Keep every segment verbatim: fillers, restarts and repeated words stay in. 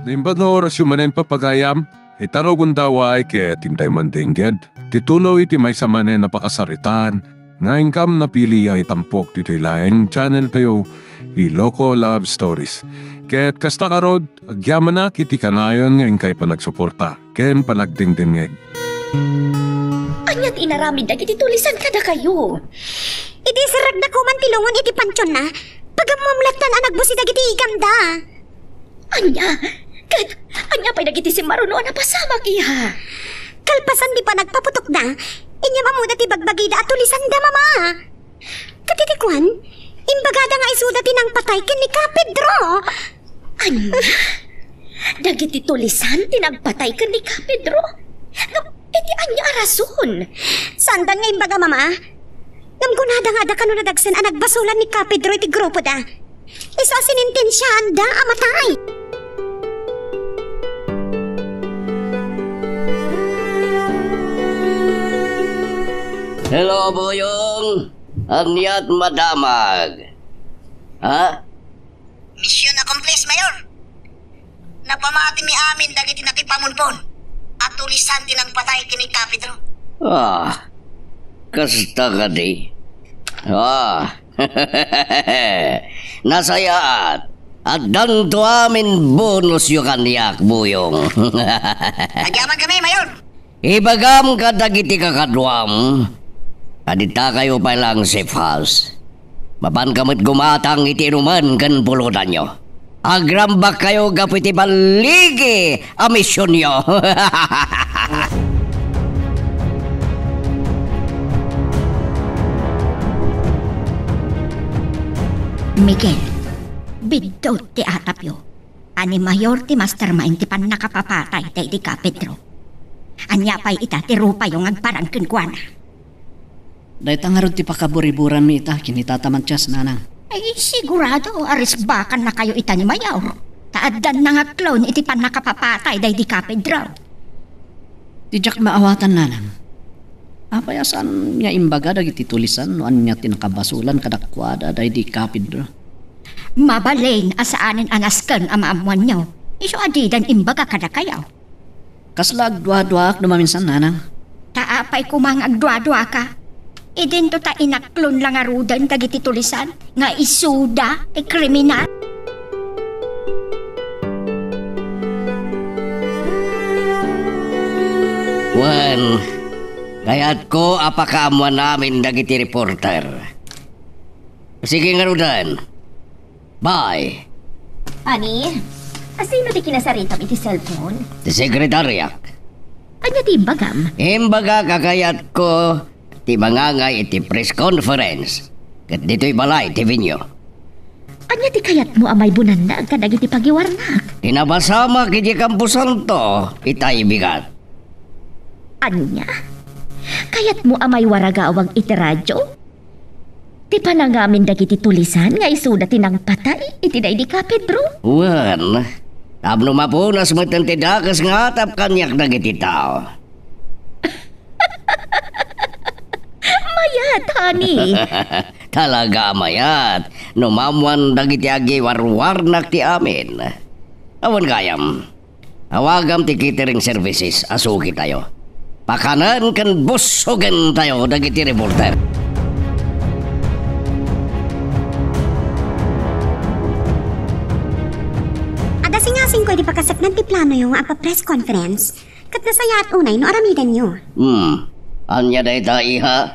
Imbag nga orasyo manen, papagayam, ita no gundaway ket intay mandengngeg ti tuloy ti maysa manen a pakasaritaan nga inkam napili a itampok ditoy laeng channel tayo, Iloko Love Stories. Ket kasta ngarud, agyamanak iti kanayon nga inkay panagsuporta ken panagdengdengngeg. Ania ti inaramid dagiti tulisan kadakayo? Idi iserrekda koman ti lungon iti pantionna, pagammuam lattan a nagbusi dagiti igamda. Ania? Ket ania pay dagiti simmaruno a napasamak, iha? Kalpasan ti panagpaputokda, inyam ammoda ti bagbagida a tulisanda, Mama. Ket iti kuan, imbagada nga isuda ti nangpatay ken ni Ka Pedro. Ania? Dagiti tulisan ti nagpatay ken ni Ka Pedro? Ngem iti ania a rason? Saandan nga imbaga, Mama. Ngem kunada nga adda kano nadagsen a nagbasolan ni Ka Pedro iti grupoda. Isu a sinintensiaanda a matay. Hello, Buyong. Aniat madamag? Ha? Mission accomplished, Mayor. Napamatimi amin dagiti nakipamunpon a tulisan ti nangpatay ken ni Ka Pedro. Ah, kasta kadi. Ah, nasayaat. Addanto amin bonusyo kaniak, Buyong. Agyaman kami, Mayor. Ibagam kadagiti kakaduam, a ditakayo pay laeng safe house. Mapanka met gumatang iti inuman ken pulutanyo. Agrambakkayo gapu iti balligi a misionyo. Miguel, biddut ti atapyo. A ni Mayor ti mastermind ti pannakapapatay daydi Ka Pedro. Ania pay ita ti rupayo nga agparang kenkuana? Dayta ngarud ti pakaburiburanmi ita ken ni Tata Matias, Nanang. Ay, sigurado a risbakannakayo ita ni Mayor. Ta addan nangaklon iti pannakapapatay daydi Ka Pedro. Ti diak maawatan, Nanang. Apay a saan nga imbaga dagiti tulisan no ania ti nakabasolan kadakuada daydi Ka Pedro? Mabalin a saanen a nasken a maammoanyo. Isu a didan imbaga kadakayo. Kasla agduaduaak no maminsan, Nanang. Ta apay koma nga agduaduaka? Idinto ta inaklon la ngaruden dagiti tulisan nga isuda ti kriminal. Wen, kayatko a pakaammoan amin dagiti reporter. Sige ngaruden. Bye. Ani, asino ti kinasaritam iti cellphone? Ti sekretariak. Ania ti imbagam? Imbagak a kayatko ti mangangay iti press conference ket ditoy balay ti venue. Ania ti kayatmo a maibunannak kadagiti pagiwarnak? Ti napasamak iti kamposanto, itay bigat. Ania? Kayatmo a maiwaragawag iti radio ti panangamin dagiti tulisan nga isuda ti nangpatay iti daydi Ka Pedro? Wen, tapno mapunas metten ti dakes nga atap kaniak dagiti tao. Mayat, honey. Talaga a mayat no maammoan dagiti agiwarwarnak ti amin. Awan gayam. Awagam ti catering services a sugitayo. Pakanen ken bussogentayo dagiti reporter. Adda singasingko idi pakasaknad ti planoyo nga agpa-press conference, ket nasayaat unay no aramidenyo. Hmm. Ania dayta, iha?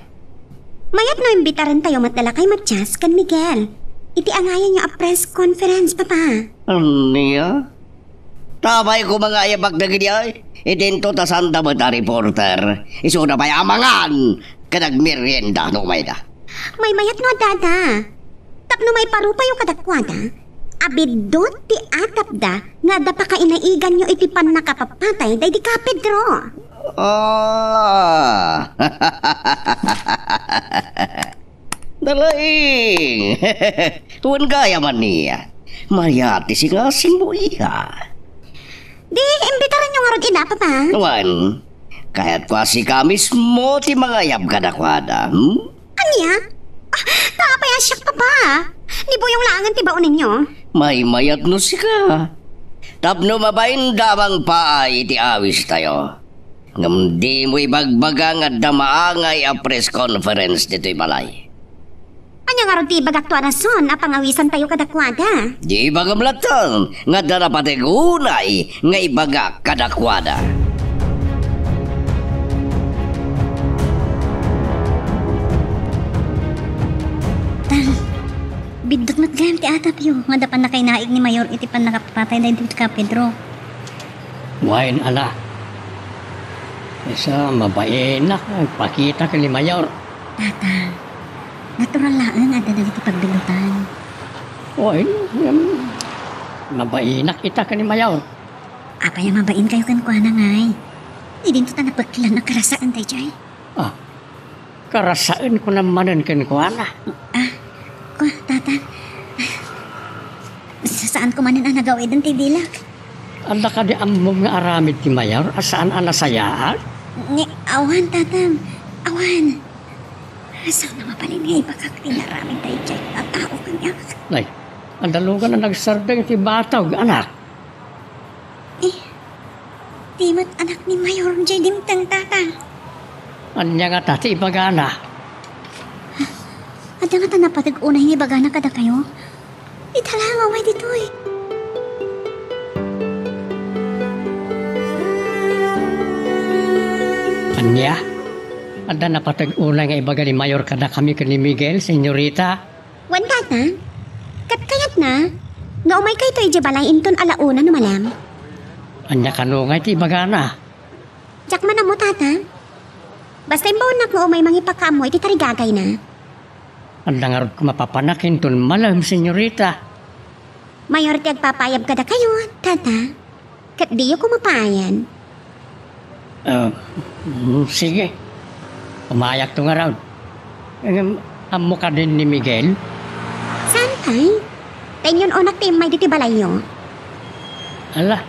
Mayat no imbitarentayo met da lakay Matias ken Miguel iti angayanyo a press conference, Papa. Ania? Tapay koma nga ayabak dagidi ay. Idinto ta sanda met a reporter. Isuda pay a mangan ken agmerienda no umayda. Maymayat no addada. Tapno maiparupayo kadakuada a biddut ti atapda nga adda pakainaiganyo iti pannakapapatay daydi Ka Pedro. Ah. Nalaing! Wen gayam ania. Mayat ti singasingmo, iha. Di, imbitaranyo ngarud ida, Papa. Wen, kayatko a sika mismo ti mangayab kadakuada, hmm? Ania? Ah, ta apay a siak, Papa? Ni Buyong laengen ti baonenyo. Maymayat no sika. tapno mabainda a mangpaay iti awistayo. Ngem dimo ibagbaga nga adda maangay a press conference ditoy balay. Ania ngarud ti ibagak to a rason a pangawisantayo kadakuada? Di ibagam latta nga adda napateg unay nga ibagak kadakuada. Tang, biddut met gayam ti atapyo nga adda pannakainaig ni Mayor iti pannakapatay daydi ka Pedro. Wen, ala. Isu, mabainak nga agpakita ken ni Mayor. Tata, natural laeng nga adda dagiti pagbiddutan. Wen, ngem, mabainak ita ken ni Mayor. Apay a mabainkayo kenkuana ngay? Idinto ta napeklan a karasaen daydiay. Ah, karasaenko manen kenkuana. Ah, kua, Tata. Sa-, saanko manen a nagawiden ti bilak. Adda kadi ammom nga aramid ti Mayor a saan a nasayaat? Ni, awan, Tatang. Awan. Saan a mabalin nga ibagak ti inaramid daydiay a tao kaniak? Nay, adda lugan a nagsardeng ti batog, anak. Eh, di met anak ni Mayor jay dimteng, Tata. Ania ngata ti ibagana? Adda ngata napateg unay nga ibagana kadakayo? Ita la nga umay ditoy. Ania? Adda napateg unay nga ibaga ni Mayor kadakami ken ni Miguel, senyorita? Wen, Tata. Ket kayatna nga umaykayto idiay balay inton ala una no malem. Ania kano ngay ti ibagana? Diak man ammo, Tata. Basta imbaonnak nga umay mangipakaammo iti tarigagayna. Adda ngarud koma papanak inton malem, senyorita. Mayor ti agpapaayab kadakayo, Tata. Ket diyo koma paayan. Ah, mm, sige. Umayakto ngarud. Ngem, ammo kadin ni Miguel? Saan pay? Ta inyun-onak ti immay ditoy balayyo. Ala,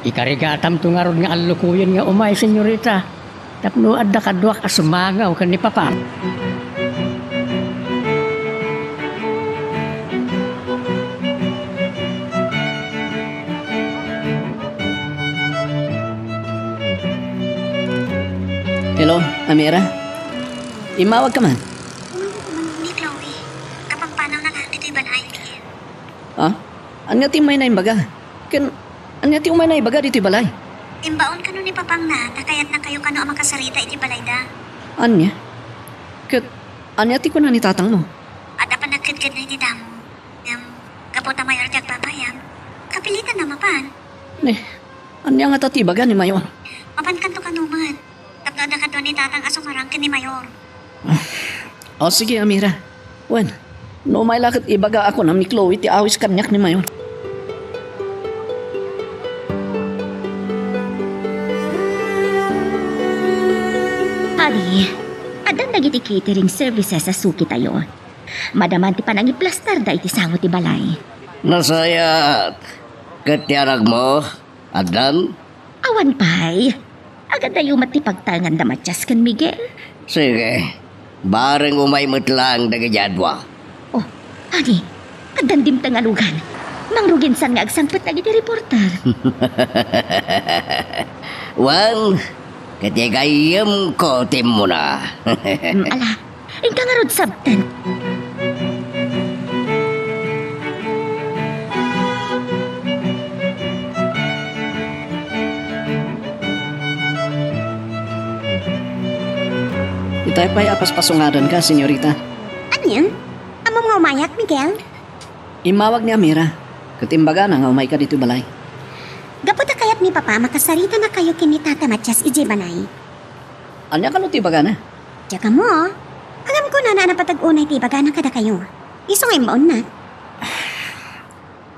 ikarigatamto ngarud nga allukoyen nga umay, senyorita. Tapno adda kaduak a sumangaw ken ni Papa. Hello, Amira? Immawag ka man? Ni Chloe, kapagpanaw na lang ditoy balay, Miguel. Ah? Ania ti umay na imbaga? Ken, ania ti umay na ibaga ditoy balay? Imbaon kano ni Papang na, ta kayatnakayo kano a makasarita iti balayda. Ania? Ket, ania ti kuna ni tatangmo? Adda panagkedkedna iti damo. Ngem, gapu ta mayor ti agpapaayab, kapilitan a mapan. Ne, ania ngata ti ibaga ni Mayor? Mapankanto kano met. Tapno adda kadua ni tatang a sumarang ken ni Mayor. O, sige, Amira. Wen, no umay la ket ibaga a kuna ni Chloe ti awis kaniak ni Mayor. Adi, addan dagiti catering services a sukitayo. Madaman ti panangiplastarda iti sango ti balay. Nasayaat. Ket ti anakmo? Addan? Awan pay. Agadayo met ti pagtaenganda Matias ken Miguel. Sige. Bareng umay met laeng dagiti adua. Oh, ani? Addan dimteng a lugan. Mangruginsan nga agsangpet dagiti reporter. Wen, ket igayyemko ti immuna. Mm, ala, Inka ngarud sabten. Itay pay a paspasungadanka, senyorita. Ania? Ammom nga umayak, Miguel? Immawag ni Amira, ket imbagana nga umayka ditoy balay. Gapu ta kayat ni Papa a makasaritanakayo ken ni Tata Matias idiay balay. Ania kano ti ibagana? Diak ammo. Ngem kunana a napateg unay ti ibagana kadakayo. Isu nga imbaonna.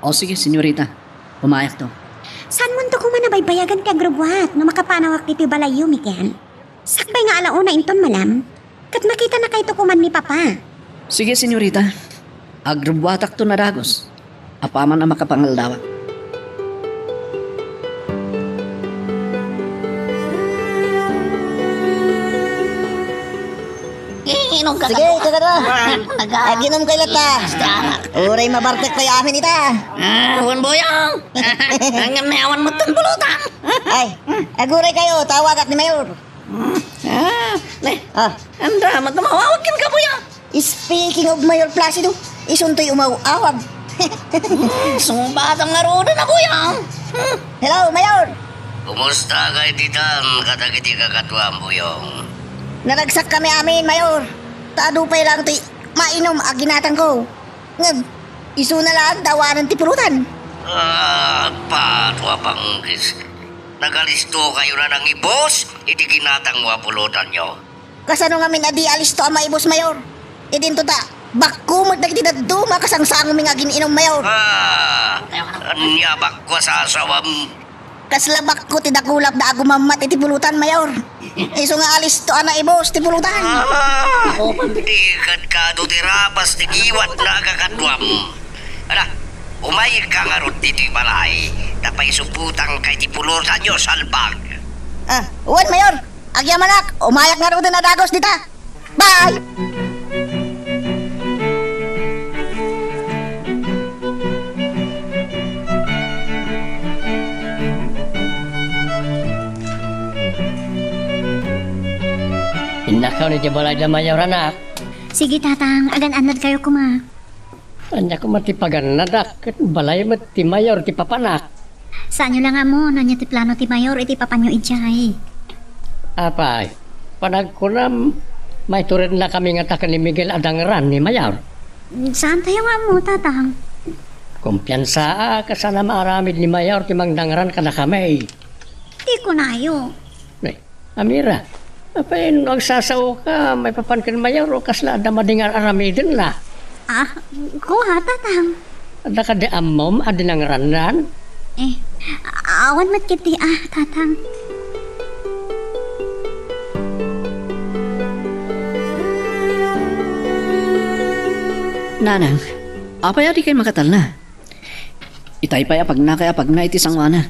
O sige, senyorita. Umayakto. Saanmonto koma a baybayagan ti agrubbuat no makapanawak ditoy balayyo, Miguel? Sakbay nga ala una inton malem, ket makitanakayto koma ni Papa. Sige, senyorita. Agrubbuatakton a dagus. Apaman a makapangaldawak. Sige, kakadwa. Aginom kayo latta. Uray mabartek tayo amin ita. Ah, wan, Buyong. Ngem awan met ti pulutan. Ay, aguray kayo, tawagak ni Mayor. Ah, ne. Ah. Anda, mat-, mawawag kenka, Buyong. Speaking of Mayor Placido, isuntoy umaw-awag. Hmm, sungbatam ngaruden a, Buyong. Hmm. Hello, Mayor! Kumusta kay ditan kadagiti kakaduam, Buyong? Naragsak kami amin, Mayor. Ta adu pay lang ti mainom a ginatangko. Ngem, isuna lang ta awanen ti pulutan. Ah, pato a panggis. Nagalisto kayo na nang ibos iti ginatangmo a pulutanyo. Kasano ngamin a di alisto a maibus, Mayor? Idinto ta, bakko met dagiti dadduma a kasangsangomi nga agin-inom, Mayor. Ah, ania bakko a sasawam? Kasla bakko ti dakulap da agumammat iti pulutan, Mayor. Isu nga alisto a naibus ti pulutan. Ah, di ket kado ti rapas ti giwat na kakaduam. Ala, umayka ngarud ditoy balay, ta paisuputangka iti pulutanyo, salbag. Ah, wen, Mayor. Agyamanak, umayak ngaruden a dagus dita. Bye! Innakaw ni ti balay da Mayor, anak. Sige, Tatang, agan-annad kayo koma. Ania koma ti pagannadak, ket balay met ti Mayor ti papanak. Saanyo la nga ammo no ania ti plano ti Mayor iti papanyo idiay. Apay, panagkunam, maiturednakami ngata ken ni Miguel a dangran ni Mayor. Saantayo nga ammo, Tatang. Kumpiansaa, kasano maaramid ni Mayor ti mangdangran kadakami. Ti kunayo. Ay, Amira, apay no agsasaoka, maipapan ken Mayor o kasla adda madi nga ar-aramidenna? Ah, kua, Tatang. Adda kadi ammom a dinangrannan? Eh, awan met ketdi, ah, Tatang. Nanang, apay a dikay makatalna? Itay pay a pagnakay a pagna iti sangoanak.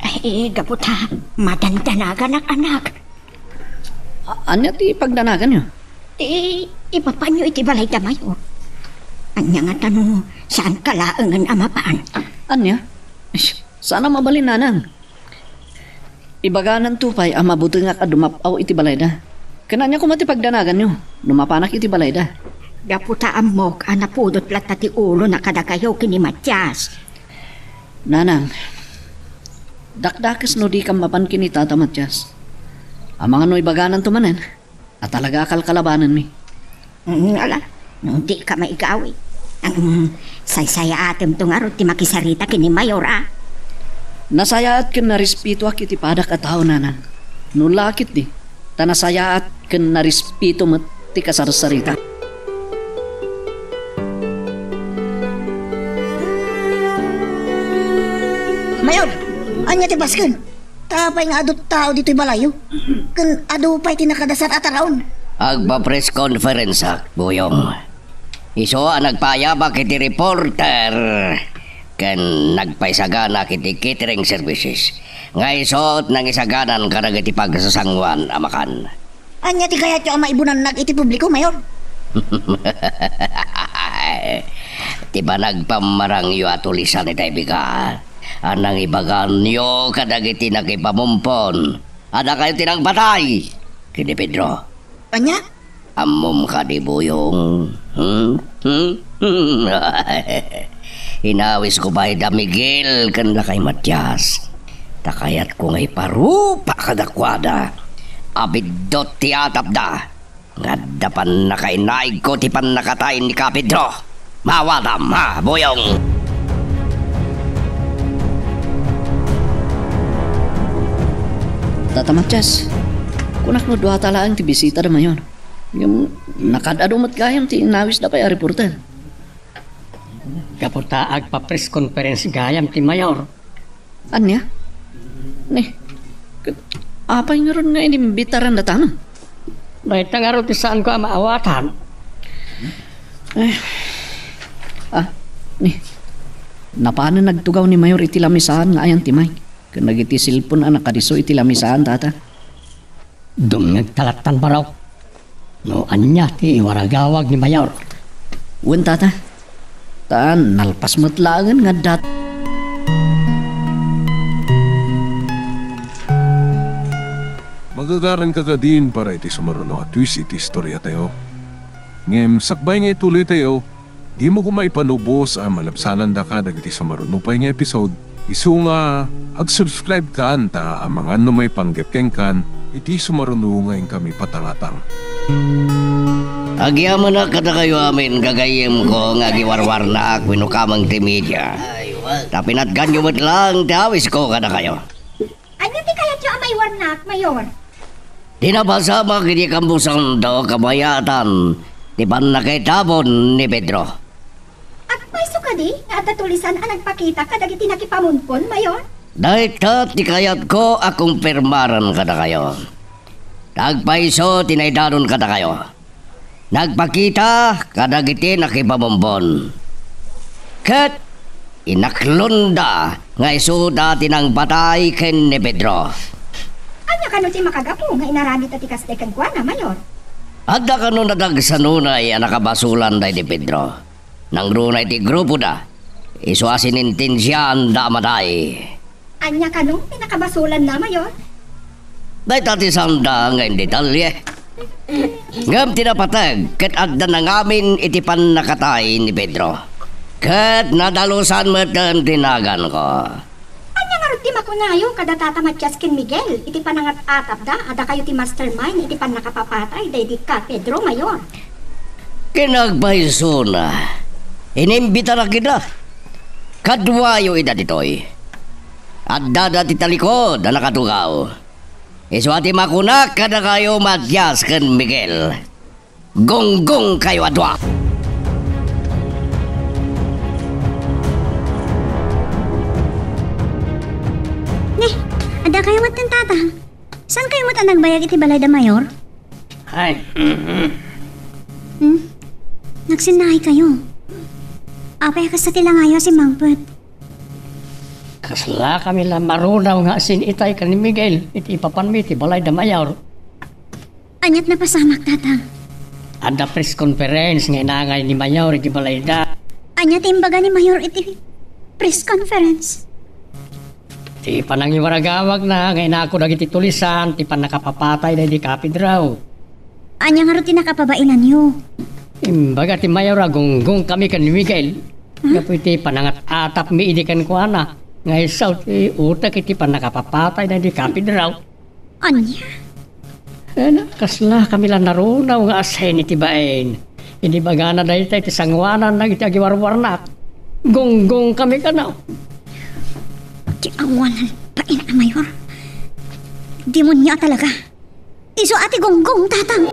Ay, gapu ta madandanaganak, anak. A-, ania ti pagdanaganyo? Ti ipapanyo iti balay da Mayor. Ania ngata no saanka laengen a mapan? Ania? Ish, saan a mabalin, Nanang. Ibagananto pay a mabutengak a dumap-aw iti balayda. Ken ania koma ti pagdanaganyo no mapanak iti balayda? Gapu ta ammok a napudot latta ti ulona kadakayo ken ni Matias. Nanang, dakdakes no dikam mapan ken ni Tata Matias. Amangan no ibagananto manen a talaga a kalkalabanenmi. Mm, ala, no dika maigawi. Mm, saysayaatemto ngarud ti makisarita ken ni Mayor, a? Nasayaat ken narespetoak iti padak a tao, Nanang. No la ketdi, ta nasayaat ken narespeto met ti kasarsarita. Mayor, ania ti basken? Ta apay nga adu tao ditoy balayyo? Ken adu pay ti nakadasar a taraon? Agpa-press conference-ak, Buyong. Isu a nagpaayabak iti reporter ken nagpaisaganak iti catering services. Nga isut, nangisaganan kadagiti pagsasanguan a makan. Ania ti kayatyo a maibunannag iti publiko, Mayor? Ti panagpammarangyo a tulisan itay bigat a nangibaganyo kadagiti nakipamumpon a dakayo ti nangpatay ken ni Pedro. Ania? Ammom kadi, Buyong? Hmm? Hmm? Hmm? Inawisko pay da Miguel ken lakay Matias. Ta kayatko nga iparupa kadakuada a biddut ti atapda nga adda pannakainaigko ti pannakatay ni Kapedro. Mawatam, ha, Buyong? Tata Matias, kunak no duata laeng ti bisita da Mayor. Ngem, nakad-adu met gayam ti innawisda pay a reporter. Gapu ta agpa-press conference gayam ti Mayor. Ania? Ni, ket apay ngarud nga inimbitarandata? Dayta ngarud ti saanko a maawatan. Eh. Ah, ni, napanen nagtugaw ni Mayor iti lamisaan nga ayan ti mic ken dagiti cellphone a nakadisso iti lamisaan, Tata. Dumngegta lattan, barok. No ania ti iwaragawag ni Mayor? Wen, Tata. Ta nalpas met laengen nga adda. Magagaranka kadin para iti sumaruno a twist iti istoriatayo. Ngem sakbay nga ituloytayo, dimo koma ipanubos a malabsanandaka dagiti sumaruno pay nga episode, isu nga ag-subscribe kan ta amangan no maipanggep kenkan iti sumaruno nga inkami patangatang. Agyamanak kadakayo amin, gagayyemko nga agiwarwarnaak wenno kameng ti media. Ta pinatganyo met laeng ti awisko kadakayo. Ania ti kayatyo a maiwarnak, Mayor? Ti napasamak iti kammusando, kabayatan ti pannakaitabon ni Pedro. Agpayso kadi nga adda tulisan a nagpakita kadagiti nakipamunpon, Mayor? Dayta ti kayatko a kumpirmaren kadakayo. Agpayso ti naidanon kadakayo. Nagpakita kadagiti nakipamunpon. Ket inaklonda nga isuda ti nangpatay ken ni Pedro. Ania kano ti makagapu nga inaramidda ti kasdi kenkuana, Mayor? Adda kano nadagsa nunay a nakabasolan daydi Pedro. Nangruna iti grupoda, isu a sinintensiaanda a matay. Ania kano ti nakabasolanna, Mayor? Dayta ti saanda nga indetalye. Ngem ti napateg ket adda nangamin iti pannakatay ni Pedro. Ket nadalusan metten ti naganko. Ania ngarud ti makunayo kada Tata Matias ken Miguel iti panangat-atapda a dakayo ti mastermind iti pannakapapatay daydi Ka Pedro, Mayor? Ken agpaysona, inimbitarak ida. Kaduayo ida ditoy. Addada ti talikod a nakatugaw. Isu a ti makunak kadakayo, Matias ken Miguel. Gunggongkayo a dua! Ne, addakayo met ken Tata. Saankayo met a nagbayag iti balay da Mayor? Ay, mhm. Hmm? Nagsinnaaykayo. Apay a kasta ti langayo a simmangpet? Kaslakami la marunaw nga asin itay ken ni Miguel iti ipapanmi iti balay da Mayor. Aniat napasamak, Tata? Adda press conference nga inangay ni Mayor iti balayda. Ania ti imbaga ni Mayor iti press conference? Ti panangiwaragawagna nga inako dagiti tulisan ti pannakapapatay daydi Ka Pedro. Ania ngarud ti nakapabainanyo? Imbaga ti Mayor a gunggongkami ken ni Miguel. Hmm? Gapu iti panangat-atapmi idi kenkuana nga isu ti utek iti pannakapapatay daydi Ka Pedro. Ania? Ania, kaslakami la narunaw nga asin iti bain. Inibagana dayta iti sangoanan dagiti agiwarwarnak. Gunggongkami kano. Ti angoanan bain a Mayor. Demonio a talaga. Isu a ti gunggong, Tatang.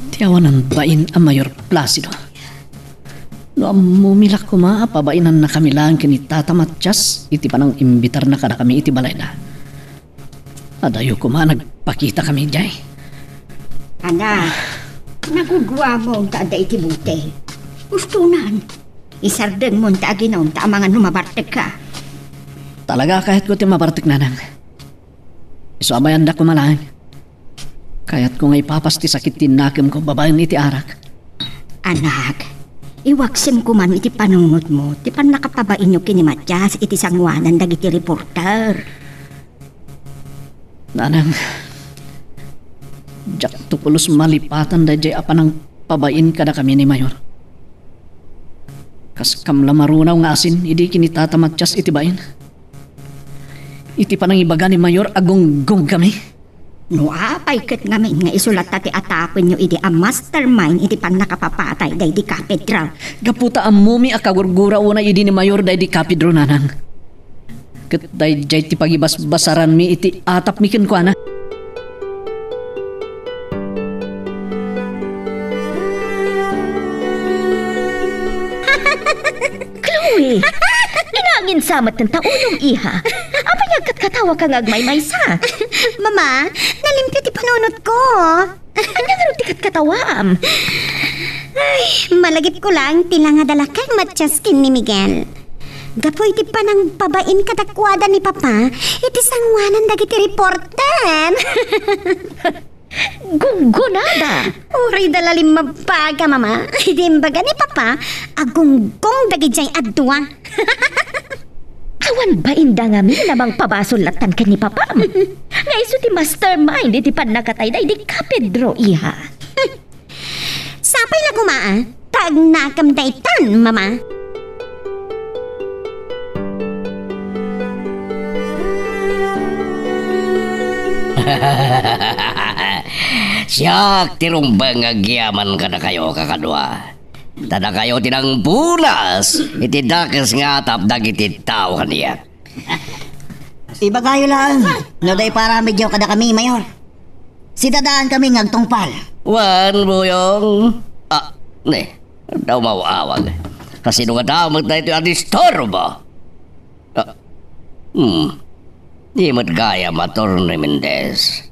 Ti awanan bain a Mayor Placido. No ammomi la koma a pabainannakami laeng ken ni Tata Matias iti panang-imbitarna kadakami iti balayda. Adayo koma nagpakitakami idiay. Anak, naguguamon ta adda iti bote. Ustonan, isardengmon ta aginom ta amangan no mabartekka. Talaga, kayatko ti mabartek, Nanang. Isu a bayanda koma laeng. Kayatko nga ipapas ti sakit ti nakemko babaen iti arak. Anak, iwaksim koman iti panunotmo ti pannakapabainyo ken ni Matias iti sangoanan dagiti reporter. Nanang, diakto pulos malipatan daydiay a panangpabain kadakami ni Mayor. Kaskam la marunaw nga asin idi ken ni Tata Matias iti bain. Iti panangibaga ni Mayor a gunggongkami. No apay ket ngamin nga isu latta ti atapenyo idi a mastermind iti pannakapapatay daydi Ka Pedro? Gapu ta ammomi a kagurgura unay idi ni Mayor daydi Ka Pedro, Nanang. Ket daydiay ti pagibasbasaranmi iti atapmi kenkuana. Chloe! Inangin sa met ta ulom, iha. Apay nga agkatkatawaka nga agmaymaysa? Mama, nalimpio ti panunotko. Ania ngarud ti katkatawam? Ay, malagipko laeng ti langada lakay Matias ken ni Miguel. Gapu iti panangbabain kadakuada ni Papa, iti sangoanan dagiti reporter. Gunggonada! Uray da la limmabbaga, Mama. Idi imbaga ni Papa, agunggong dagidiay a dua. Awan bainda ngamin a mangpabasol lattan ken ni Papam. Nga isu ti mastermind iti pannakatayda idi ka, Pedro, iha. Sapay la koma, a. Ta agnakam daytan, Mama. Siak ti rumbeng nga agyaman kadakayo, kakadua. Ta dakayo ti nangpunas iti dakes nga atap dagiti tao kaniak. Ibagayo laeng no dayta paramidyo kadakami, Mayor. Sidadaankami nga agtungpal. Wen, Buyong. Ah, ne, adda umaw-awag. Kasino ngata met daytoy a disturbo? Ah, hmm. Di met gayam, Attorney Mendez.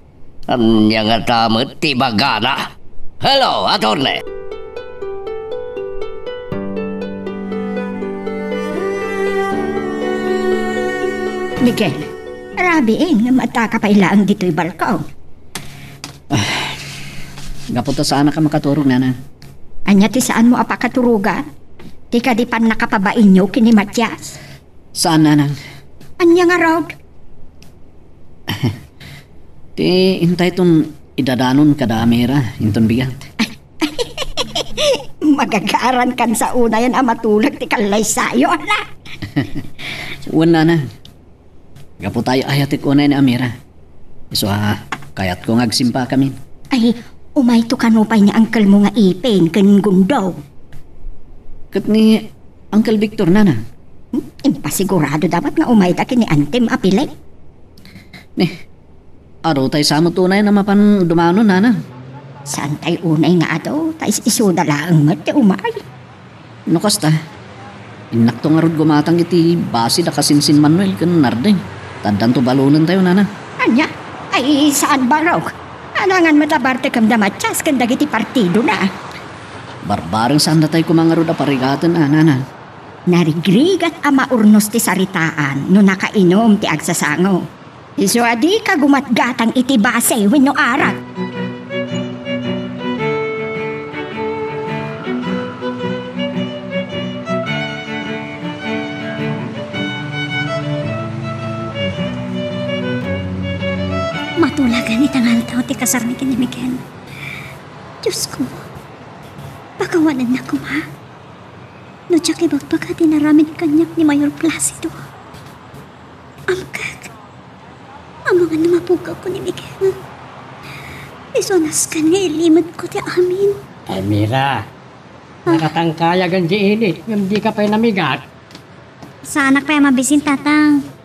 Ania ngata met ti ibagana? Hello, Attorney! Miguel, rabiin nga maddaka pay laeng ditoy balkon. Ah, gapu ta saanak a makaturog, Nana. Ania ti saanmo a pakaturogan? Ti kadi pannakapabainyo ken ni Matias? Saan, Nanang. Ania ngarud? Ti intayton idadanon kada Amira, inton bigat. Magagarankan sa unayen a matulag ti kallaysayo, ala? Wen, Nanang. Gapu ta ay-ayatek unay ni Amira. Isu a, kayatko nga agsimpakamin. Ay, umayto kano pay ni uncle mo nga Ipin ken Gundong. Ket ni Uncle Victor, Nana? Hmm, impasigurado dapat nga umayda ken ni Antem a Piling. Ni, adu tay sa met unay a mapan dumano, Nana? Saantay unay nga adu, ta is-isuda laeng met ti umay. No kasta, innakto ngarud gumatang iti base da Kasinsin Manuel ken Narde. Ta addanto balonentayo, Nana. Ania? Ay, saan barok? Alangan met a bartekem da Matias ken dagiti partidona. Barbareng saandatayo koma ngarud a parigaten, a, Nana. Narigrigat a maurnos ti saritaan no nakainum ti agsasango. Isu a dika gumatgatang iti base wenno arak. Matulagan ita nga aldaw ti kasarmi ken ni Miguel. Diosko, pakawanennak koma. No diak ibagbaga ti inaramid kaniak ni Mayor Placido. Amkek, amangan no mapugawko ni Miguel. Isu a nasken nga ilimetko ti amin. Elmira, ah, nakatangkayagan di init, ngem dika pay namigat. Saanak pay a mabisin, Tatang.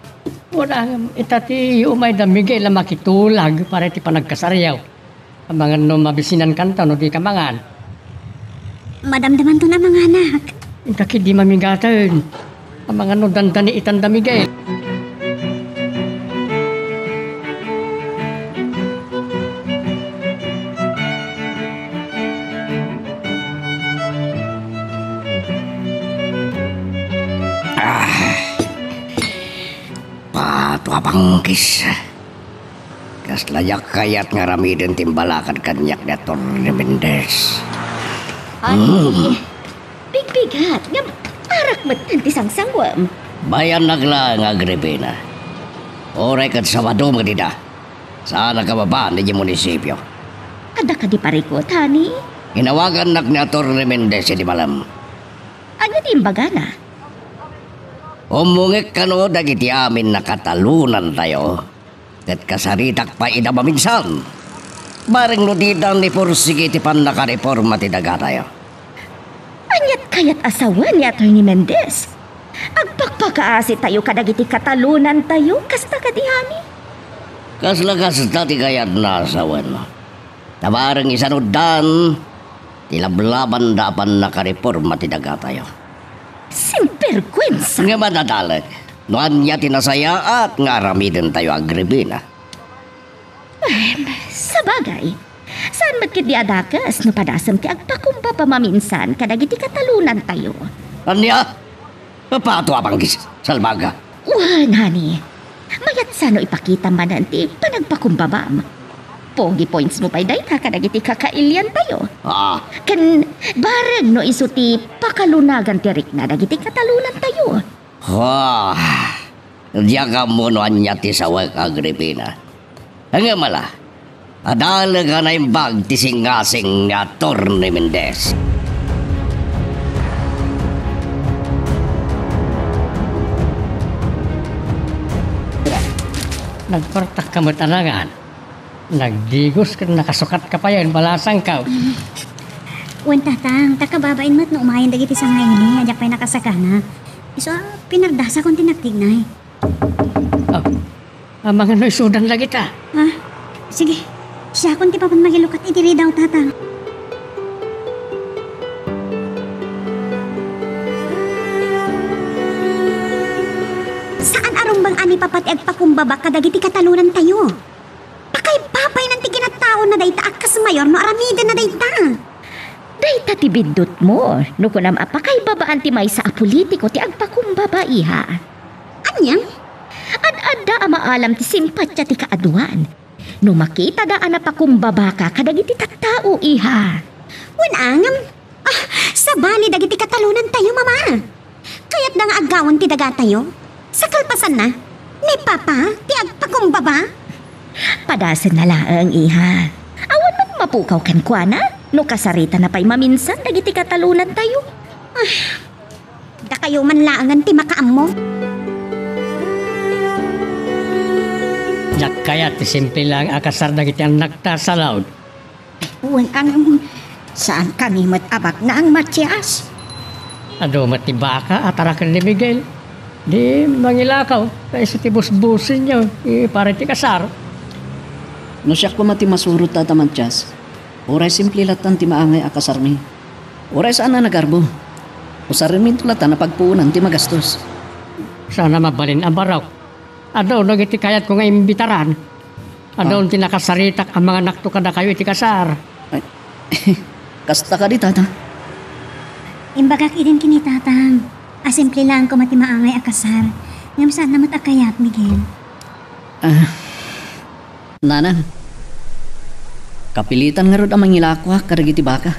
Wala, ngem ita ti umayda Miguel a makitulag para iti panagkasaryo. Amangan no mabisinankanto no dika mangan. Madamdamanton a manganak. Inka ketdi mamigaten. Amangan no dandani itanda Miguel. Ah. Pato a bangkis. Kasla diak kayat nga aramiden ti imbalakad kaniak ni Attorney Mendez. Ay, mm, bigbigat, ngem arak met ti sangsanguem. Bayannak la nga agribina. Uray ket Sabado met ida. Saanak a mapan idiay munisipio. Adda kadi parikut, honey? Inawagannak ni Attorney Mendez idi malem. Ania ti imbagana? Ummungek kano dagiti amin a katalonantayo. Ket kasaritak pay ida maminsan. Bareng no dida nipursigi ti pannakareporma ti dagatayo. Aniat kayat a sawen ni Attorney Mendez? Agpakpakaasitayo kadagiti katalonantayo, kasta kadi, honey? Kasla kasta ti kayatna a sawen. Ta bareng isanuddan ti lablabanda a pannakareporma ti dagatayo. Sinbergwensa! Nga madadalek, no ania ti nasayaat nga aramidentayo, Agripina? Em, sabagay, Saan met ketdi a dakes no padasem ti agpakumbaba maminsan kadagiti katalonantayo? Ania? Pato a panggis, salbaga. Wen, honey. Mayat sa no ipakitam manen ti panagpakumbabam. Pogi points mo pay dayta kadagiti kakailiantayo. Ah. Ken bareng no isu ti pakalunagan ti rikna dagiti katalonantayo. Ah. Diak ammo no ania ti sawek, Agripina. Ngem ala, adaleg a naimbag ti singasing ni Attorney Mendez. Nagpartak ka met a nangan. Nagdigos ken nakasukat ka payen, balasangko. Wen, Tatang, ta kababain met no umayen dagiti sangaili nga diak pay nakasagana. Isu a pinardasakon ti nagtignay. Oh, amangan no isudan dagita. Ha? Sige. Siakon ti papan makilukat iti ridaw, Tatang. Saan a rumbeng a ni Papa ti agpakumbaba kadagiti katalonantayo. Pakaybabainan ti kinataona dayta a kas mayor no aramidenna dayta. Dayta ti biddutmo no kunam a pakaybabaan ti maysa a politiko ti agpakumbaba, iha. Ania? Ad-adda a maalam ti simpatia ti kaaduan no makitada a napakumbabaka kadagiti tattao, iha. Wen, ngem, ah, sabali dagiti katalonantayo, Mama. Kayatda nga aggawen ti dagatayo. Sa kalpasanna, ni Papa ti agpakumbaba. Padasenna laeng, iha. Awan met mapukaw kenkuana no kasaritana pay maminsan dagiti katalonantayo. Ah, dakayo man laengen ti makaammo. Diak kayat ti simple laeng a kasar dagiti annakta, Salud. Wen, ang, saan kami met a baknang, Matias? Adu met ti baka a taraken ni Miguel. Di mangilakaw, ta isu ti busbusenyo, eh, para ti kasar. No siak koma ti masurot, Tata Matias, uray simple lattan ti maangay a kasarmi. Uray saan a nagarbo. Usarminto lattan a pagpuonan ti magastos. Saan a mabalin a barok. Adu dagiti kayatko nga imbitaran. Adu ti nakasaritak a manganakto kadakayo iti kasar. Ay, kasta kadi, Tata? Imbagak idin ken ni Tatang a simple laeng koma ti maangay a kasar. Ngem saan na met a kayat, Miguel. Ah, Nanang, kapilitan ngarud a mangilakoak kadagiti bakak.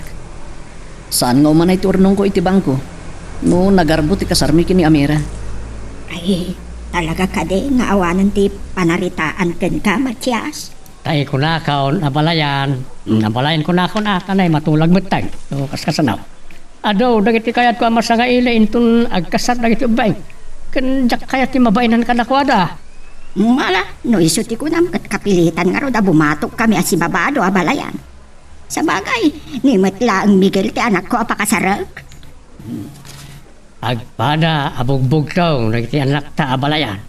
Saan nga umanay ti urnongko iti bangko no nagarbo ti kasarmi ken ni Amira. Ay, talaga kadi nga awanen ti panaritaan kenka, Matias? Ta ikunakon, abalayan, abalayan kunakon a, ta nay matulag metten. No, kaskasano. Adu dagiti kayatko a masangaili inton agkasar dagiti ubbaing. Ken diak kayat ti mabainan kadakuada. Mala, no isu ti kunam, ket kapilitan ngarud a bumatok kami a sibabado, abalayan. Sabagay, ni met laeng Miguel ti anakko a pakasarek. Agpada a bugbugtong dagiti annakta, abalayan.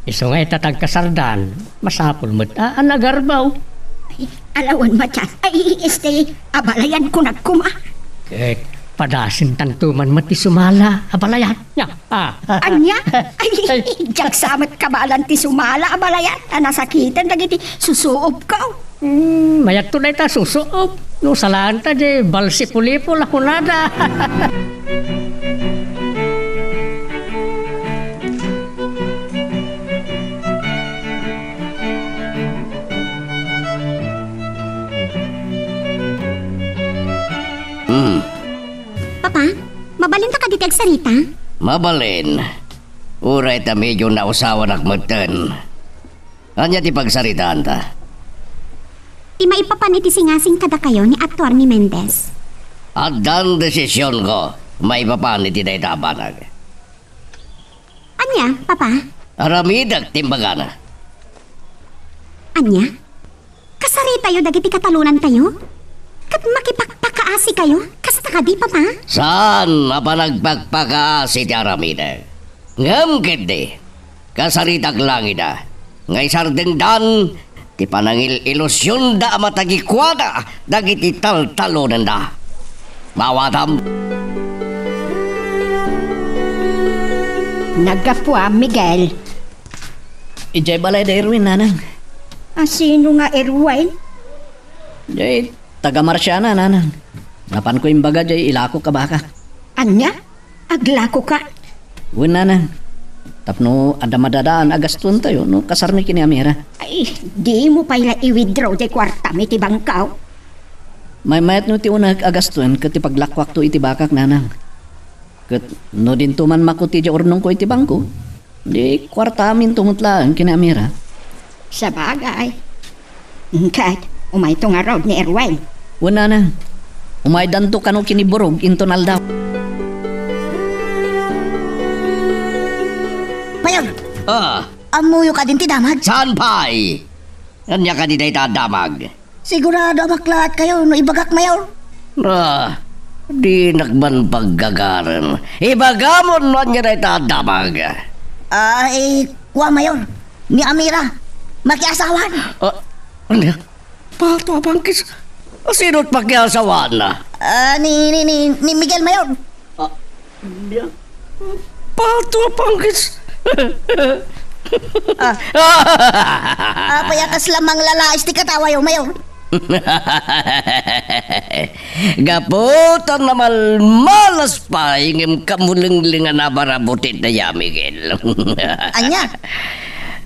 Isu nga ita ti agkasardan, masapul met a, a nagarbo. Ay, alawan, Matias. Ay, este, abalayan, kunak koma. Ket padasentanto man met ti sumala, abalayan. Nya, ah. Ania? Ay, ay, diak sa met kabaelan ti sumala, abalayan. A nasakiten dagiti susuobko. Hmm, mayatto dayta susuob. No salaanta, di balsipulipol a kunada. Hmm. Papa, mabalinta kadi ti agsarita? Mabalin. Uray ta medio nausawanak metten. Ania ti pagsaritaanta? Ti maipapan iti singasing kadakayo ni Attorney Mendez. Addan desisionko maipapan iti dayta a banag. Ania, Papa? Aramidek ti imbagana. Ania? Kasaritayo dagiti katalonantayo? Ket makipakpakaasikayo? Kasta kadi, Papa? Saan a panagpakpakaasi ti aramidek. Ngem ketdi, kasaritak laeng ida nga isardengdan ti panangil-ilusionda a matagikuada dagiti taltalonenda. Maawatam. Naggapuam, Miguel. Idiay balay da Erwin, nanang. A sino nga Erwin? Jay, taga Marciana, nanang. Napanko imbaga jay ilakok a baka. Ania? Aglakoka? Wen, nanang. Tapno adda madadaan a gastuentayo no kasarmi ken ni Amira. Ay, dimo pay la i-withdraw jay kuartam iti bangko? Maymayat no ti unak a gastoen ket ti paglakuakto iti bakak, nanang. Ket no dinto man makuti ti urnongko iti bangko, di kuartam into met laeng ken ni Amira. Sabagay. Ket, umayto ngarud ni Erwin. Wen, nanang. Umaydanto kano ken ni Burog inton aldaw. Mayor! Ah, Ammoyo kadin ti damag? Saan pay? Ania kadi dayta a damag? Sigurado a maklaat kayo no ibagak, Mayor. Ah, dinak man paggagaren. Ibagamon no ania dayta a damag. Ah, eh, kua, Mayor. Ni Amira, makiasawan. Ah, ania? Pato a bangkis. Sino't pakiasawaanna? Ah, ni, ni, ni, ni Miguel, Mayor. Ah, ania? Pato a bangkis. Ah. Apay a kasla manglalais ti katawayo, Mayor? Gapu ta namalmalas pay ngem kamulenglengan a barabutit dayta, Miguel. Ania?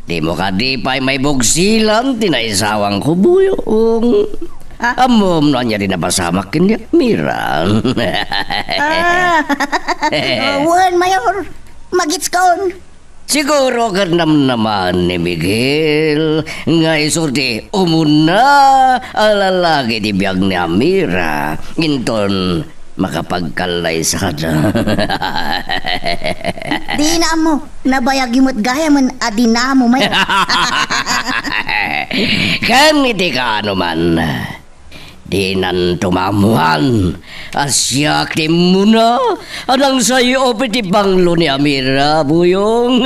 Dimo kadi pay maibugsilan ti naisawangko, Buyong? Ah? Ammom no ania ti napasamak ken ni Amira? Ah. Wen, Mayor. Magitskon. Siguro ket namnamaen ni Miguel nga isu ti umuna a lalaki ti biag ni Amira. Inton makapagkallaysada. Dina ammo, nabayagyo met gayamen a dinamo, Mayor. Ken iti kaano man, dinanto maammoan a siak ti immuna a nangsay-op iti banglo ni Amira, Buyong.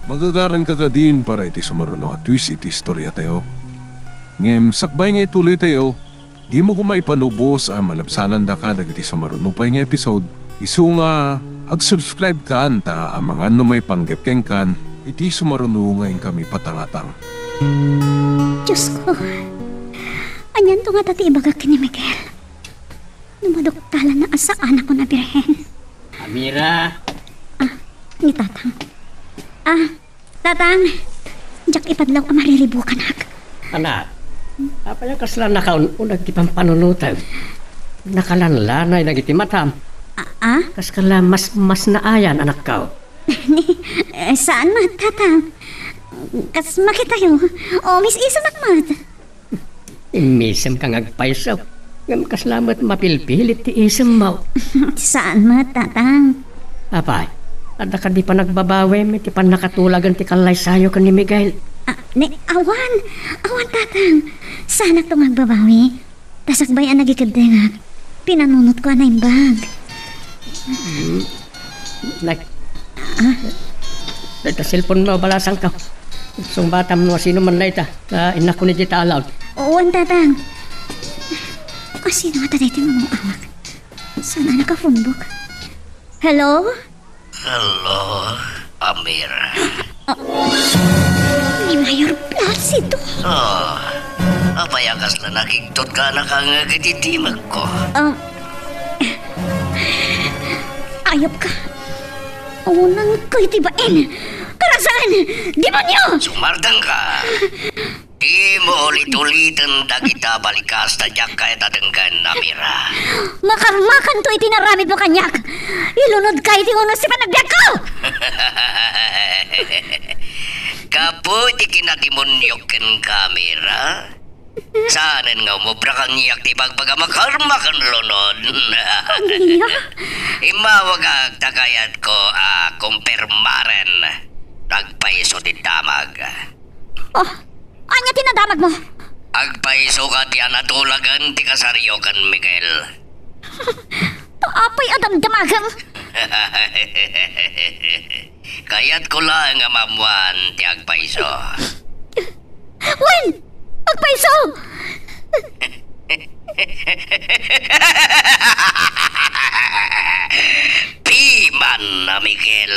Magagaranka kadin para iti sumaruno a twist iti istoriatayo. Ngem sakbay nga ituloytayo, dimo koma ipanubos a malabsanandaka dagiti sumaruno pay nga episode, isu nga ag-subscribe kan ta amangan no maipanggep kenkan iti sumaruno nga inkami patangatang. Diosko, anianto ngata ti ibagak ken ni Miguel? No maduktalanna a saanakon a birhen. Amira! Ah, ni Tatang. Ah, Tatang, diak ipadlaw a mariribukanak. Anak, apay a kasla nakaun-uneg ti pampanunotem? Nakalanlanay dagiti matam. Ah, ah? Kaskala mas, mas naayan, anakko. Ni, eh, saan met, Tatang? Kas makitayo, umis-isemak met. Immisemka nga agpayso, ngem kasla met mapilpilit ti isemmo. Saan met, Tatang. Apay, adda kadi panagbabawim iti pannakatulagen ti kallaysayo ken ni Miguel? Ah, ni, awan. Awan, Tatang. Saanakto nga agbabawi. Ta sakbay a nagikeddengak, pinanunotko a naimbag. Hmm. Nay. Ah? Dayta cellphone mo, balasangko. Sungbatam no asino man dayta. Ta innakon iti talaw. Wen, Tatang. Asino ngata daytoy nga mangawak? Saan a nakafunbok? Hello? Hello, Amira. Ah, ni Mayor Placido. Oh, apay a kasla nakigtot ka a nakangngeg iti timekko? Ah, ayabka. Awananka iti bain. Karasan! Demonio! Sumardengka! Dimo ulit-uliten dagita a balikas ta diak kayat a denggen, Amira. Makarmakanto iti naramidmo kaniak. Ilunodka iti unos ti panagbiagko! Gapu iti kinademoniok kenka, Amira, saanen nga umobra kaniak ti ibagbaga a makarmak ken lunod. Ania? Immawagak ta kayatko a kumpirmaren no agpayso ti damag. Oh, ania ti nadamagmo? Agpayso kadi a natulagen ti kasaryo ken Miguel. Apay a damdamagem? Kayatko laeng a maammoan ti agpayso. Wen! Agpayso! piman a Miguel.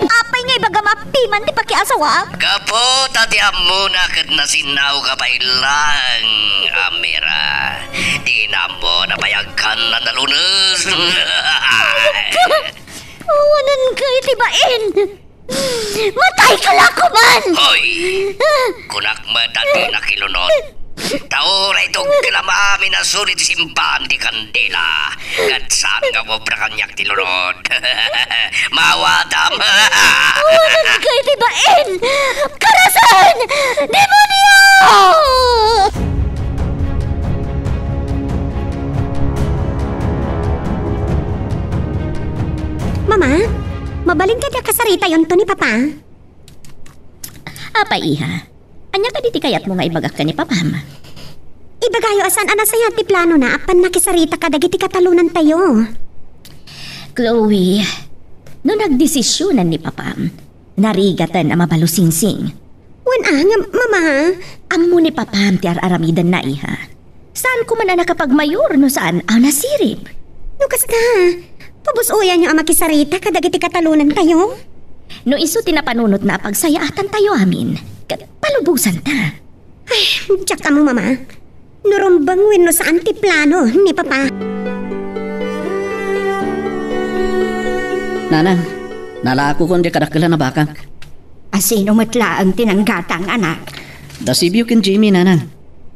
Apay nga ibagam a piman ti pakiasawaak? Gapu ta ti ammona ket nasinnaoka pay laeng a Mira. Ti inammo a payagkan a nalunes. Awanenka iti bain! Matayka la koman! Hoy! Kunak met a dinak ilunod. Ta uray tuggelam amin a suli ti simbaan ti kandila, ket saan nga obra kaniak ti lunod. Maawatam! Awanenka iti bain! Karasen! Demonio! Mama, mabalin kadi a kasaritayonto ni Papa? Apay, iha? Ania kadi ti kayatmo nga ibagak ken ni Papam? Ibagayo a saan a nasayaat ti planona a pannakisarita kadagiti katalonantayo. Chloe, no nagdesisionan ni Papam, narigaten a mabalusingsing. Wen a, nga, Mama? Ammo ni Papam ti ar-aramidenna, iha. Saan koman a nakapagmayor no saan a nasirib. No kasta, pabusoyanyo a makisarita kadagiti katalonantayo? No isu ti napanunotna a pagsayaatantayo amin, ket palubosanta. Ay, diak ammo, Mama. No rumbeng wenno saan ti plano ni Papa. Nanang, nalakokon diay kadakkelan a bakak. A sino met laeng ti nanggatang, anak? Da Sibio ken Jimmy, Nanang.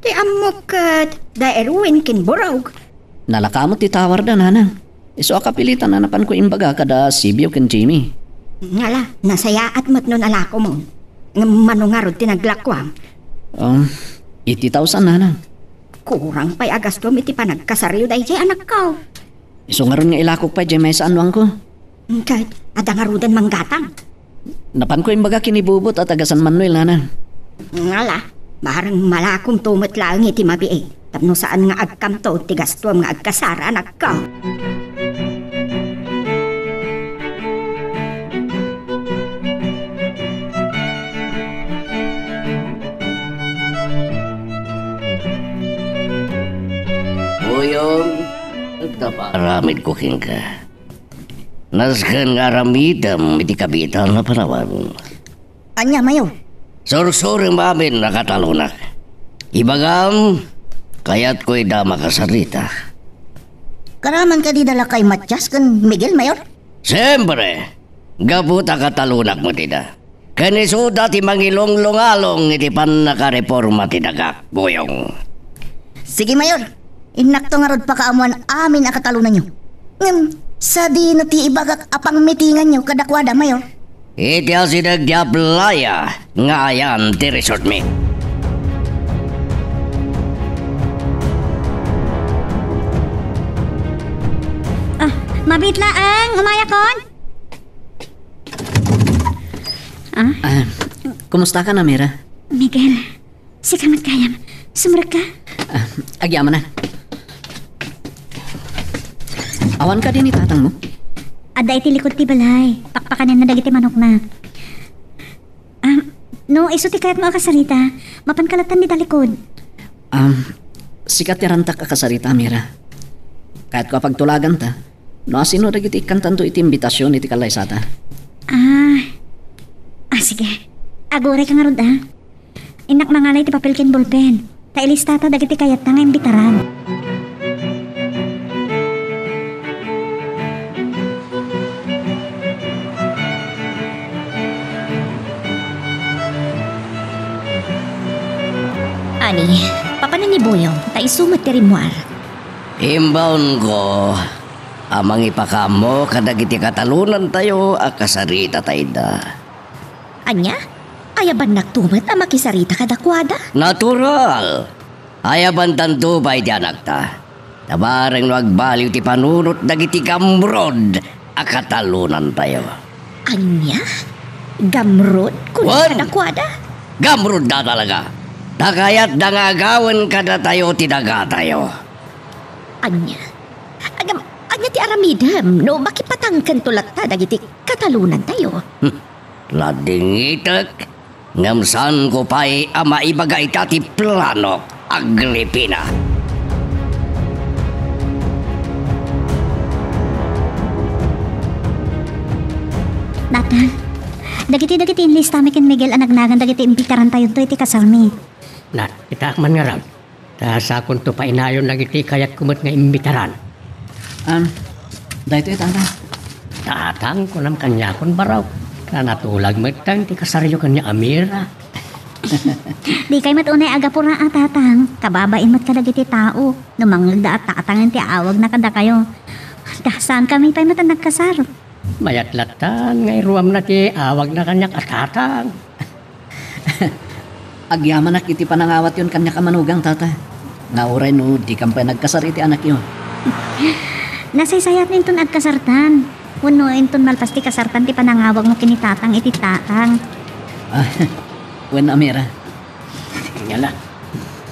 Ti ammok ket da Erwin ken Burog. Nalaka met ti tawarda, Nanang. Isu a kapilitan a napanko imbaga kada Sibio ken Jimmy. Ngala, nasayaat met no nalakomon. Ngem mano ngarud ti naglakuam? Um, eighty thousand, Nanang. Kurang pay a gastom iti panagkasaryo daydiay anakko. Isu ngarud nga ilakok pay diay maysa a nuangko. Ket adda ngaruden manggatang? Napanko imbaga ken ni Bubot a taga San Manuel, Nanang. Ngala, bareng malakomto met laeng iti mabiit tapno saan nga agkamto ti gastuem nga agkasar, anakko. Buyong, adda paaramidko kenka. Nasken nga aramidem iti kabiitan a panawan. Ania, Mayor? Sursurem amin a katalonak. Ibagam, kayatko ida makasarita. Karaman kadi da lakay Matias ken Miguel, Mayor? Siempre, gapu ta katalonak met ida. Ken isuda ti mangilunglungalong iti pannakareporma ti dagak, Buyong. Sige, Mayor. Innakto ngarud pakaammoan amin a katalonanyo. Ngem, sadino ti ibagak a pangmitinganyo kadakuada, Mayor? Iti asideg ti ablaya nga ayan ti resortmi. Ah, mabiit laeng, umayakon? Ah? Ah, kumusta ka na, Mira? Miguel, sika met gayam. Sumrekka? Ah, agyamanak. Awan kadi ni tatangmo? Adda iti likod ti balay. Pakpakanenna dagiti manokna. Ah, no isu ti kayatmo a kasarita, mapanka lattan dita likod. Um, sika ti rantak a kasarita, Mira. Kayatko a pagtulaganta. No asino dagiti ikkantanto iti imbitasion iti kallaysata? Ah. Ah, sige. Agurayka ngarud, ah. Innak mangala iti papel ken bolpen. Ta ilistata dagiti kayatta nga imbitaran. Ani, papanen ni Buyong, ta isu met ti rimmuar. Imbaonko a mangipakaammo kadagiti katalonantayo a kasarita ta ida. Ania? Ayabannakto met a makisarita kadakuada? Natural! Ayabantanto pay ti anakta. Ta bareng no agbaliw ti panunot dagiti gamrod a katalonantayo. Ania? Gamrod? Wen! Kadakuada? Gamrodda talaga. Ta kayatda nga agawen kadatayo ti dagatayo. Ania? Agam-, ania ti aramidem no makipatangkento latta dagiti katalonantayo? Hmm. Ladingitek, ngem saanko pay a maibaga ita ti planok, Agripina. Tatang, dagiti, dagiti inlistami ken Miguel a nagnagan dagiti imbitarantayo iti kasarmi. Nat, kitaak man ngarud. Ta sakonto painayon dagiti kayatko met nga imbitaran. Am, daytoy, Tatang. Tatang, kunam kaniakon, barok. Ta natulag metten ti kasaryo ken ni Amira. Dikay met unay agapura a, Tatang. Kababain met kadagiti tao. No mangngegda a Tatang ti awagna kadakayo. Ta saankami pay met a nagkasar. Mayat lattan nga iruamna ti awagna kaniak a Tatang. Agyamanak iti panangawatyon kaniak a manugang, Tata. Nga uray no dikam pay nagkasar iti anakyo. Nasaysayat no inton agkasartan. Wenno inton malpas ti kasartan ti panangawagmo ken ni Tatang iti Tatang. Ah, wen, Amira. Ngala.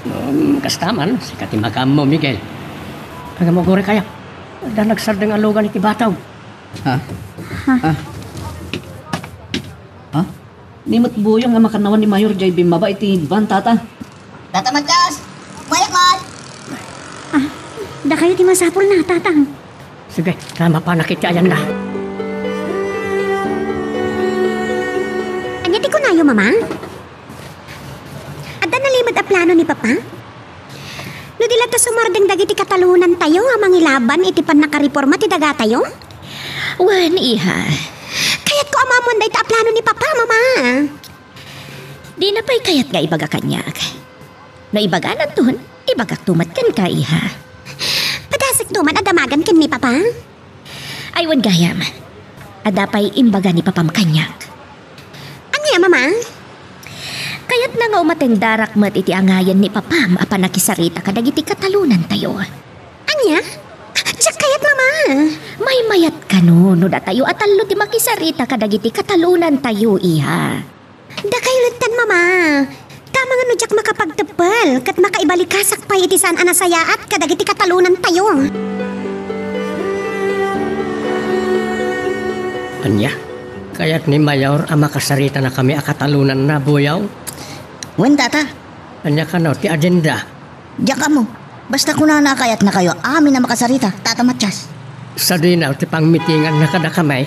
Um, kasta man, sika ti makaammo, Miguel. Agammo, uray kaya. Adda nagsardeng a lugan iti batog. Ha? Ha? Ah. Ha? Ni met Buyong a makannawan ni Mayor jay bimmaba iti van, Tata. Tata Matias! Mayak man! Ah, dakayo ti masapulna, Tatang. Sige, ta mapanak iti ayanna. Ania ti kunayo, Mama? Adda nalimed a plano ni Papa? No di latta sumardeng dagiti katalonantayo a mangilaban iti pannakareporma ti dagatayo? Wen, iha. Kayatko a maammoan dayta a plano ni Papa, Mama. Dina pay kayat nga ibaga kaniak. No ibagananton, ibagakto met kenka, iha. Padasekto man a damagan ken ni Papa? Ay, wen gayam. Adda pay imbaga ni Papam kaniak. Ania, Mama? Kayatna nga umatengdarak met iti angayan ni Papam a pannakisarita kadagiti katalonantayo. Ania? Diak kayat, Mama. Maymayat kano no datayo a tallo ti makisarita kadagiti katalonantayo, iha. Dakayo lattan, Mama. Tama nga no diak makapagteppel ket makaibalikas pay iti saan a nasayaat kadagiti katalonantayo. Ania? Kayat ni Mayor a makasaritanakami a katalonanna, Buyong? Wen, Tata. Ania kano ti agenda? Diak ammo. Basta kunana a kayatnakayo amin a makasarita, Tata Matias. Sadino ti pangmitinganna kadakami?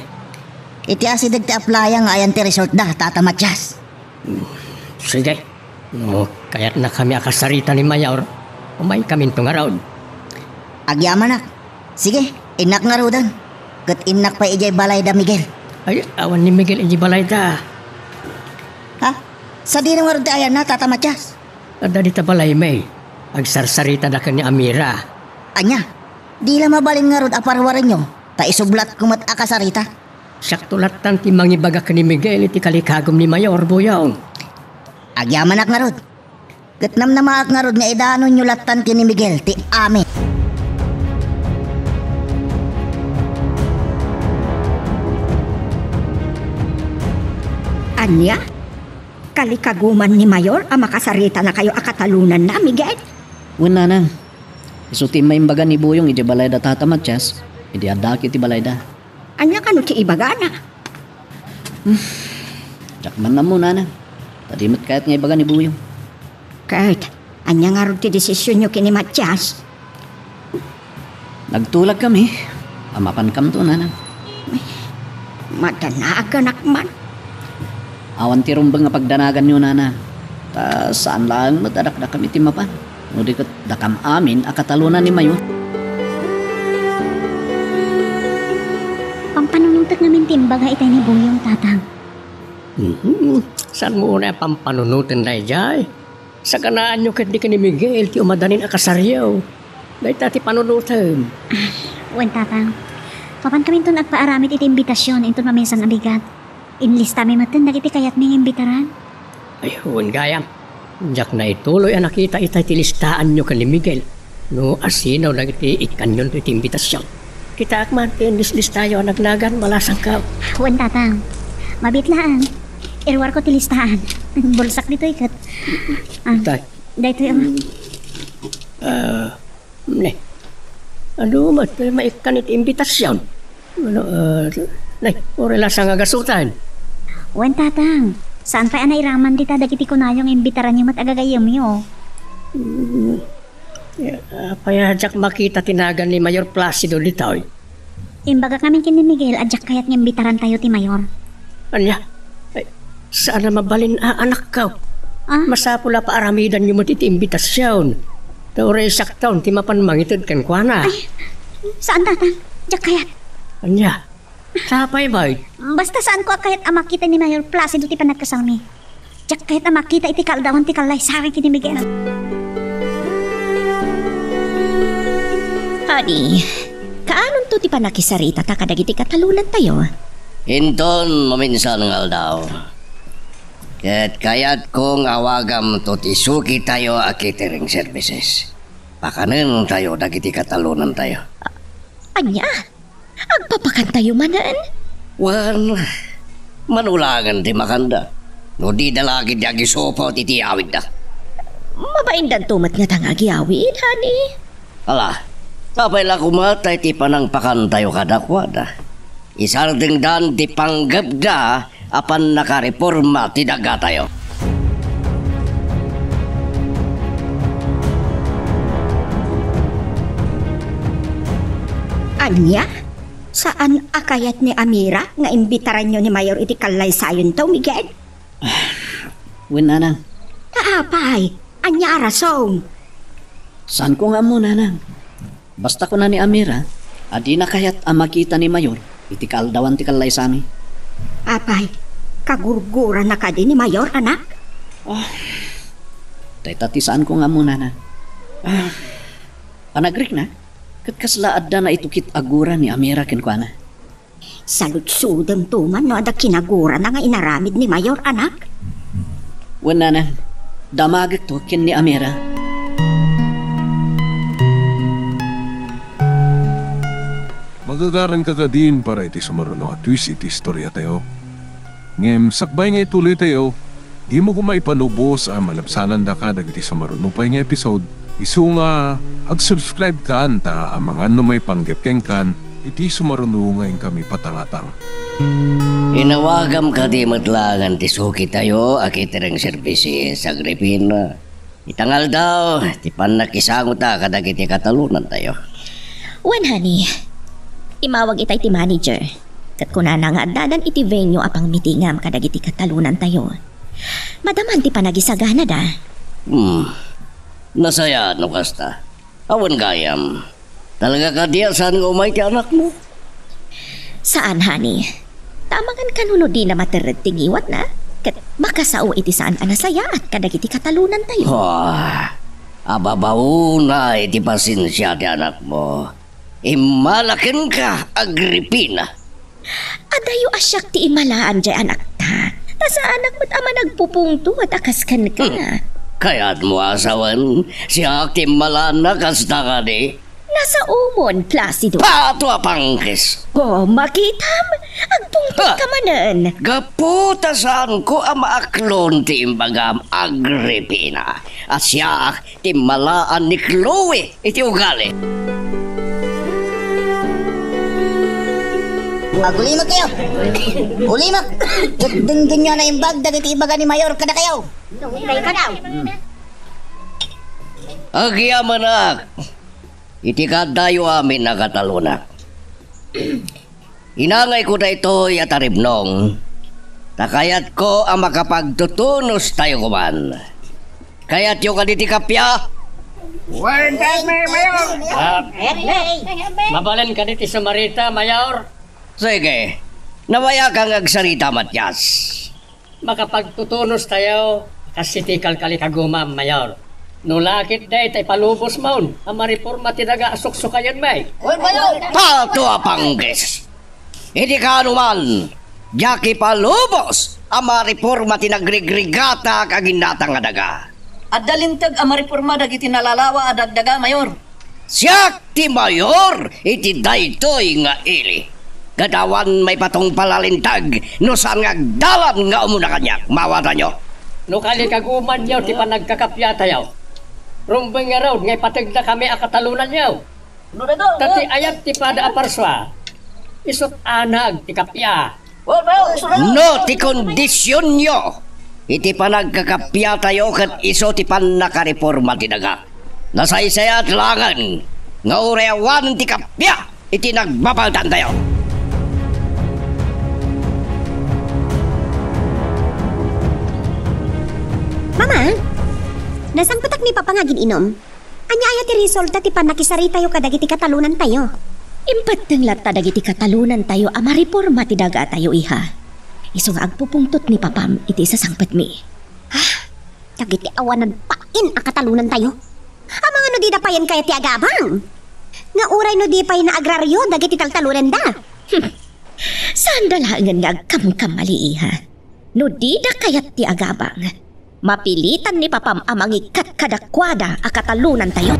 Iti asideg ti aplaya nga ayan ti resultda, Tata Matias. Sige. No kayatnakami a kasarita ni Mayor, umaykaminto ngarud. Agyamanak. Sige, innak ngaruden. Ket innak pay idiay balayda, Miguel. Ay, awan ni Miguel idiay balayda. Ha? Sadino ngarud ti ayanna, Tata Matias? Adda dita balaymi. Agsarsaritada ken ni Amira. Ania? Di la mabalin ngarud a parwarenyo, ta isublatko met a kasarita. Siakto lattan ti mangibaga ken ni Miguel iti kalikagum ni Mayor, Buyong. Agyamanak ngarud. Ket namnamaak ngarud nga idanonyo lattan ken ni Miguel ti amin. Ania? Kalikaguman ni Mayor a makasaritanakayo a katalonanna, Miguel? Wen, nanang. Isu ti immaimbaga ni Buyong idiay balayda Tata Matias, idi addaak iti balayda. Ania kano ti ibagana? Hmm. Diak man ammo, nanang. Ta di met kayat nga ibaga ni Buyong. Ket, ania ngarud ti desisionyo ken ni Matias? Nagtulagkami a mapankamto, nanang. Madanaganak man. Awan ti rumbeng a pagdanaganyo, nanang. Ta saan laeng met a dakdakami ti mapan. No di ket dakam amin a katalonan ni Mayor. Pampanunotek ngamin ti imbaga itay ni Buyong, Tatang. Mhm. Saanmo unay a pampanunoten daydiay? Saganaanyo ketdi ken ni Miguel ti umadanin a kasaryo. Dayta ti panunotem. Wen, Tatang. Mapankaminton agpaaramid iti imbitasion inton maminsan a bigat. Inlistami metten dagiti kayatmi nga imbitaran. Ay, wen gayam. Diak naituloy a nakita itay ti listaanyo ken ni Miguel. No asino dagiti ikkannyon iti imbitasion. Kitaak man ti inlislistayo a nagnagan, malasangka. Wen, Tatang. Mabiit laeng. Iruarko ti listaan. Bulsak ditoy ket. Ah, Tay. Daytoy, oh. Ah, ne. Adu met, maikkan iti imbitasion. Ano, ah, ne, uray la sa nga gasutan. Wen, Tatang. Saan pay a nairaman dita dagiti kunayo nga imbitaranyo met a gagayyemyo? Mm. Eh, apay a diak makita ti nagan ni Mayor Placido ditoy? Imbagak ngamin ken ni Miguel a diak kayat nga imbitarantayo ti Mayor. Ania? Ay, saan a mabalin a anakko. Ah? Masapul a paaramidanyo met iti imbitasion. Ta uray siakton ti mapan mangited kenkuana. Ay, saan, Tatang. Diak kayat. Ania? Sapay, bay. Basta saanko a kayat a makita ni Mayor Placido ti panagkasawmi. Diak kayat a makita iti kaaldawan ti kallaysayan ken ni Miguel. Honey, kaanonto ti pannakisaritata kadagiti katalonantayo? Inton maminsan nga aldaw, ket kayatko nga awagamto ti sukitayo a catering services. Pakanentayo dagiti katalonantayo. Ania? Agpapakantayo manen? Wen, manulangen ti makanda. No dida la ketdi agisuput iti awidda. Mabaindanto met ngata nga agyawid, honey. Ala, sapay la koma ta iti panangpakantayo kadakuada, isardengdan ti panggepda a pannakareporma ti dagatayo. Ania? Saan a kayat ni Amira nga imbitaranyo ni Mayor iti kallaysayonto, Miguel? Wen, nanang. Ta apay, ania a rason? Saanko nga ammo, nanang. Basta kuna ni Amira a dina kayat a makita ni Mayor iti kaaldawan ti kallaysami. Apay, kagurgurana kadi ni Mayor, anak? Ah, dayta ti saanko nga ammo, nanang. Ah, panagrikna, ket kasla adda naitukit a gura ni Amira kenkuana. Saludsodemto man no adda kinagurana nga inaramid ni Mayor, anak? Wen, nanang, damagekto ken ni Amira. Magagaranka kadin para iti sumaruno a twist iti istoriatayo. Ngem sakbay nga ituloytayo, dimo koma ipalubos a malabsanandaka dagiti sumaruno pay nga episode, isu nga ag-subscribe kan ta amangan no maipanggep kenkan iti sumaruno nga inkami patangatang. Inawagam kadi met laengen ti sukitayo a catering services, Agripina. Ita nga aldaw, ti pannakisangota kadagiti katalonantayo. Wen, honey. Immawag itay ti manager. Ket kunana nga addadan iti venue a pangmitingam kadagiti katalonantayo. Madaman ti panagisaganada. Hmm. Nasayaat no kasta. Awan gayam. Talaga kadi a saan nga umay ti anakmo? Saan, honey. Ta amangan kano no dina materred ti ngiwatna, ket makasao iti saan a nasayaat kadagiti katalonantayo. Ah, ababaona iti pasensia ti anakmo. Immala kenka, Agripina. Adayo a siak ti immalaan diay anakta. Ta saanak met a managpupungtot a kas kenka. Hmm. Kayatmo a sawen, siak ti immalaanna kasta kadi? Nasaomon, Placido. Pato a pangkis! O, makitam? Agpungtotka manen. Gapu ta saanko a maaklon ti imbagam, Agripina, a siak ti immalaan ni Chloe iti ugali. Agulimek kayo. Ulimek. Ket denggenyo a naimbag dagiti ibaga ni Mayor kadakayo. Agyamanak iti kaaddayo amin a katalonak. Inangayko daytoy a taripnong, ta kayatko a makapagtutunostayo koman. Kayatyo kadi ti kappia? Wen, Mayor! Ah, mabalin kadi ti sumarita, Mayor? Sige, nawayakan nga agsarita, Matias. Makapagtutunostayo, kas iti kalkalikagumam, Mayor. No lakit dayta ipalubosmon a mareporma ti daga a suksukayenmi. Oy, Mayor! Pato a pangkis! Iti kaano man, diak ipalubos a mareporma ti nagrigrigatak a ginnatang a daga. Adda linteg a mareporma dagiti nalalawa a dagdaga, Mayor. Siak ti mayor iti daytoy nga ili. Ket awan maipatungpal a linteg no saan nga agdalan nga umuna kaniak. Maawatanyo? No kalikagumanyo ti panagkakapiatayo, rumbeng ngarud nga ipategdakami a katalonanyo. Ta ti ayat ti pada a parsua, isut' anag ti kappia. No ti kondisionyo iti panagkakapiatayo ket isu ti pannakareporma ti daga, nasaysayaat laengen nga uray awan ti kappia iti nagbabaldaantayo. Nasangpetak ni Papa nga agin-inum. Ania aya ti resulta ti pannakisaritayo kadagiti katalonantayo? Impetteng latta dagiti katalonantayo a mareporma ti dagatayo, iha. Isu nga agpupungtot ni Papam iti isasangpetmi. Ah, dagiti awanan pain a katalonantayo. Amangan no dida payen kayat ti agabang. Nga uray no di pay naagrario dagiti taltalonanda. Hmm. Saanda laengen nga agkamkamali, iha. No dida kayat ti agabang, mapilitan ni Papam a mangikkat kadakuada a katalonantayo.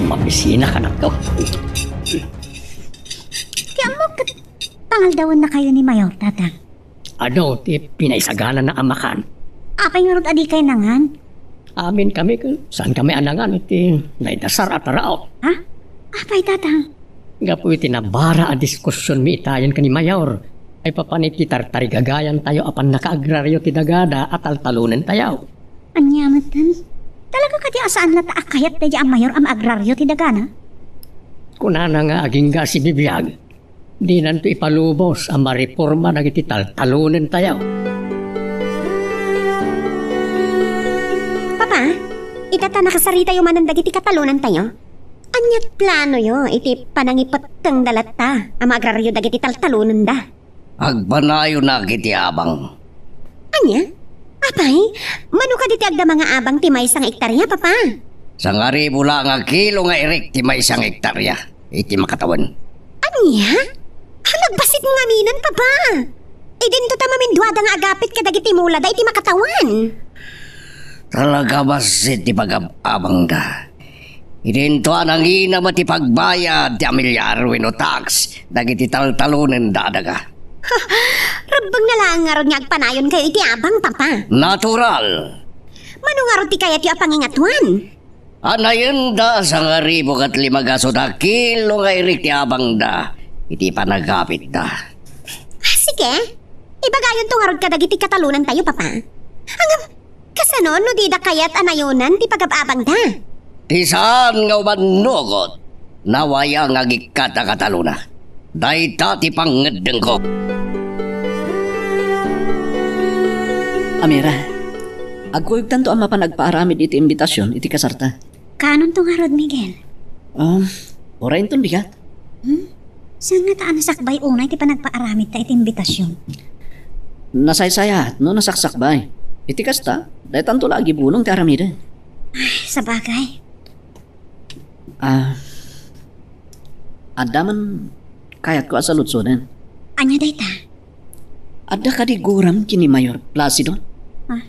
Mabisina kanakto. Ti ammok ket pangaldawennakayo ni Mayor, Tatang. Adu ti pinaisaganana a makan. Apay ngarud a dikay nangan? Amin kami, saan kami a nangan iti naidasar a taraok. Ha? Apay, Tatang? Gapu iti nabara a diskusionmi itayen ken ni Mayor, ay papan iti tartarigagayantayo a pannakaagrario ti dagada a taltalonentayo. Ania metten? Talaga kadi a saan latta a kayat daydiay a Mayor a maagrario ti dagana? Kunana nga agingga a sibibiag. Dinanto ipalubos a mareporma dagiti taltalonentayo. Papa, ita ta nakasaritayo manen dagiti katalonantayo. Ania't planoyo iti panangipettengda latta a maagrario dagiti taltalonenda? Agpanayonak iti abang. Ania? Apay, mano kadi ti agdama nga abang ti maysa nga ektaria, Papa? Sangaribu la nga kilo nga irik ti maysa nga ektaria iti makatawen. Ania? Ah, nagbassit ngaminen, Papa. Idinto ta maminduada nga agapit kadagiti mulada iti makatawen. Talaga bassit ti pagab-abangda. Idinto a nangina met ti pagbayad ti amilyar wenno tax dagiti taltalonenda a daga. Rebbengna laeng ngarud nga agpanayonkayo iti abang, Papa. Natural. Mano ngarud ti kayatyo a pangingatuan? Anayenda sangaribu ket lima gasut a kilo nga irik ti abangda iti panagapitda. Ah, sige. Ibagayonto ngarud kadagiti katalonantayo, Papa. Ngem, kasano no dida kayat a nayonan ti pagab-abangda? Ti saan nga umannugot, nawaya nga agikkat a katalona. Dayta ti pangngeddengko. Amira, agkuyogtanto a mapan agpaaramid iti imbitasion iti kasarta. Kaanonto ngarud, Miguel? Um, uray inton bigat. Hmm? Saan ngata a nasakbay unay ti panagpaaramidta iti imbitasion? Nasaysayaat no nasaksakbay. Iti kasta, daytanto la agibulong ti aramiden. Ay, sabagay. Ah, adda man kayatko a saludsoden. Ania dayta? Adda kadi guram ken ni Mayor Placido? Ah,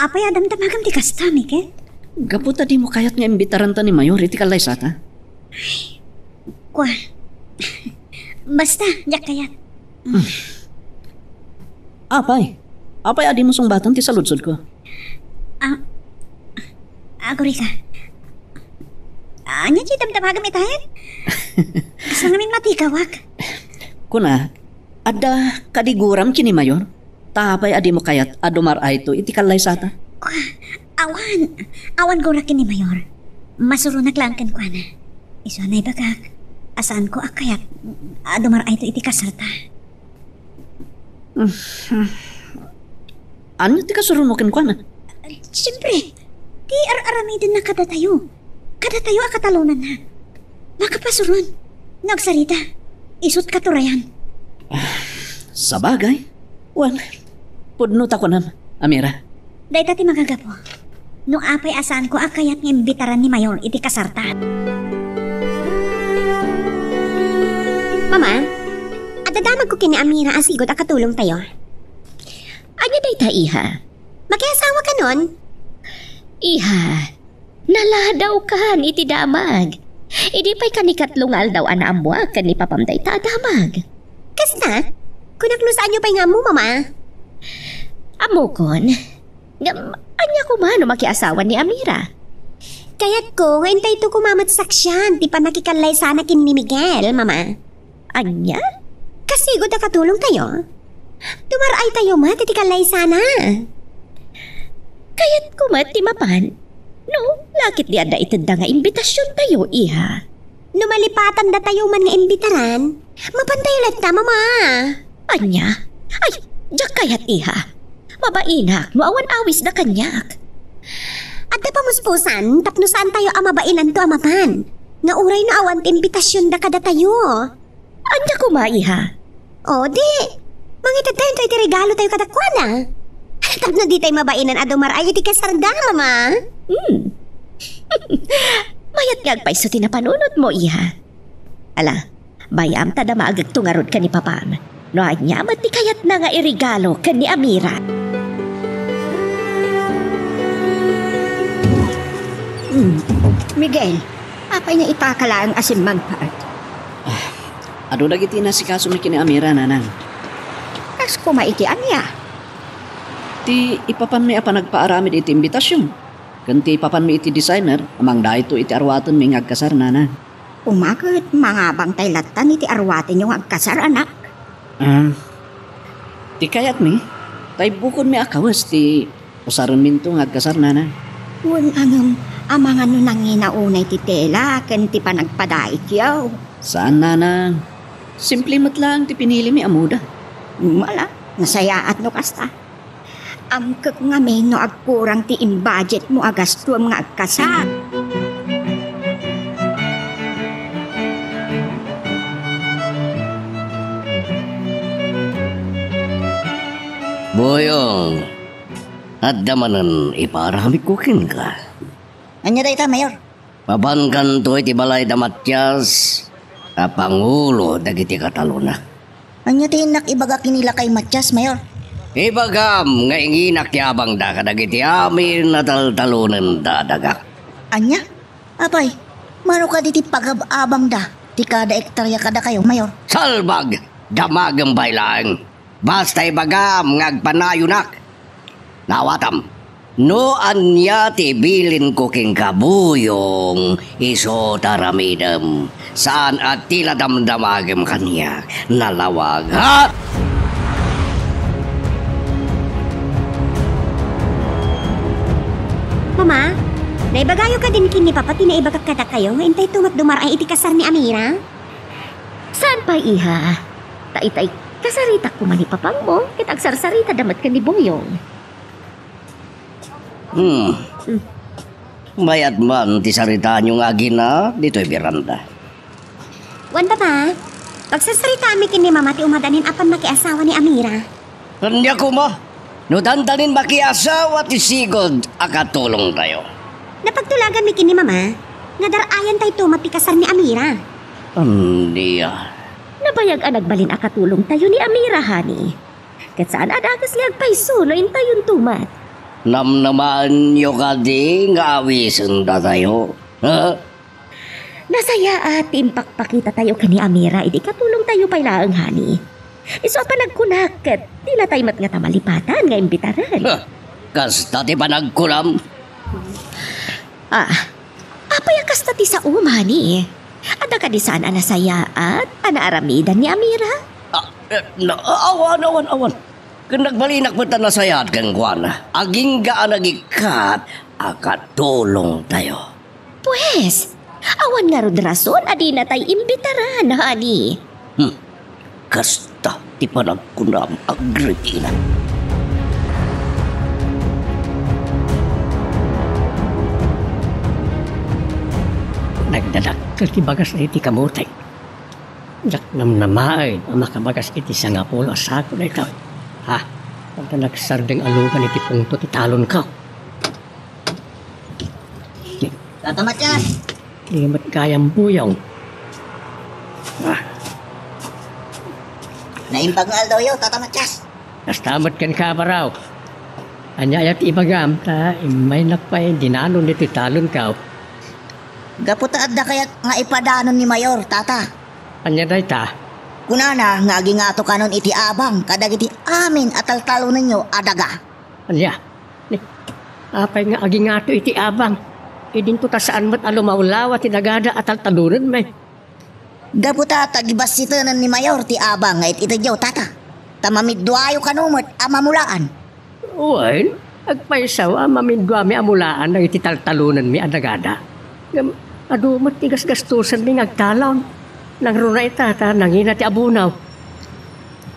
apay a damdamagam ti kasta, Miguel? Gapu ta dimo kayat nga imbitaranta ni Mayor iti kallaysata. Kua. Basta, diak kayat. Apay? Apay a dimo sungbatan ti saludsodko? Ah, agurika. Ania ti damdamagam itayen? Kasta ngamin matigawak. Kuna, adda kadi guram ken ni Mayor? Ta apay a dimo kayat a dumar-ayto iti kallaysata? Kua, awan. Awan gurak ken ni Mayor. Masuronak laeng kenkuana. Isu a naibagak a saanko a kayat a dumar-ayto iti kasarta. Ania ti kasuromo kenkuana? Siempre, ti ar-aramidenna kadatayo. Kadatayo a katalonanna. Makapasuron no agsarita. Isu't katurayan. Sabagay. Wen, pudno ta kunam, Amira. Dayta ti makagapu. No apay a saanko a kayat nga imbitaran ni Mayor iti kasarta. Mama, adda damagko ken ni Amira a sigud a katulongtayo. Ania dayta, iha? Makiasawa kanon? Iha, naladawkan iti damag. Idi pay kanikatlo nga aldaw a naammoak ken ni papam dayta a damag. Kasta? Kunak no saanyo pay nga ammo, Mama. Ammokon. Ngem, ania koma no makiasawa ni Amira? Kayatko nga intayto koma met saksian ti pannakikallaysana ken ni Miguel, Mama. Ania? Kasigud a katulongtayo. Dumar-aytayo met iti kallaysana. Kayatko met ti mapan. No, lakit di adda itedda nga imbitasiontayo, iha. No malipatandatayo man nga imbitaran, mapantayo latta, Mama. Ania? Ay, Diak kayat, iha. Mabainak no awan awisda kaniak. Adda pamuspusan tapno saantayo a mabainanto a mapan. Nga uray no awan ti imbitasionda kadatayo. Ania koma, iha? O, di, mangitedtayo iti regalotayo kadakuada. Tapno ditay mabainan a dumar-ay iti kasarda, Mama. Hmm. Mayat nga agpayso ti napanunotmo, iha. Ala, bay-am ta damagekto ngarud ken ni Papam. No ania met ti kayatna nga iregalo ken ni Amira. Hmm. Miguel, apay nga ita ka laeng a simmangpet? Ah, adu dagiti inasikasomi ken ni Amira, Nanang. Kas koma iti ania? Ti ipapanmi a panagpaaramid iti imbitasion, ken ti ipapanmi iti designer, amang daytoy iti aruatenmi nga agkasar, Nanang. Koma ket mangabangtay lattan iti aruatenyo nga agkasar, anak. Ah, ti kayatmi, ta ibbukodmi a kawes ti usarenminto nga agkasar, Nanang. Wen, ngem, amangan no nangina unay ti tela ken ti panagpadaikyo? Saan, Nanang. Simple met laeng ti pinilimi a moda. Ala, nasayaat no kasta. Amkek ngamin no agkurang ti imbudgetmo a gastuem nga agkasar. Boyong, adda manen ipaaramidko kenka. Ania dayta, Mayor? Mapankanto iti balay da Matias a pangulo dagiti katalona. Ania ti innak ibaga ken ni lakay Matias, Mayor? Ibagam nga inginak ti abangda kadagiti amin a taltalonenda a daga. Ania? Apay, mano kadi ti pagab-abangda ti kada ektarya kadakayo, Mayor? Salbag! Damagem pay laeng. Basta ibagam nga agpanayonak. Naawatam, no ania ti ibilinko kenka, Boyong, isu ta aramidem. Saan a ti la damdamagem kaniak. Nalawag, ha? Mama, naibagayo kadin ken ni Papa ti naibagak kadakayo nga intayto met dumar-ay iti kasar ni Amira? Saan pay, iha? Ta itay kasaritak koma ni Papangmo, ket agsarsaritad met ken ni Boyong. Hmm. Hmm. Mayat man ti saritaanyo nga agina ditoy beranda. Wen, Papa, pagsarsaritaanmi ken ni Mama ti umadanin a pammakiasawa ni Amira. Ania koma? No dandanin makiasawa ti sigud a katulongtayo. Napagtulaganmi ken ni Mama nga dar-ayantayto met ti kasar ni Amira. Ania? Nabayag a nagbalin a katulongtayo ni Amira, honey. Ket saan a dakes nga agpayso no intayonto met. Namnamaenyo kadi nga awisen datayo? Ha? Nasayaat ti impakpakitatayo ken ni Amira idi katulongtayo pay laeng, honey. Isu a panagkunak ket dinatay met ngata malipatan nga imbitaren. Ha, kasta ti panagkunam. Ah, apay a kasta ti saom, honey? Adda kadi saan a nasayaat a naaramidan ni Amira? Ah, eh, na, awan, awan, awan. Ken nagbalinak met a nasayaat kenkuana. Agingga a nagikkat a katulongtayo. Pues, awan ngarud rason a dinatay imbitaran, honey. Hmm. Kasta ti panagkunam, Agripina. Nagdadakkel ti bagas iti kamote. Diak namnamaen a makabagas iti sangapulo a sako daytoy. Ha? Adda nagsardeng a lugan iti pungto ti talonko. Tata Matias! Di met gayam, Boyong. Ah. Naimbag nga aldawyo, Tata Matias. Kasta met kenka, Baraw. Ania aya ti ibagam, ta immaynak pay dinanon iti talonko. Gapu ta adda kayat nga ipadanon ni Mayor, Tata. Ania dayta? Kunana nga agingato kanon iti abang kadagiti amin a taltalonenyo a daga. Ania? Ni, apay nga agingato iti abang? Idinto ta saan met a lumawlawa ti dagada a taltalonenmi. Gapu ta tagibassitenen ni Mayor ti abang nga it-itedyo, Tata. Ta mamidduayo kano met a mamulaan. Wen, agpayso a mamidduami a mulaan dagiti taltalonenmi a dagada. Ngem adu met ti gasgastosenmi nga agtalon. Nangruna ita ta nangina ti abono.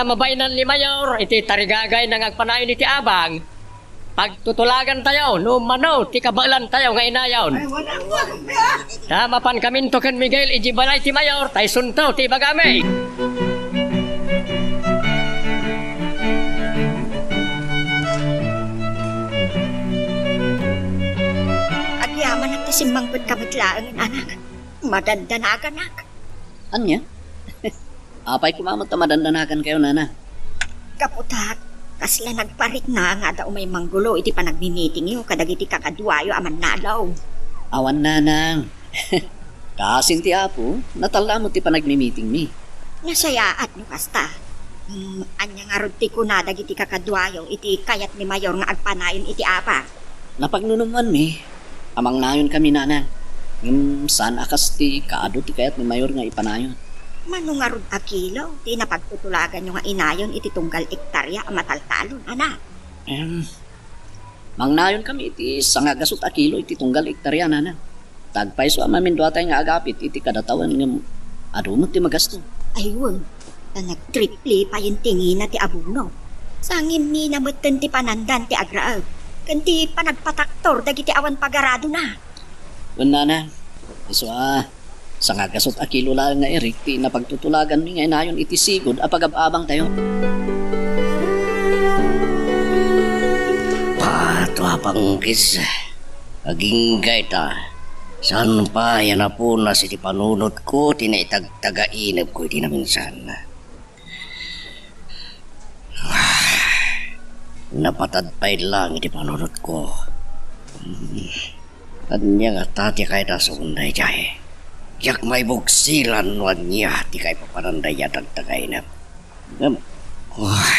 ta mabainan ni Mayor iti tarigagayna nga agpanayon iti abang, pagtutulagantayo no mano ti kabaelantayo nga inayon. Ta mapankaminto ken Miguel idiay balay ti Mayor, ta isunto ti ibagami. Agyamanak ta simmangpetka met laengen, anak. Madandanaganak. Ania? Apay koma met ta madandanagankayo, nanang? Gapu ta kasla nagparikna nga adda umay manggulo iti panagmimitingyo kadagiti kakaduayo a mannalaw. Awan, nanang. Kaasing ti Apo, natalna met ti panagmimitingmi. Nasayaat no kasta. Hmm, ania ngarud ti kuna dagiti kakaduayo iti kayat ni Mayor nga agpanayon iti abang? Napagnunumoanmi a mangnayonkami, nanang. Ngem saan a kas ti kaadu ti kayat ni Mayor nga ipanayon. Mano ngarud a kilo ti napagtutulaganyo nga inayon iti tunggal ektaria a mataltalon, anak? Em, mangnayonkami iti sangagasut a kilo iti tunggal ektaria, nanang. Ta agpayso a maminduatayo nga agapit iti kada tawen ngem adu met ti magasto. Ay wen, ta nagtriple payen ti ngina ti abono. Sangimmina metten ti panandan ti agraem ken ti panagpataktor dagiti awan pagaradona. Wen, nanang, isu a sangagasut a kilo laeng nga irik ti napagtutulaganmi nga inayon iti sigud a pagab-abangtayo. Pato a panggis. Agingga ita, saan pay a napunas iti panunotko ti naitagtagainepko iti naminsan. Napatad pay lang iti panunotko. Hmm. Ania ngata ti kayatko daydiay? Diak maibuksilan no ania ti kaipapananda a tagtagainep. Ngem, uy,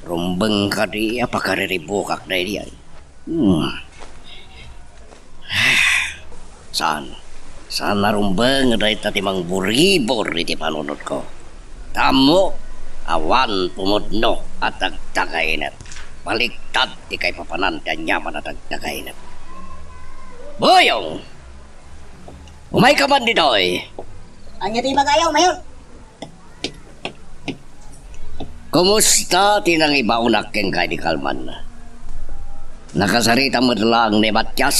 rumbeng kadi a pakariribukak daydiay. Hmm. Saan? Saan a rumbeng dayta ti mangburibor iti panunotko. Ta ammok, awan pumudno a tagtagainep. Baliktad ti kaipapanan ti aniaman a tagtagainep. Boyong! Umayka man ditoy! Ania ti ibagayo, Mayor? Kumusta ti nangibaonak kenka idi kalman? Nakasarita met laeng ni Matias?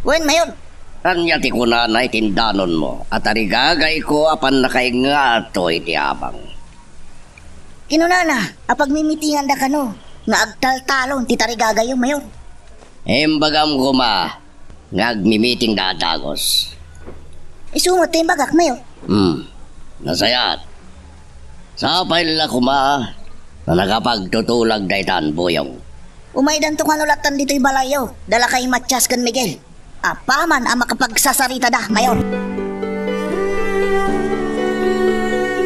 Wen, Mayor. Ania ti kunana iti indanonmo a tarigagayko a pannakaingato iti abang? Kinunana a pagmimitinganda kano nga agtaltalon ti tarigagayo, Mayor. Imbagam koma nga agmimitingda a dagus. Isu met ti imbagak, Mayor. Hmm. Nasayaat. Sapay la koma no nakapagtutulag daytan, Boyong. Umaydanto kano lattan ditoy balayyo, da lakay Matias ken Miguel. Apaman a makapagsasaritada, Mayor.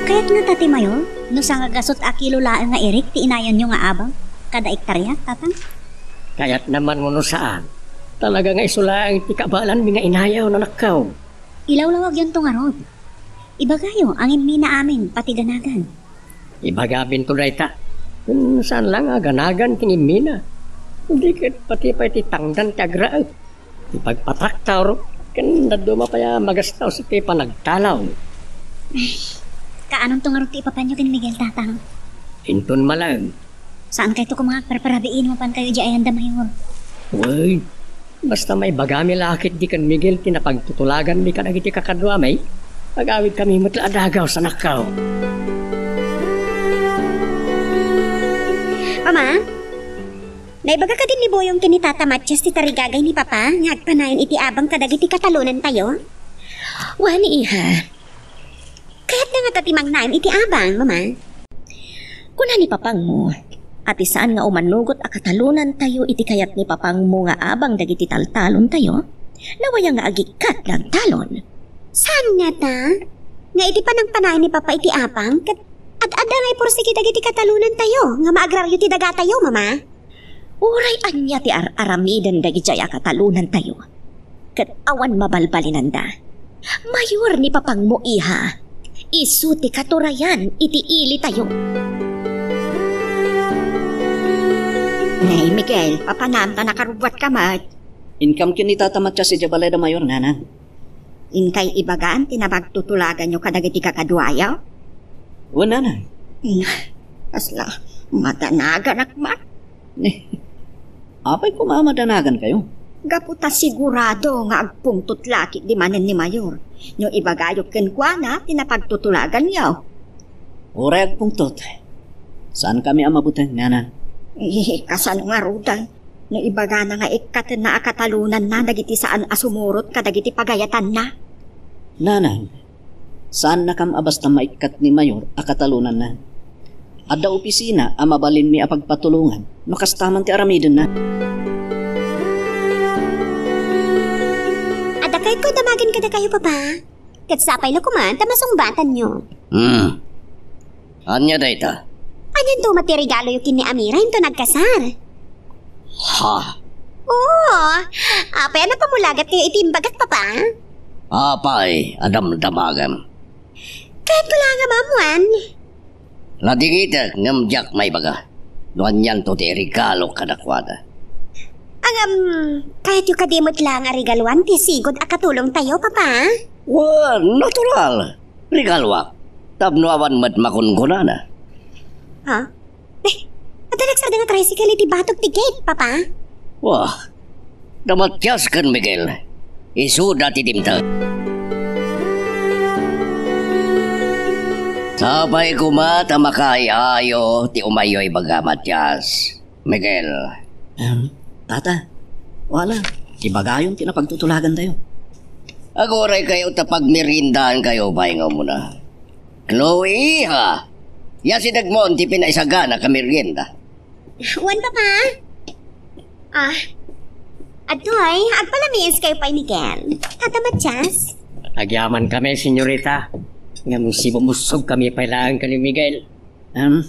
Kayat ngata ti Mayor, no sangagasut a kilo laeng nga irik ti inayonyo nga abang kada ektarya, Tatang? Kayatna man wenno saan, talaga nga isu laeng ti kabaelanmi nga inayaw, nanakkaw. Ilawlawagyonto ngarud. Ibagayo a ngimmina amin pati ganagan. Ibagaminto dayta. Ken saan la nga ganagan ti ngimmina. Di ket pati pay ti tangdan ti agraem. Ipagpatraktor, ken dadduma pay a magastos iti panagtalon. Kaanonto ngarud ti ipapanyo ken Miguel, Tatang? Inton malaem. Saankayto koma nga agparparabii no mapankayo idiay ayanda, Mayor. Wen, basta maibagami la ketdi ken Miguel ti napagtutulaganmi kadagiti kakaduami, agawidkami met la a dagaw, sanakkaw. Mama, naibaga kadin ni Boyong ken ni Tata Matias ti tarigagay ni Papa nga agpanayon iti abang kadagiti katalonantayo? Wen, iha. Kayatna ngata ti mangnayon iti abang, Mama. Kuna ni Papangmo, a ti saan nga umanugot a katalonantayo iti kayat ni Papangmo nga abang dagiti taltalontayo, nawaya nga agikkat nga agtalon. Saan ngata? Nga iti panangpanayon ni Papa iti abang, ket ad-adda nga ipursigi dagiti katalonantayo nga maagraryo ti dagatayo, Mama. Uray ania ti ar-aramiden dagidiay a katalonantayo, ket awan mabalbalinanda. Mayor ni Papangmo, iha. Isu ti katurayan iti ilitayo. Ay, Miguel, papanam ta nakarubbuatka met. Inkam ken ni Tata Matias idiay balayda, Mayor, nanang. Inkay ibagam ti napagtutulaganyo kadagiti kakaduayo? Wen, nanang. Hmm, kasla madanaganak man. Apay koma a madanagankayo? Gapu ta sigurado nga agpungtot la ketdi manen ni Mayor no ibagayo kenkuana ti napagtutulaganyo. Uray agpungtot, saankami a mabuteng, nanang. Eh, kasano ngaruden? No ibagana nga ikkatenna a katalonanna dagiti saan a sumurot kadagiti pagayatanna. Nanang, saannakam a basta maikkat ni Mayor a katalonanna. Adda opisina a mabalinmi a pagpatulongan no kasta man ti aramidenna. Adda kayatko a damagen kadakayo, Papa? Ket sapay la koma ta masungbatanyo. Hmm. Ania dayta? Anianto met ti regaloyo ken ni Amira inton nagkasar? Ha? Oo. Apay a napamulagatkayo iti imbagak, Papa? Apay a damdamagam? Kayatko la nga maammuan. Nadigitek ngem diak maibaga no anianto ti iregalo kadakuada. Ngem, kayatyo kadi met la nga regaluan ti sigud a katulongtayo, Papa? Wen, natural. Regaluak. Tapno awan met makunkunana. Ha? Eh, adda nagsarda nga tricycle iti batog ti gate, Papa? Wah, da Matias ken Miguel. Isuda ti dimteng. Sapay koma ta makaay-ayo ti umayyo ibaga, Matias. Miguel. Em, Tata, wala. Ibagayon ti napagtutulagantayo. Aguraykayo ta pagmeriendaankayo pay nga umuna. Chloe, iha! Yasidegmon ti pinaisagana a merienda. Wen, Papa? Ah, adtoy, agpalamiiskayo pay, Miguel. Tata Matias? Agyamankami, senyorita. Ngem simumussogkami pay laeng ken ni Miguel. Em,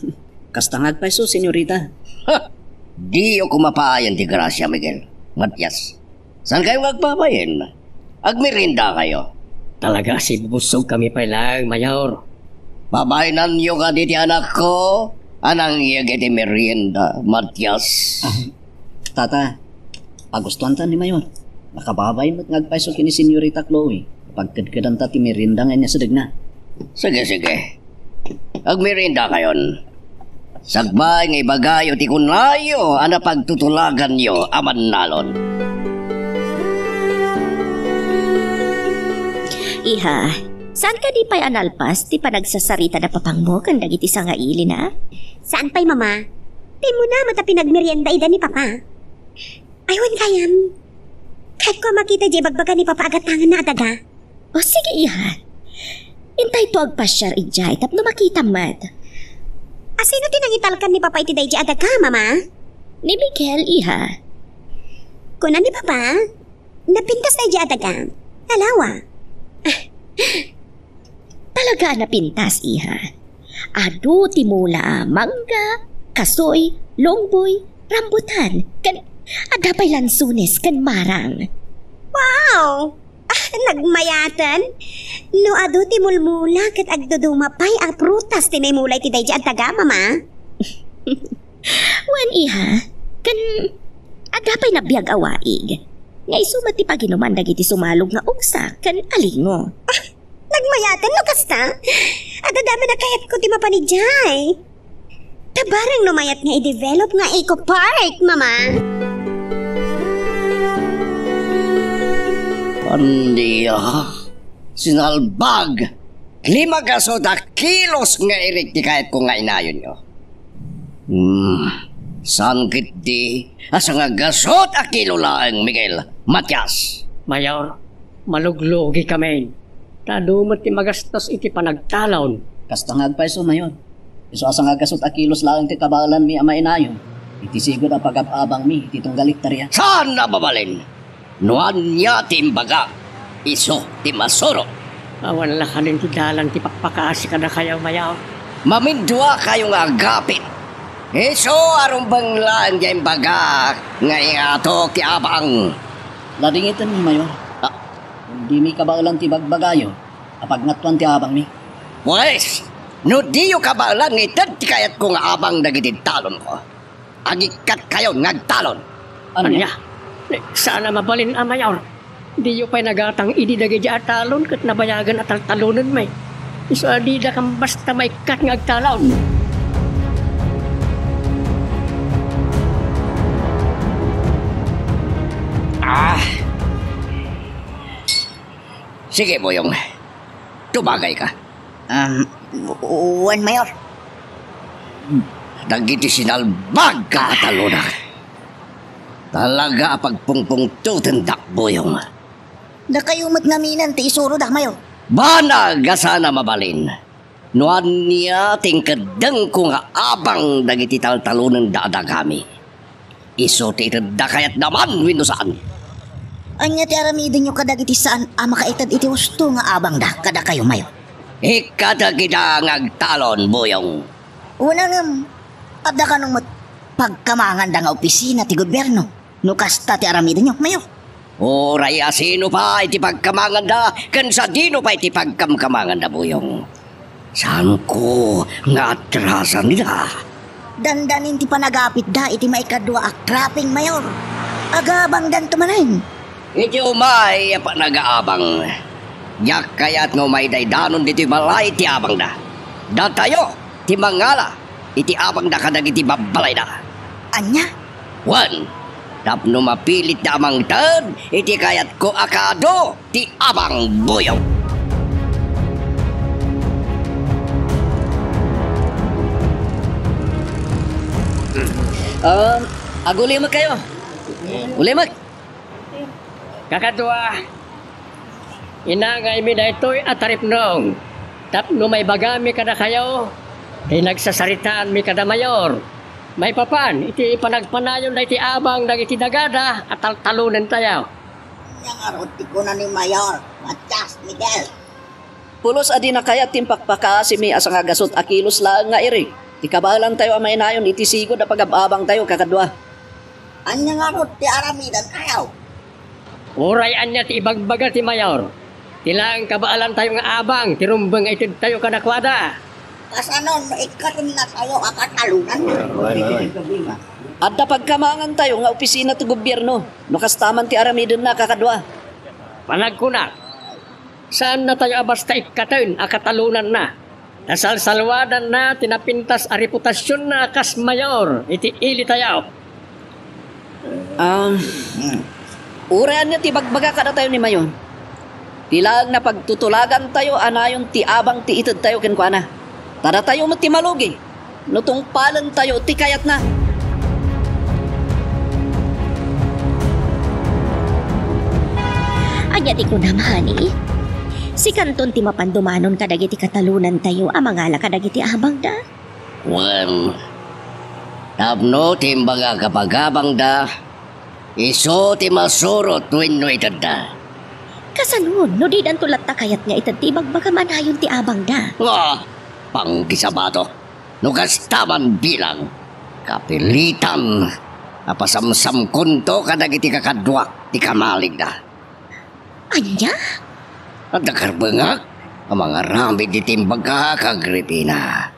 kasta nga agpayso, senyorita. Ha! Diyo koma paayen ti grasia, Miguel. Matias, saankayo nga agpapayen? Agmeriendakayo. Talaga, sibubussogkami pay laeng, Mayor. Babainanyo kadi ti anakko a nangyeg iti merienda, Matias. Ah, Tata, pagustuanta ni Mayor. Nakababain met nga agpayso ken ni Senyorita Chloe. Pagkedkedanta ti merienda nga inyasidegna. Sige, sige. Agmeriendakayon. Sakbay nga ibagayo ti kunayo a napagtutulaganyo a mannalon. Iha, saan kadi pay a nalpas ti panagsasarita da papangmo ken dagiti sangailina? Saan pay, Mama? Ti umuna met a pinagmerienda ida ni Papa. Ay, wen gayam. Kayatko a makita diay ibagbaga ni Papa a gatangenna a daga. O, sige, iha. Intayto agpasiar idiay tapno makitam met. A sino ti nangitalkan ni Papa iti daydiay a daga, Mama? Ni Miguel, iha. Kuna ni Papa, napintas daydiay a daga. Alawa. Talaga a napintas, iha. Adu ti mula a mangga, kasoy, longboy, rambutan, ken adda pay lansones ken marang. Wow! Ah, nagmayaten? No adu ti mulmula ket agduduma pay a prutas ti naimula iti daydiay a daga, Mama? Wen, iha, ken adda pay nabiag a waig. Nga isu met ti paginuman dagiti sumalog nga ugsa ken alingo. Ah, nagmayaten no kasta? Adda dayta met a kayatko ti mapan idiay. Ta bareng no mayat nga i-develop nga eco park, Mama. Ania? Sinalbag! Lima gasut a kilos nga irig ti kayatko nga inayonyo. Hmm, saan ketdi a sangagasut a kilo laeng, Miguel, Matias? Mayor, maluglugikamin. Ta adu met ti magastos iti panagtalon. Kasta nga agpayso, Mayor. Isu a sangagasut a kilos laeng ti kabaelanmi a mainayon iti sigud a pagab-abangmi iti tunggal hektarya. Saan a mabalin? No ania ti imbagak, isu ti masuro. Awan la kanin ti dalan ti pakpakaasi kadakayo, Mayor. Maminduakayo nga agapit. Isu a rumbeng laeng ti imbagak nga ingato ti abang. Ladingiten, Mayor. Ah. Dimi kabaelan ti bagbagayo a pagngatwan ti abangmi. Pues, no diyo kabaelan nga ited ti kayatko nga abang dagiti talonko, agikkat kayon nga agtalon. Ania? Ania? Saan a mabalin a, Mayor. Diyo pay nagatang idi dagiti a talon ket nabayagen a taltalonenmi. Isu a dida kan basta maikkat nga agtalon. Ah! Sige, Boyong. Tumagayka. Um, wen, Mayor. Dagiti sinalbag nga talonak. Talaga a pagpungpungtotendak, Boyong. Dakayo met ngamin ti isuroda, Mayor. Banag a saan a mabalin. No ania ti inkeddengko nga abang dagiti taltalonenda a dagami. Isu ti itedda kayatda man wenno saan. Ania ti aramidenyo kadagiti saan a makaited iti husto nga abangda kadakayo, Mayor? Ikkatek ida nga agtalon, Boyong. Una ngem, adda kano met pagkamanganda nga opisina ti gobierno no kasta ti aramidenyo, Mayor? Uray asino pay ti pagkamanganda ken sadino pay ti pagkamkamanganda, Boyong. Saanko nga atrasan ida. Dandanin ti panagapitda iti maikadua a cropping, Mayor. Agabangdanto manen. Iti umay a panagaabang, diak kayat nga umaydaydanon ditoy balay ti abangda. Datayo ti mangala iti abangda kadagiti babbalayda. Ania? Wen, tapno mapilitda a mangted iti kayatko a kaadu ti abang, Boyong. Um, agulimekkayo. Ulimek. Kakadua, inangaymi daytoy a taripnong tapno maibagami kadakayo ti nagsasaritaanmi kada Mayor maipapan iti panagpanayon daytoy abang dagiti dagada a taltalonentayo. Ania ngarud ti kuna ni Mayor Matias, Miguel? Pulos a dina kayat ti impakpakaasimi a sangagasut a kilos laeng nga irig ti kabaelantayo a mainayon iti sigud a pagab-abangtayo, kakadua. Ania ngarud ti aramidenkayo? Uray ania ti ibagbaga ti mayor, ti laeng kabaelantayo nga abang ti rumbeng nga itedtayo kadakuada. Kasano no ikkatenna tayo a katalonan? Adda pagkamangantayo nga opisina ti gobierno no kasta man ti aramidenna a kakadua. Panagkunak, saannatayo a basta ikkaten a katalonanna. Nasalsalwadanna ti napintas a reputasionna kas mayor iti ilitayo. Ah, uray ania ti ibagbaga kadatayo ni Mayor? Ti laeng napagtutulagantayo a nayon ti abang ti itedtayo kenkuana. Ta datayo met ti malugi no tungpalentayo ti kayatna. Ania ti kunam, honey? Sikanton ti mapan dumanon kadagiti katalonantayo a mangala kadagiti abangda? Wen, tapno ti imbagak a pagabangda, isu ti masurot wenno itedda. Kasano no didanto latta kayat nga ited ti ibagbagam a nayon ti abangda? Nga, pangkisabato. No kasta man bilang, kapilitan a pasamsamkonto kadagiti kakaduak ti kamaligda. Ania? Adda karbengak a mangaramid iti imbagak, Agripina.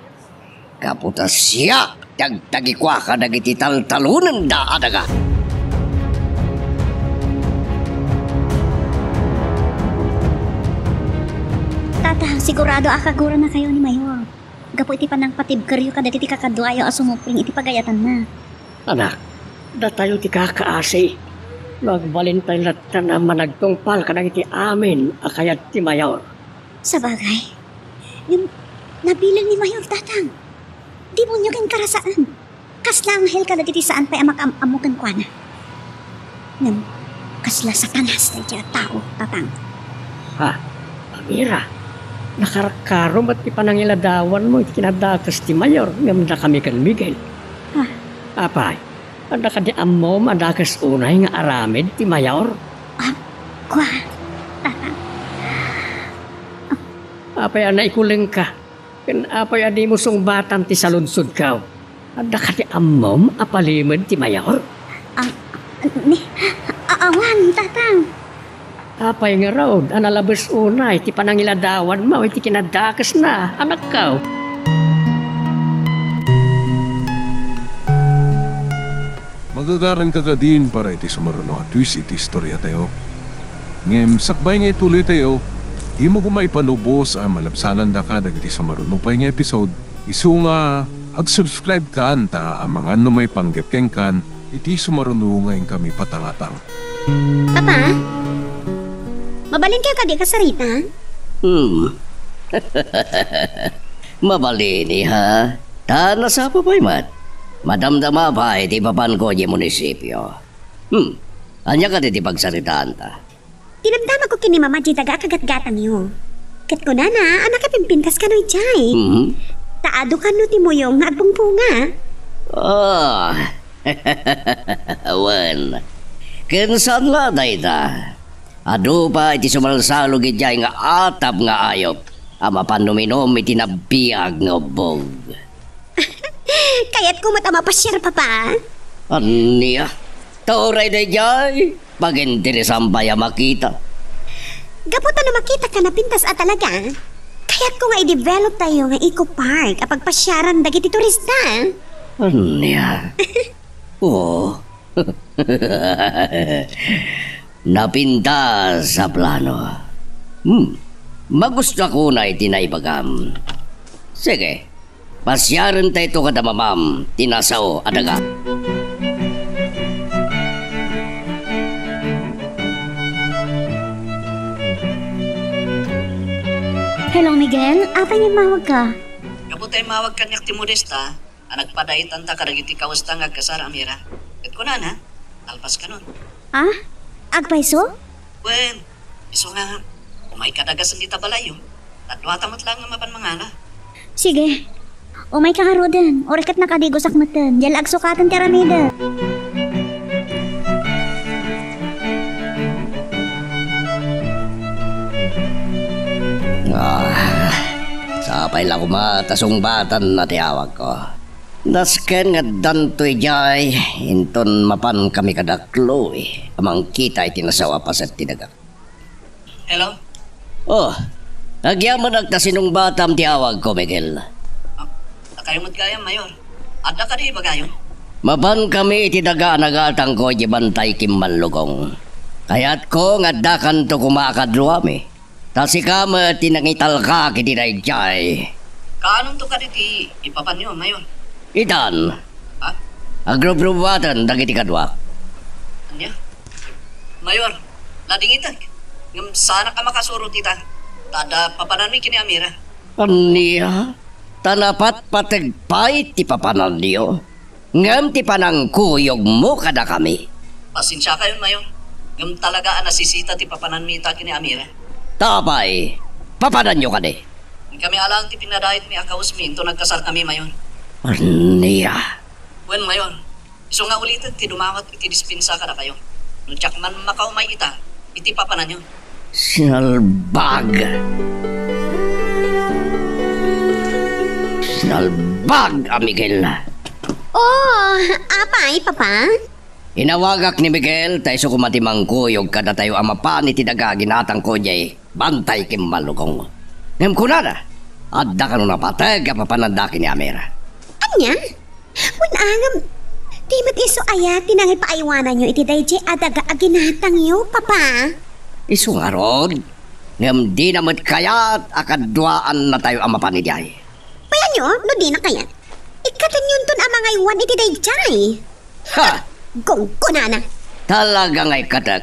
Gapu ta siak ti agtagikua kadagiti taltalonenda a daga. Tatang, sigurado a kaguranakayo ni Mayor. Gapu iti panangpatibkeryo kadagiti kakaduayo a sumupring iti pagayatanna. Anak, datayo ti kakaasi no agbalintayo latta a managtungpal kadagiti amin a kayat ti Mayor. Sabagay, ngem nabilang ni Mayor, Tatang. Demonio ken karasaan. Kasla anghel kadagiti saan pay a makaam-ammo kenkuana. Ngem kasla Satanas daydiay a tao, Tatang. Ha? Amira, nakarkaro met ti panangiladawanmo iti kinadakes ti Mayor ngem dakami ken Miguel. Ha? Apay, adda kadi ammom a dakes unay nga aramid ti Mayor? Ah, kua, Tatang. Apay a naikulengka? Ken apay a dimo sungbatan ti saludsodko? Adda kadi ammom a palimed ti Mayor? Ah, ni, a-, awan, Tatang. Apay ngarud a nalabes unay ti panangiladawanmo iti kinadakesna, anakko? Magagaranka kadin para iti sumaruno a twist iti istoriatayo. Ngem sakbay nga ituloytayo, dimo koma ipalubos a malabsanandaka dagiti sumaruno pay nga episode, isu nga ag-subscribe kan ta amangan no maipanggep kenkan iti sumaruno nga inkami patangatang. Papa? Mabalinkayo kadi kasarita? Hmm. Mabalin, iha. Ta nasapa pay met. Madamdama pay ti ipapanko idiay munisipio. Hmm. Ania kadi ti pagsaritaanta? Dinamdamagko ken ni Mama diay daga a kagatgatangyo. Ket kunana a makapimpintas kano idiay. Mhm. Ta adu kano ti muyong nga agbungbunga. Ah. Wen. Ken saan la dayta. Adu pay ti sumalsalog idiay nga atap nga ayup a mapan uminum iti nabiag nga ubbog. Kayatko met a mapasiar, Papa. Ania? Ta uray daydiay, paginteresan pay a makita. Gapu ta no makitaka a napintas a talaga, kayatko nga i-developtayo nga eco park a pagpasiaran dagiti turista. Ania? Oo. Napintas a plano. Hmm. Magustuak unay ti naibagam. Sige. Pasiarentayto kada mamam ti nasao a daga. Hello, Miguel. Apay nga immawagka? Gapu ta immawag kaniak ti Modesta, a nagpadaitanta kadagiti kawesta nga agkasar a Mira. Ket kunana, nalpas kanon. Ah? Agpayso? Wen, isu nga, umayka dagasen dita balayyo. Ta duata met laeng nga mapan mangala. Sige. Umayka ngaruden, uray ket nakadigosak metten. Diay la agsukaten ti aramidek. Ah, sapay la koma ta sungbatanna ti awagko. Nasken nga addanto idiay, inton mapan kami kada Chloe a mangkita iti nasawa a paset ti daga. Hello? Oh, agyamanak ta sinungbatam ti awagko, Miguel. Ah, kayo met gayam, Mayor. Adda kadi ibagayo? Mapan kami iti daga a nagatangko iti Bantay Kimmallugong. Kayatko nga addakanto koma a kaduami. Ta sika met ti nangitalkak iti daydiay. Kaanonto kadi ti ipapanyo, Mayor? Itan. Ha? Agrubrubuaten dagiti kaduak. Ania? Mayor, nadingitek. Ngem saanak a makasurot ita. Ta adda papananmi ken ni Amira. Ania? Ta napatpateg pay ti papananyo? Ngem ti panangkuyogmo kadakami. Pasensiakayon, Mayor. Ngem talaga a nasisita ti papananmi ita ken ni Amira. Ta apay, papananyo kadi? Kami a laeng ti pinadayetmi a kawesmi inton nagkasarkami, Mayor. Ania? Wen, Mayor. Isu nga ulitek ti dumawat iti dispensa kadakayo. No diak man makaumay ita, iti papananyo. Sinalbag! Sinalbag a Miguel! Oh, apay, Papa? Inawagak ni Miguel ta isu koma ti mangkuyog kadatayo a mapan iti daga a ginatangko idiay Bantay Kimmallugong. Ngem kunana, adda kano napateg a papananda ken ni Amira. Ania? Wen, ngem, di met isu aya ti nangipaaywananyo iti daydiay a daga a ginatangyo, Papa? Isu ngarud, ngem dina met kayat a kaduaannatayo a mapan idiay. Payanyo, no dina kayat? Ikkatenyonton a mangaywan iti daydiay. Ha! Gunggonana. Talaga nga ikkatek.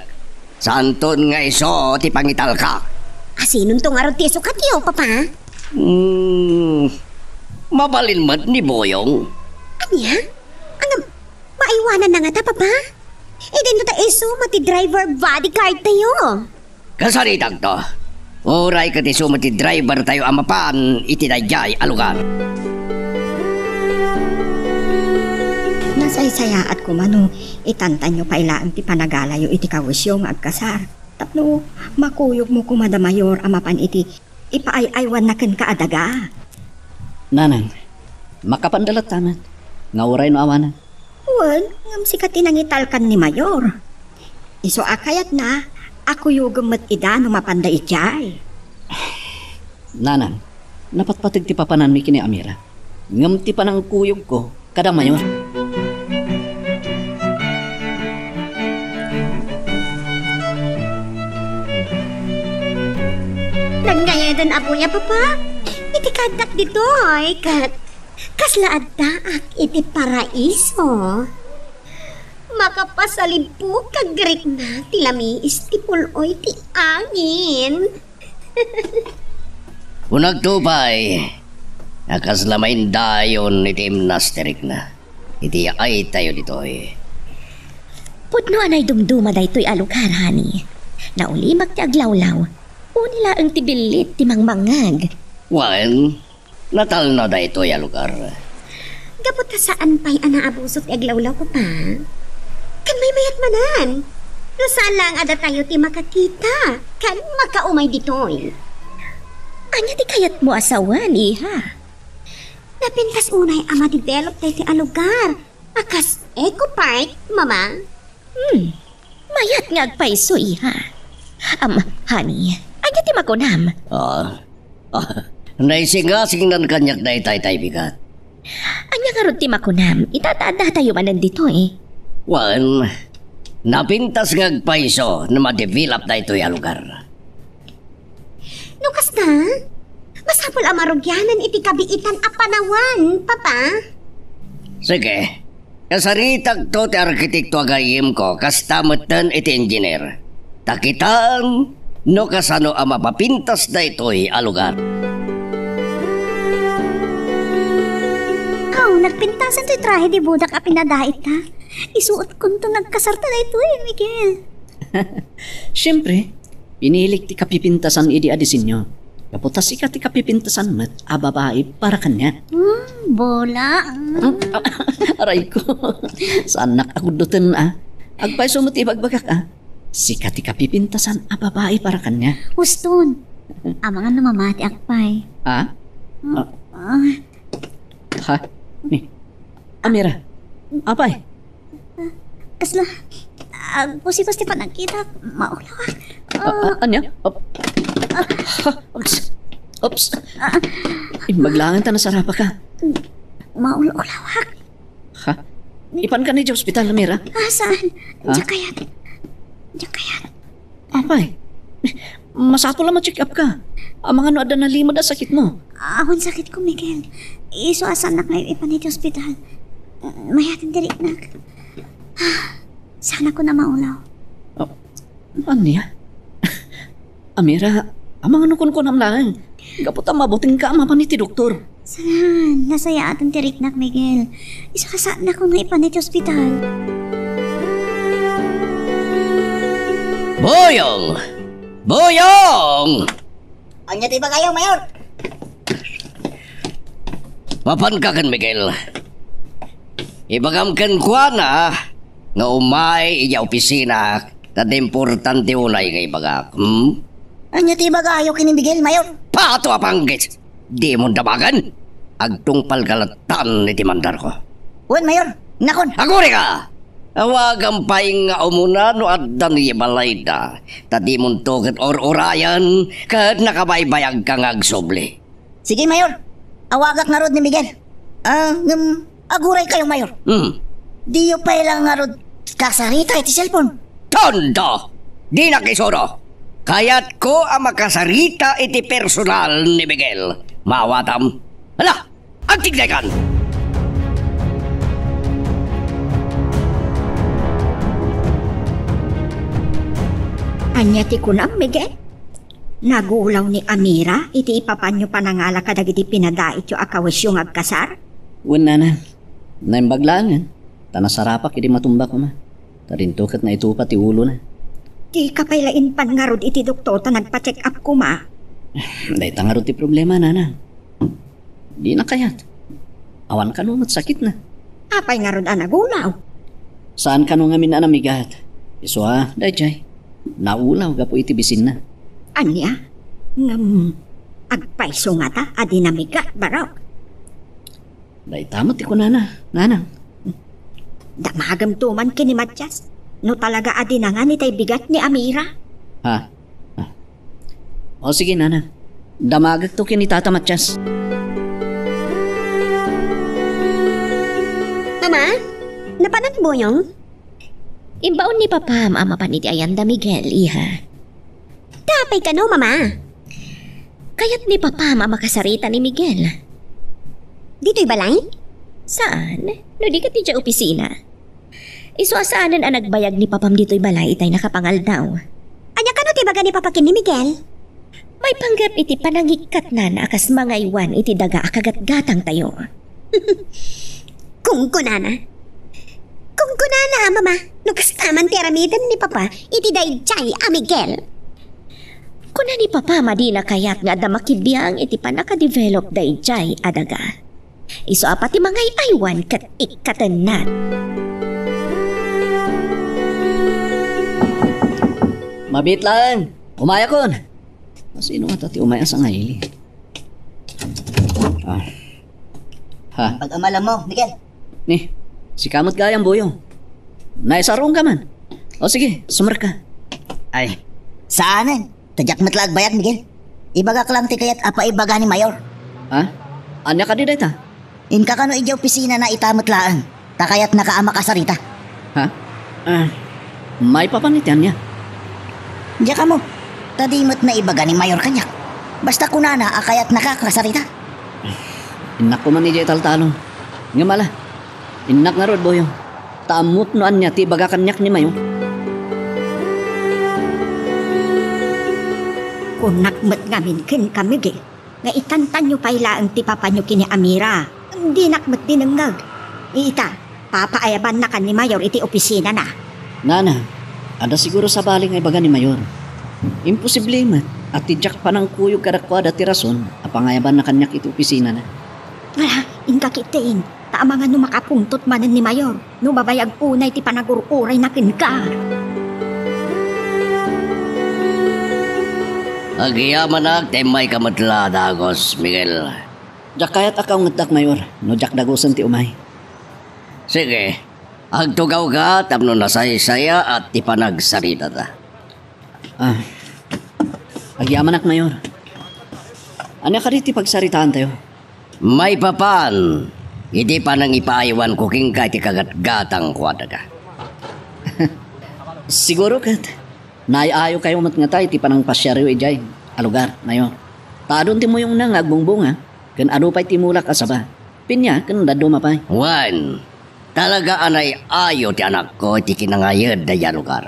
Saanton nga isu ti pangitalka. Asinonto ngarud ti isukatyo, Papa? Hmm, mabalin met ni Boyong. Ania? Ngem, maaywananna ngata, Papa? Idinto ta isu met ti driver bodyguard tayo. Kasaritakto. Uray ket isu met ti driver tayo a mapan iti daydiay a lugar. Nasaysayaat koma no itantanyo pay laeng ti panagalayo iti kawesyo nga agkasar. Tapno makuyogmo koma da Mayor a mapan iti ipaay-aywanna kenka a daga. Nanang, makapanda latta met, nga uray no awanen. Wen, ngem sika ti nangitalkan ni Mayor. Isu a kayatna a kuyogem met ida no mapanda idiay. Nanang, napatpateg ti papananmi ken ni Amira. Ngem ti panangkuyogko kada Mayor. Nagngayeden a buya, Papa? Iti kaaddak ditoy, ket kasla addaak iti paraiso. Makapasalibuk agrikna ti lamiis ti pul-oy ti angin. Kunakto pay a kasla maindayon iti imnasterikna iti yaaytayo ditoy. Pudno a naidumduma daytoy a lugar, honey. Naulimak ti aglawlaw. Uni laeng ti billit ti mangmangngeg. Wen, natalna daytoy a lugar. Gapu ta saan pay a naabusor ti aglawlaw, Papa. Ken maymayat manen. No saan laeng a datayo ti makakita ken makaumay ditoy. Ania ti kayatmo a sawen, iha? Napintas unay a ma-develop daytoy a lugar a kas Eco Park, Mama. Hmm. Mayat nga agpayso, iha. Am, honey, ania ti makunam? Ah, ah, naisingasingnan kaniak daytay tay bigat. Ania ngarud ti makunam? Ita ta addatayo manen ditoy. Wen, napintas nga agpayso no ma-develop daytoy a lugar. No kasta, masapul a marugianan iti kabiitan a panawen, Papa. Sige, kasaritakto ti arkitekto a gayyemko, kasta metten iti engineer. Ta kitaen no kasano a mapapintas daytoy a lugar. Aw, nagpintasan ti trahe di budak a pinadait ta. Isuotkonto nagkasarta daytoy, Miguel. Siempre, pinilik ti kapipintasan idi a disenyo. Gapu ta sika ti kapipintasan met a babai para kaniak. Hmm, bola. Hmm? Aray ko. Saanak a kuddoten, ah. Agpayso met ibagbagak, ah. Sika ti kapipintasan a babai para kaniak. Uston. Amangan no mamati akpay. Ah? Ah, ah. Ha? Ni? Amira. Apay. Kasla, agkuskus ti panagkitak, maulawak. Ah, ah, ania? Op-, ha, oops. Oops. Imbag laeng ta nasarapaka. Maulawak. Ha? Ipanka idiay ospital, Amira? Ah, saan? Ha? Diak kayat. Diak kayat. Apay, masapul a ma-check up ka. Amangan no adda nalimed a sakitmo. Awan sakitko, Miguel. Isu a saannak nga ipan iti ospital. Mayat ti riknak. Saanakon a maulaw. Oh, ania? Amira, amangan no kunkunam laeng. Gapu ta mabutengka a mapan iti doktor. Saan, nasayaat ti riknak, Miguel. Isu a saannakon nga ipan iti ospital. Boyong! Boyong! Ania ti ibagayo, Mayor? Mapanka ken Miguel. Ibagam kenkuana nga umay idiay opisina. Ta di importante unay nga ibagak, hmm? Ania ti ibagayo ken ni Miguel, Mayor? Pato a panggis! Dimon damagen! Agtungpalka latta iti mandarko. Wen, Mayor. Nakon. Agurayka! Awagam pay nga umuna no adda ni balayda. Ta dimonto ket ur-urayen ket nakabaybayagka nga agsubli. Sige, Mayor. Awagak ngarud ni Miguel. Ah, ngem, aguraykayo, Mayor. Hmm. Diyo pay la ngarud kasarita iti cellphone. Tondo! Dinak isuro. Kayatko a makasarita iti personal ni Miguel. Maawatam. Hala! Agtigdaykan! Ania ti kunam, Miguel? Nagulaw ni Amira iti ipapanyo panangala kadagiti pinadaityo a kawesyo nga agkasar? Wen, nana. Naimbag laengen, ta nasarapak idi matumba koma. Ta dinto ket naitupa ti ulona. Dika pay la impan ngarud iti doktor ta nagpa-check up koma? Dayta ngarud ti problema, nana. Dina kayat. Awan kano met sakitna. Apay ngarud a nagulaw? Saan kano ngamin a namigat. Isu a, dayjay. Naulaw gapu iti bisinna. Ania? Ngem agpayso ngata a di namigat, barok? Dayta met ti kunana, nanang. Damagem to man ken ni Matias. No talaga a dinangan itay bigat ni Amira. Ha? Ah. O sige, nanang. Damagek to ken ni Tata Matias. Mama, napanak Boyong? Imbaon ni Papam a mapan iti ayanda, Miguel, iha. Apay kano, Mama? Kayat ni Papam a makasarita ni Miguel. Ditoy balay? Saan? No di ket idiay opisina. Isu a saanen a nagbayag ni Papam ditoy balay itay nakapangaldaw. Ania kano ti ibaga ni Papa ken ni Miguel? Maipanggep iti panangikkatnana a kas mangaywan iti daga a kagatgatangtayo. Kunkunana. Kunkunana, Mama, no kasta man ti aramiden ni Papa iti daydiay a Miguel. Kuna ni Papa a dina kayat nga adda makibiang iti pannakadevelop daydiay a daga. Isu a pati mangay-aywan ket ikkatenna. Mabiit laeng. Umayakon. Sino ngata ti umay a sangaili? Ah. Ha? Pag-amalam mo, Miguel. Ni, sika met gayam, Boyong. Naisaruon ka man. O sige, sumrek ka. Ay, saanen. Ta diak met la agbayag, Miguel. Ibagak lang ti kayat a paibaga ni Mayor. Ha? Ania kadi dayta? Inka kano idiay opisinana ita met laeng, ta kayatnaka a makasarita. Ha? Ah, maipapan iti ania? Diak ammo, ta di met naibaga ni Mayor kaniak. Basta kunana a kayatnaka a kasarita. Innak koma idiay taltalon. Ngem ala, innak ngarud, Boyong. Ta ammok no ania ti ibaga kaniak ni Mayor. Kunak met ngamin kenka, Miguel, nga itantanyo pay laeng ti papanyo ken ni Amira. Dinak met dinengngeg. Ita, papaayabannakan ni Mayor iti opisinana. Nana, adda siguro sabali nga ibaga ni Mayor. Imposible met a ti diak panangkuyog kadakuada ti rason a pangayabanna kaniak iti opisinana. Ala, inka ketdin, ta amangan no makapungtot manen ni Mayor. No mabayag unay ti panagur-urayna kenka. Agyamanak ta immayka met la dagus, Miguel. Diak kayat a kaungetdak, Mayor, no diak dagusen ti umay. Sige, agtugawka tapno nasaysayaat ti panagsaritata. Ah, agyamanak, Mayor. Ania kadi ti pagsaritaantayo? Maipapan iti panangipaaywanko kenka iti kagatgatangko a daga. Siguro ket naay-ayokayo met ngata iti panangpasiaryo idiay a lugar, Mayor. Ta adun ti muyongna nga agbungbunga, ken adu pay ti mulak a saba. Pinia ken dadduma pay. Wen, talaga a naay-ayo ti anakko iti kinangayed daydiay a lugar.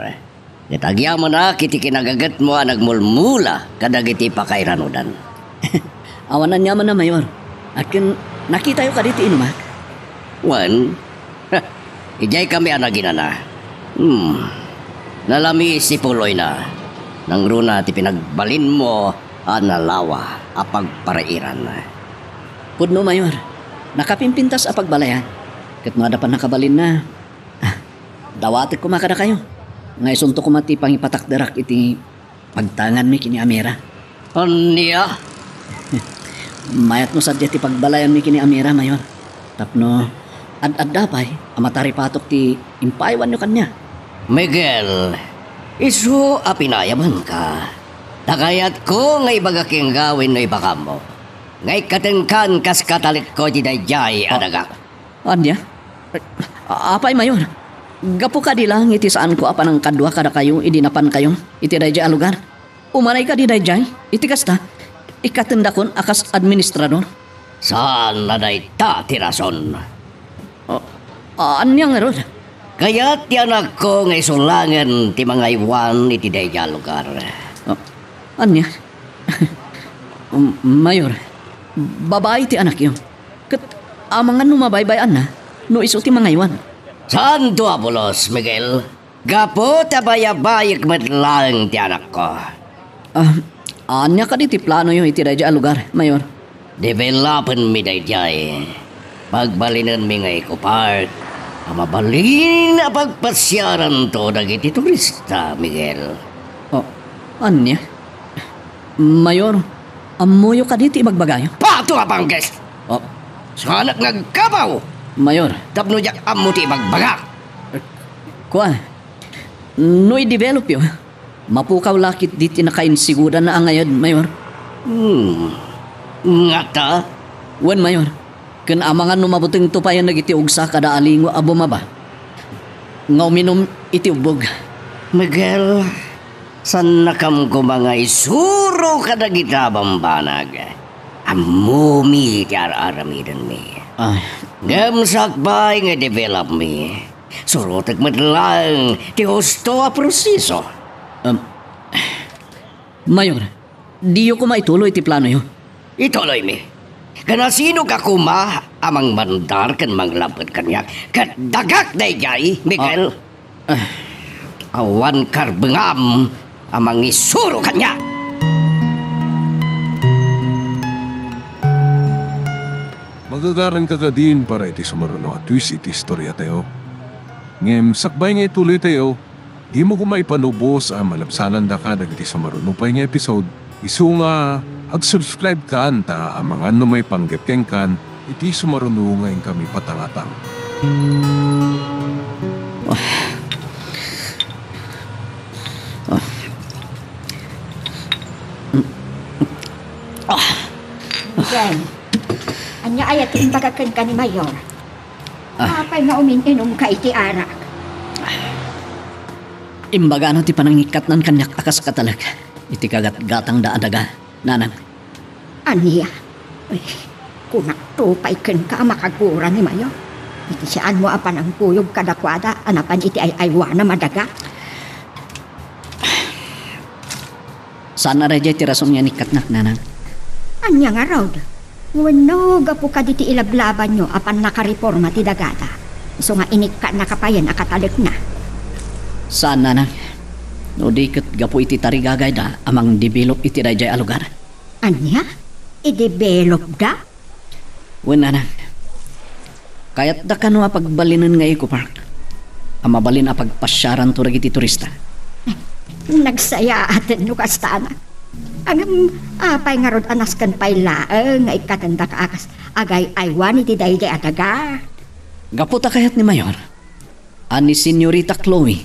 Ket agyamanak iti kinagigetmo a nagmulmula kadagiti pakairanudan. Awan aniamanna, Mayor. Ket nakitayo kadi ti inumak? Wen, idiay kami a naginana. Hmm. Nalamiis ti puloyna. Nangruna ti pinagbalinmo a nalawa a pagparairan. Pudno, Mayor. Nakapimpintas a pagbalayan. Ket no adda pay nakabalinna, ah, dawatek koma kadakayo. Nga isunto koma ti pangipatakderak iti pagtanganmi ken ni Amira. Ania? Mayat no sadiay ti pagbalayanmi ken ni Amira, Mayor. Tapno ad-adda pay a mataripatok ti impaaywanyo kaniak. Miguel, isu a pinayabanka. Ta kayatko nga ibaga kenka wenno ibagammo nga ikkatenkan kas katalekko iti daydiay a daga. Ania? A-, apay, Mayor? Gapu kadi laeng iti saanko a panangkadua kadakayo idi napankayo iti daydiay a lugar? Umanay kadi daydiay? Iti kasta, ikkatendakon a kas administrador? Saan a dayta ti rason. A-, ania ngarud? Kayat ti anakko nga isu laengen ti mangaywan iti daydiay a lugar. A-, ania? Um, Mayor, babai ti anakyo. Ket amangan no mabaybay-anna no isu ti mangaywan. Saanto a pulos, Miguel. Gapu ta bayabayek met laeng ti anakko. Ah, ania kadi ti planoyo iti daydiay a lugar, Mayor? Developenmi daydiay. Pagbalinenmi nga Eco Park a mabalin a pagpasiaranto dagiti turista, Miguel. Oh, ania? Mayor, ammoyo kadi ti ibagbagayo? Pato a pangges! Oh. Saanak nga agkabaw! Mayor. Tapno diak ammo ti ibagbagak! Kua, no i-developyo, mapukaw la ketdi ti nakainsigoda a nangayad, Mayor. Hmm. Ngata? Wen, Mayor. Ken amangan no mabutengto payen dagiti ugsa kada alingo a bumaba nga uminum iti ubbog. Miguel, saannakam koma nga isuro kadagita a bambanag. Ammomi ti ar-aramidenmi. Ay. Ngem sakbay nga i-developmi, surotek met laeng ti husto a proseso. Em, Mayor, diyo koma ituloy ti planoyo. Ituloymi. Ken asinoka koma a mangmandar ken manglab-et kaniak? Ket dagak daydiay, Miguel. Ah. Ah. Awan karbengam a mangisuro kaniak. Magagaranka kadin para iti sumaruno a twist iti istoriatayo. Ngem sakbay nga ituloytayo, dimo koma ipanubos a malabsanandaka dagiti sumaruno pay nga episode, isu nga ag-subscribekan ta amangan no maipanggep kenkan iti sumaruno nga inkami patangatang. Ken, ania aya ti imbaga kenka ni Mayor? Ah. Apay nga umin-inumka iti arak? Imbagana ti panangikkatnan kaniak a kas katalek iti kagatgatangda a daga, nanang. Ania? Ay, kunakto pay kenka a makagura ni Mayor iti saanmo a panangkuyog kadakuada a napan iti ay-aywanam a daga. Saan a daydiay ti rason nga inikkatnak, nanang. Ania ngarud? Wenno gapu kaditi ilablabanyo a pannakareporma ti dagada, isu nga inikkatnaka payen a katalekna? Saan, nanang. No di ket gapu iti tarigagayda a mangdevelop iti daydiay a lugar. Ania? I-developda? Wen, nanang. Kayatda kano a pagbalinen nga Eco Park a mabalin a pagpasiaranto dagiti turista. Nagsayaaten no kasta, anak. Ngem apay ngarud a nasken pay laeng nga ikkatendaka a kas agay-aywan iti daydiay a daga? Gapu ta kayat ni Mayor a ni Señorita Chloe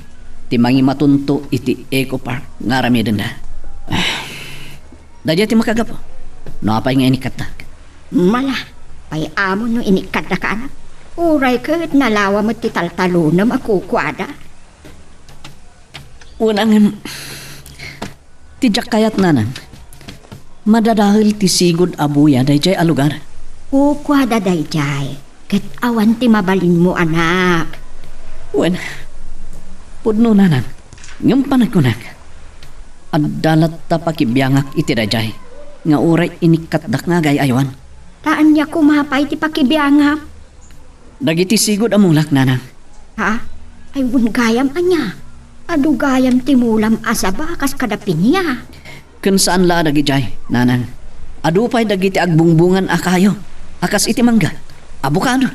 ti mangimatunto iti Eco Park nga aramidenda. Ah, daydiay ti makagapu no apay nga inikkatdak. Mala, pay amo no inikkatdaka, anak. Uray ket nalawa met ti taltalonem a kukuada. Wen, ngem, ti diak kayat, nanang, madadael ti sigud a buya daydiay a lugar. Kukuada daydiay, ket awan ti mabalinmo, anak. Wen, pudno, nanang, ngem panagkunak, adda latta pakibiangak iti daydiay nga uray inikkatdak nga agay-aywan. Ta ania koma pay ti pakibiangam? Dagiti sigud a mulak, nanang. Ha? Ay, wen gayam ania? Adu gayam ti mulam a saba kas kada pinia. Ken saan la a dagidiay, nanang. Adu pay dagiti agbungbungan a kayo, a kas iti mangga, abukado,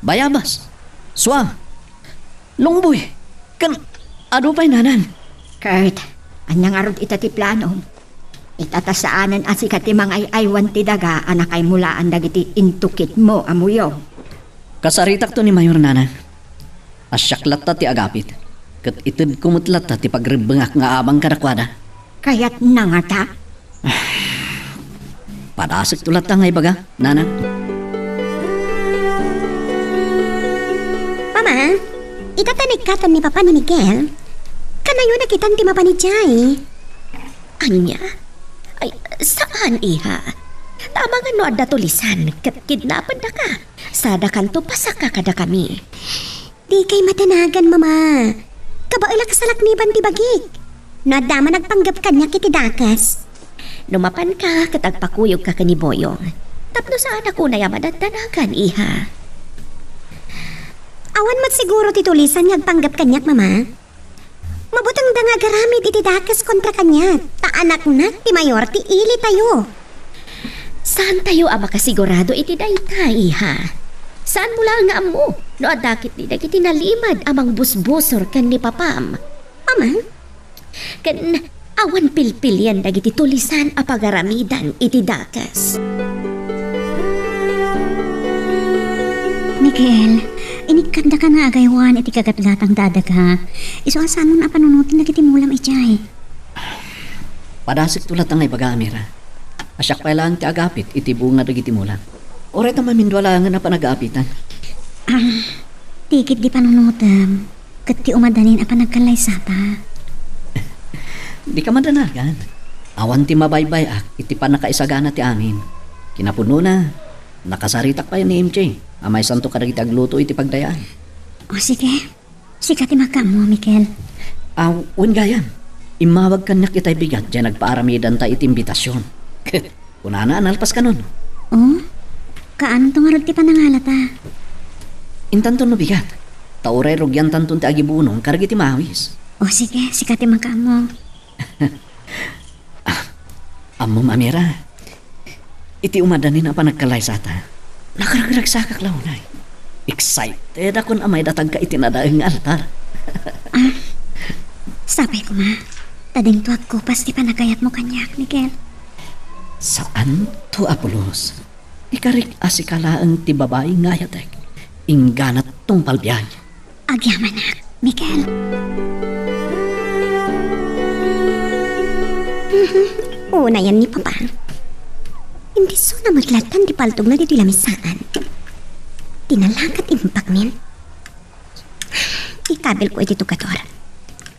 bayabas, suam, lungboy, ken adu pay, nanang. Kurt, ania ngarud ita ti planom? Ita ta saanen a sika ti mangay-aywan ti daga a nakaymulaan dagiti intukitmo a muyo. Kasaritakto ni Mayor, nanang. A siak latta ti agapit, ket itedko met latta ti pagrebbengak nga abang kadakuada. Kayatna ngata? Padasekto latta nga ibaga, nanang. Mama, ita ta naikkatan ni Papa ni Miguel. Kanayon a kitan ti mapan idiay. Ania? Ay, saan, iha. Amangan no adda tulisan ket kidnapendaka, sadakanto pasaka kadakami. Dikay madanagan, Mama. Kabaelak a salakniban ti bagik. No adda man agpanggep kaniak iti dakes. No mapanka ket agpakuyogka ken ni Boyong. Tapno saanak unay a madadanagan, iha. Awan met siguro ti tulisan nga agpanggep kaniak, Mama. Mabutengda nga agaramid iti dakes kontra kaniak, ta anaknak ti mayor ti ilitayo. Saantayo a makasigurado iti dayta, iha. Saanmo laeng nga ammo no adda ketdi dagiti nalimed a mangbusbusor ken ni papam. Aman? Ken awan pilpilian dagiti tulisan a pagaramidan iti dakes. Miguel, inikkatdaka nga agaywan iti kagatgatang dadaga. Isu a saanmo a panunoten dagiti mulam idiay. Padasekto latta nga ibaga, Amira. A siak pay laeng ti agapit iti bunga dagiti mulam. Uray ta mamindua laengen a panagapitan. Ah, tikit di panunotem. Ket ti umadanin a panagkallaysata. Dika madanagan. Awan ti mabaybay-ak iti pannakaisagana ti amin. Kinapudnona, nakasaritak pay ni M J a maysanto kadagiti agluto iti pagdayaan. O sige, sika ti makaammo, Miguel. Aw, wen gayam, immawag kaniak itay bigat diay nagpaaramidanta iti imbitasion. Kunana a nalpas kanon. Oh? Kaanto ngarud ti panangalata? Intanto no bigat, ta uray rugiantanton ti agibunong kadagiti mawis. O sige, sika ti makaammo. Ah, ammom, Amira, iti umadanin a panagkallaysata, nakaragragsakak la unay. Excited akon a maidatagka iti nadael nga altar. Ah, sapay koma, ta dinto agkupas ti panagayatmo kaniak, Miguel. Saanto a pulos. Ikarik a sika laeng ti babai nga ayatek. Inggana tungpal biag. Agyamanak, Miguel. Mhm. Unayan ni Papa. Indisona met lattan ti paltogna ditoy lamisaan. Ti nalakat impakmin. Ikabilko iti tugador.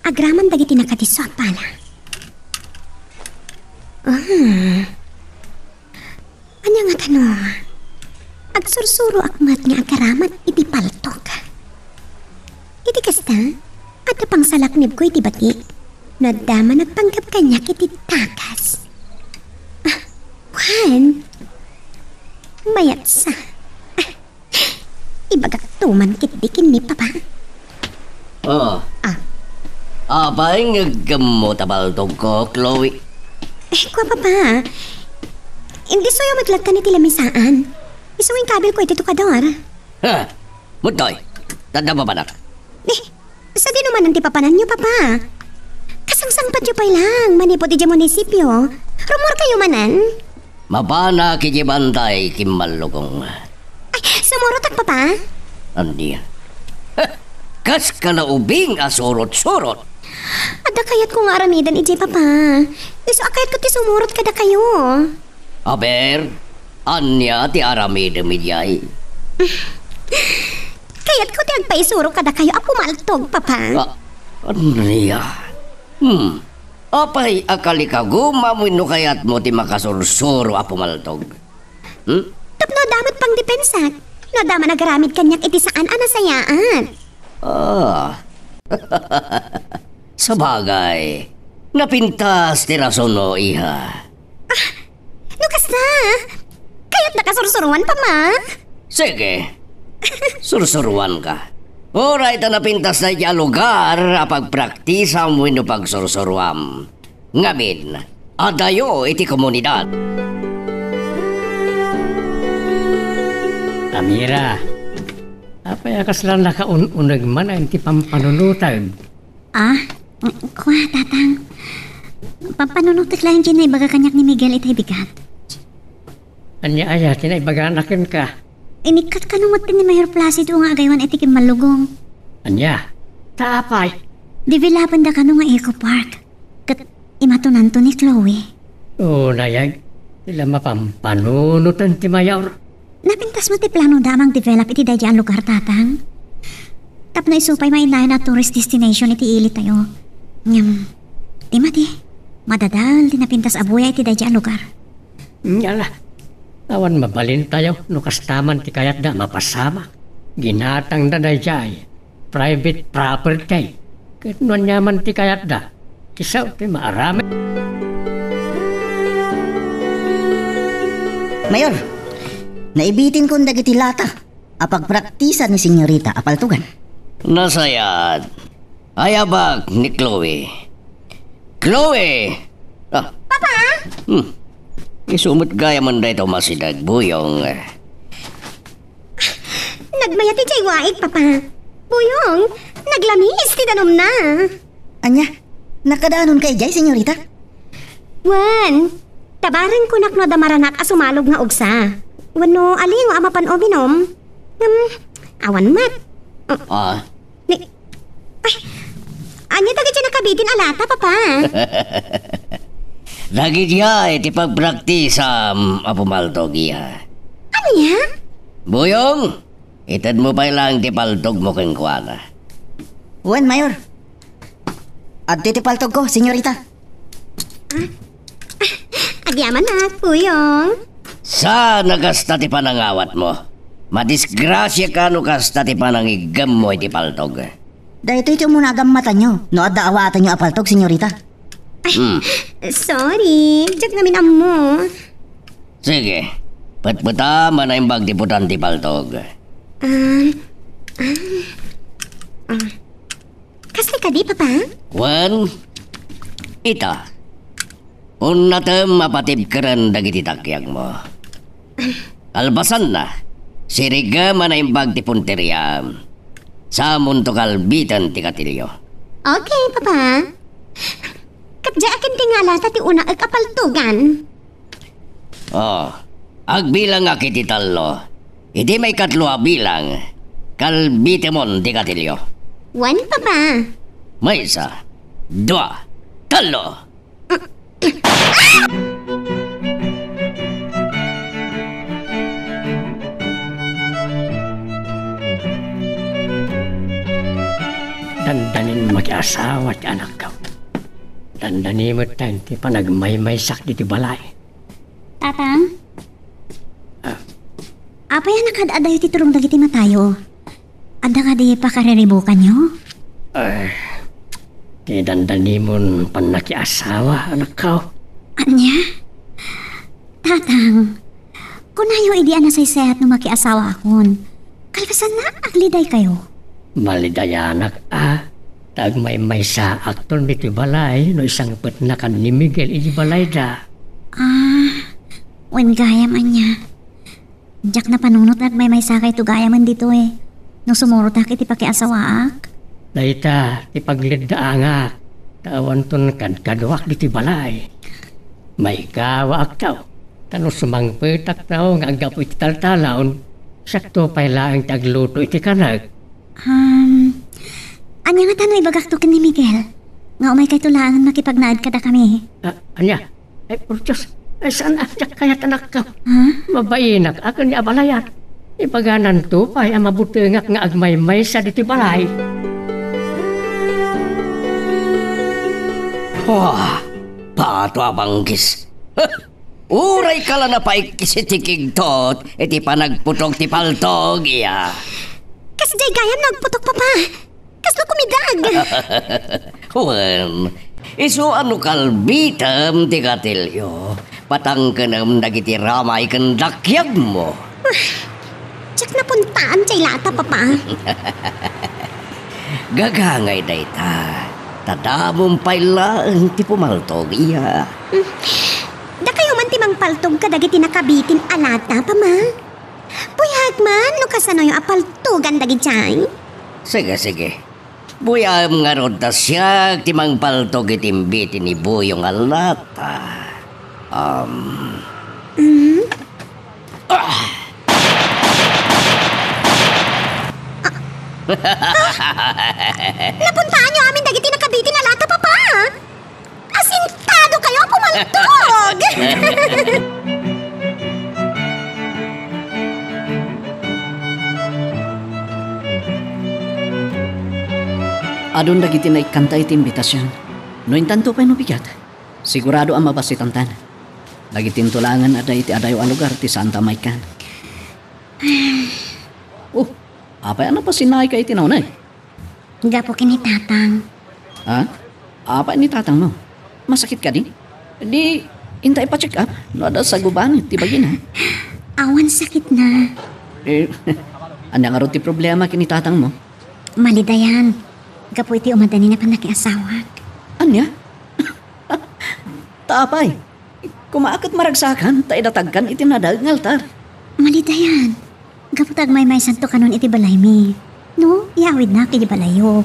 Agraman dagiti nakadisso a pala. Ah. Ania ngata no? Agsursuroak met nga agaramat iti paltok. Iti kasta, adda pangsalaknibko iti bagi. No adda man agpanggep kaniak iti takas. Ah, wen? Mayat sa. Ah, ibagak to man ketdi ken ni Papa. Oh. Ah. Apay nga aggammo ta paltogko, Chloe? Eh, kua, Papa. Indisuyo met lattan iti lamisaan. Isu nga inkabilko iti tukador. Ha? Muttoy, tadda papanak. Eh, sadino manen ti papananyo, Papa? Kasangsangpatyo pay lang manipud idiay munisipio. Rumorkayo manen? Mapanak iti bantay, Kimmallukong. Ay, sumurotak, Papa? Ania? Kas kalaubing a surot-surot. Adda kayatko nga aramiden idiay, Papa. Isu a kayatko ti sumurot kadakayo. Aber, ania ti aramidem idiay? Kayatko ti agpaisuro kadakayo a pumaltog, Papa. Ah, ania? Hmm. Apay a kalikagumam wenno kayatmo ti makasursuro a pumaltog? Hmm? Tapno adda met pangdepensak. No adda man agaramid kaniak iti saan a nasayaat. Ah. Sabagay, napintas ti rason mo, iha. Ah, no kasta, kayatdaka sursuruan, Papa? Sige. Sursuruanka. Uray ta napintas daydi a lugar a pagpraktisam wenno pagsursuruam. Ngamin, adayo iti komunidad. Amira, apay a kasla nakaun-uneg man iti pampanunotem? Ah, kua, Tatang. Pampanunotek laeng ti naibaga kaniak ni Miguel itay bigat. Ania aya ti naibagana kenka? Inikkat kano met ni Mayor Placido nga agaywan iti kimmallugong. Ania? Ta apay? Developenda kano nga eco park. Ket imatunanto ni Chloe. O, nayag, ti la mapampanunoten ti mayor. Napintas met ti planoda a mangdevelop iti daydi a lugar, Tatang. Tapno isu pay mainayon a tourist destination iti ilitayo. Ngem, ti madi, madadael ti napintas a buya iti daydi a lugar. Ala, awan mabalintayo no kasta man ti kayatda a mapasamak. Ginatangda daydiay private property. Ket no ania man ti kayatda, isu ti maaramid. Mayor, naibitinkon dagiti lata a pagpraktisan ni Senyorita a paltogan. Nasayaat. Ayabak ni Chloe. Chloe! Ah. Papa? Hmm. Isu met gayam dayta a masidag, Buyong. Nagmayat idiay waig, Papa. Buyong, naglamis ti danumna. Ania? Nakadanonka idiay, Senyorita? Wen, tabarengko nakno adda maranak a sumalog nga ugsa. Wenno aliengo a mapan uminum. Ngem, awan met. Ah. Ni, ay, ania dagiti nakabitin a lata, Papa? Dagidiay ti pagpraktisam a pumaltog, iha. Ania? Buyong, itedmo pay laeng ti paltogmo kenkuana. Wen, Mayor. Adtoy ti paltogko, Senyorita. Ah? Agyamanak, Buyong. Saan a kasta ti panangawatmo? Madisgrasiaka no kasta ti panangiggemmo iti paltog. Daytoy ti umuna a gammatanyo no adda awatanyo a paltog, Senyorita. Ay, hmm. Sorry. Diak ngamin ammo. Sige. Petpetam a naimbag ti putan ti paltog. Um, um, ah. Kasta kadi, Papa? Wen, ita, unnatem a patibkeren dagiti takyagmo. Kalpasanna, sirigem a naimbag ti punteriam. Samonto kalbiten ti katilio. Okay, Papa. Ket diay akin ti ngalata ti unaek a paltogan. Oh, agbilangak iti tallo. Iti maikatlo a bilang, kalbitemon ti katilio. Wen, Papa. Maysa, dua, tallo. Dandanin makiasawa ti anakko. Dandani met ti panagmaymaysak diti balay. Tatang? Ah. Apay a nakaad-adayo ti turong dagiti matayo? Adda kadi pakariribukanyo? Ay, ti dandanimon pannakiasawa, anakko. Ania? Tatang, kunayo idi a nasaysayat no makiasawaakon. Kalpasanna, aglidaykayo. Malidayanak a, ta agmaymaysaakton ditoy balay no isangpetnakan ni Miguel iti balayda. Ah, wen gayam ania. Diak napanunot nga agmaymaysakayto gayamen ditoy no sumurotak iti pakiasawaak. Dayta ti pagleddaangak, ta awanton kadkaduak ditoy balay. Maigawaakto, ta no sumangpetakto nga aggapu iti taltalaon, Siakto pay laeng ti agluto iti kanek. Um, ania ngata no ibagakto ken ni Miguel nga umaykayto laengen makipagnaed kadakami? Ah, ania? Ay, por Dios. Ay, saan a diak kayat, anakko? Ha? Mabainak a ken ni abalayat. Ibagananto pay a mabutengak nga agmaymaysa ditoy balay. Wah, pato a banggis. Uray ka la napaikkis iti kigtot iti panagputok ti paltog, iya. Kasdiay gayam nagputok, Papa. Kasla kumidag. Wen, isu a no kalbitem ti gatilio, patangkenem dagiti ramay ken dakyagmo. Diak napuntaan diay lata, Papa. Gagangay dayta. Ta damom pay laeng ti pumaltog, iya. Mm. Dakayo man ti mangpaltog kadagiti nakabitin a lata, Pama. Buyak man no kasanoyo a paltogan dagidiay. Sige, sige. Buyaem ngarud ta siak ti mangpaltog iti imbiti ni Buyong a lata. Um. Mm. Ah! Napuntaanyo amin dagiti nakabitin a lata, Papa! Asintado kayo a pumaltog! Adun dagiti naikkanta iti imbitasion. No intanto pay no bigat, sigurado a mabasitantan. Dagiti intolangan a daydi adayo a lugar ti saanta a maikkan. Oh, apay a napasinaayka iti naunay? Gapu ken ni Tatang. Ha? Apay ni Tatangmo? Masakit kadi? Di, inta ipa-check up no adda sagubanen ti bagina. Awan sakitna. Eh, ania ngarud ti problema ken ni Tatangmo? Malidayan. Gapu iti umadani na panakiasawak. Ania? Ta apay, koma a ket maragsakan ta idatagkan iti nadael nga altar. Malidayan. Gapu ta agmaymaysanto kanon iti balaymi. No, iawidnak iti balayyo.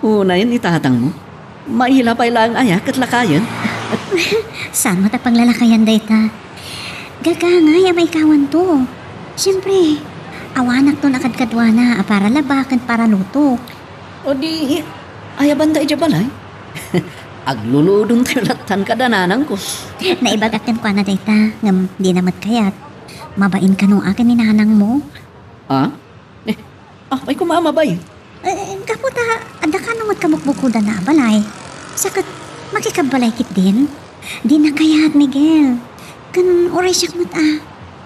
Unayen ni Tatangmo. Maila pay laeng aya ket lakayen? Saan met a paglalakayan dayta? Gagangay a maikawanto. Siempre, awanakton a kadkaduana a para laba ken para lutok. O di, ayabanta idiay balay? Agluludontayo lattan kada nanangko. Naibagak kenkuana dayta, ngem dina met kayat. Mabain kano a ken ni nanangmo? Ah? Eh, apay koma a mabain? Eh, gapu ta, adda kano met kabukbukodanna a balay. Sa ket, makikabbalay ketdin? Dina kayat, Miguel. Ken uray siak met a,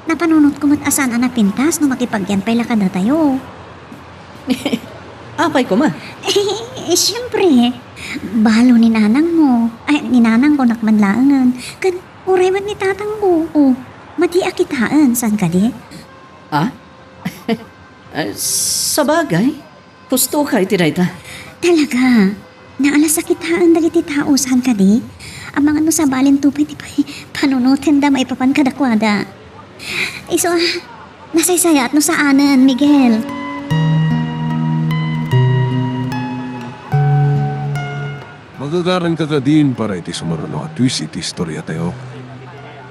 napanunotko met a saan a napintas no makipagyan pay la kadatayo. Apay koma? Eh, siyempre, balo ni nanangmo. Ay, ni nanangko, nak man laengen. Ken uray met ni tatangko. O, madi a kitaen, saan kadi? Ah? Ay, sabagay, husto ka iti dayta. Talaga, naalas a kitaen dagiti tao, saan kadi? Amangan no sabalinto pay ti pay-, panunotenda maipapan kadakuada. Isu a, nasaysayaat no saanen, Miguel. Magagaranka kadin para iti sumaruno a twist iti istoriatayo.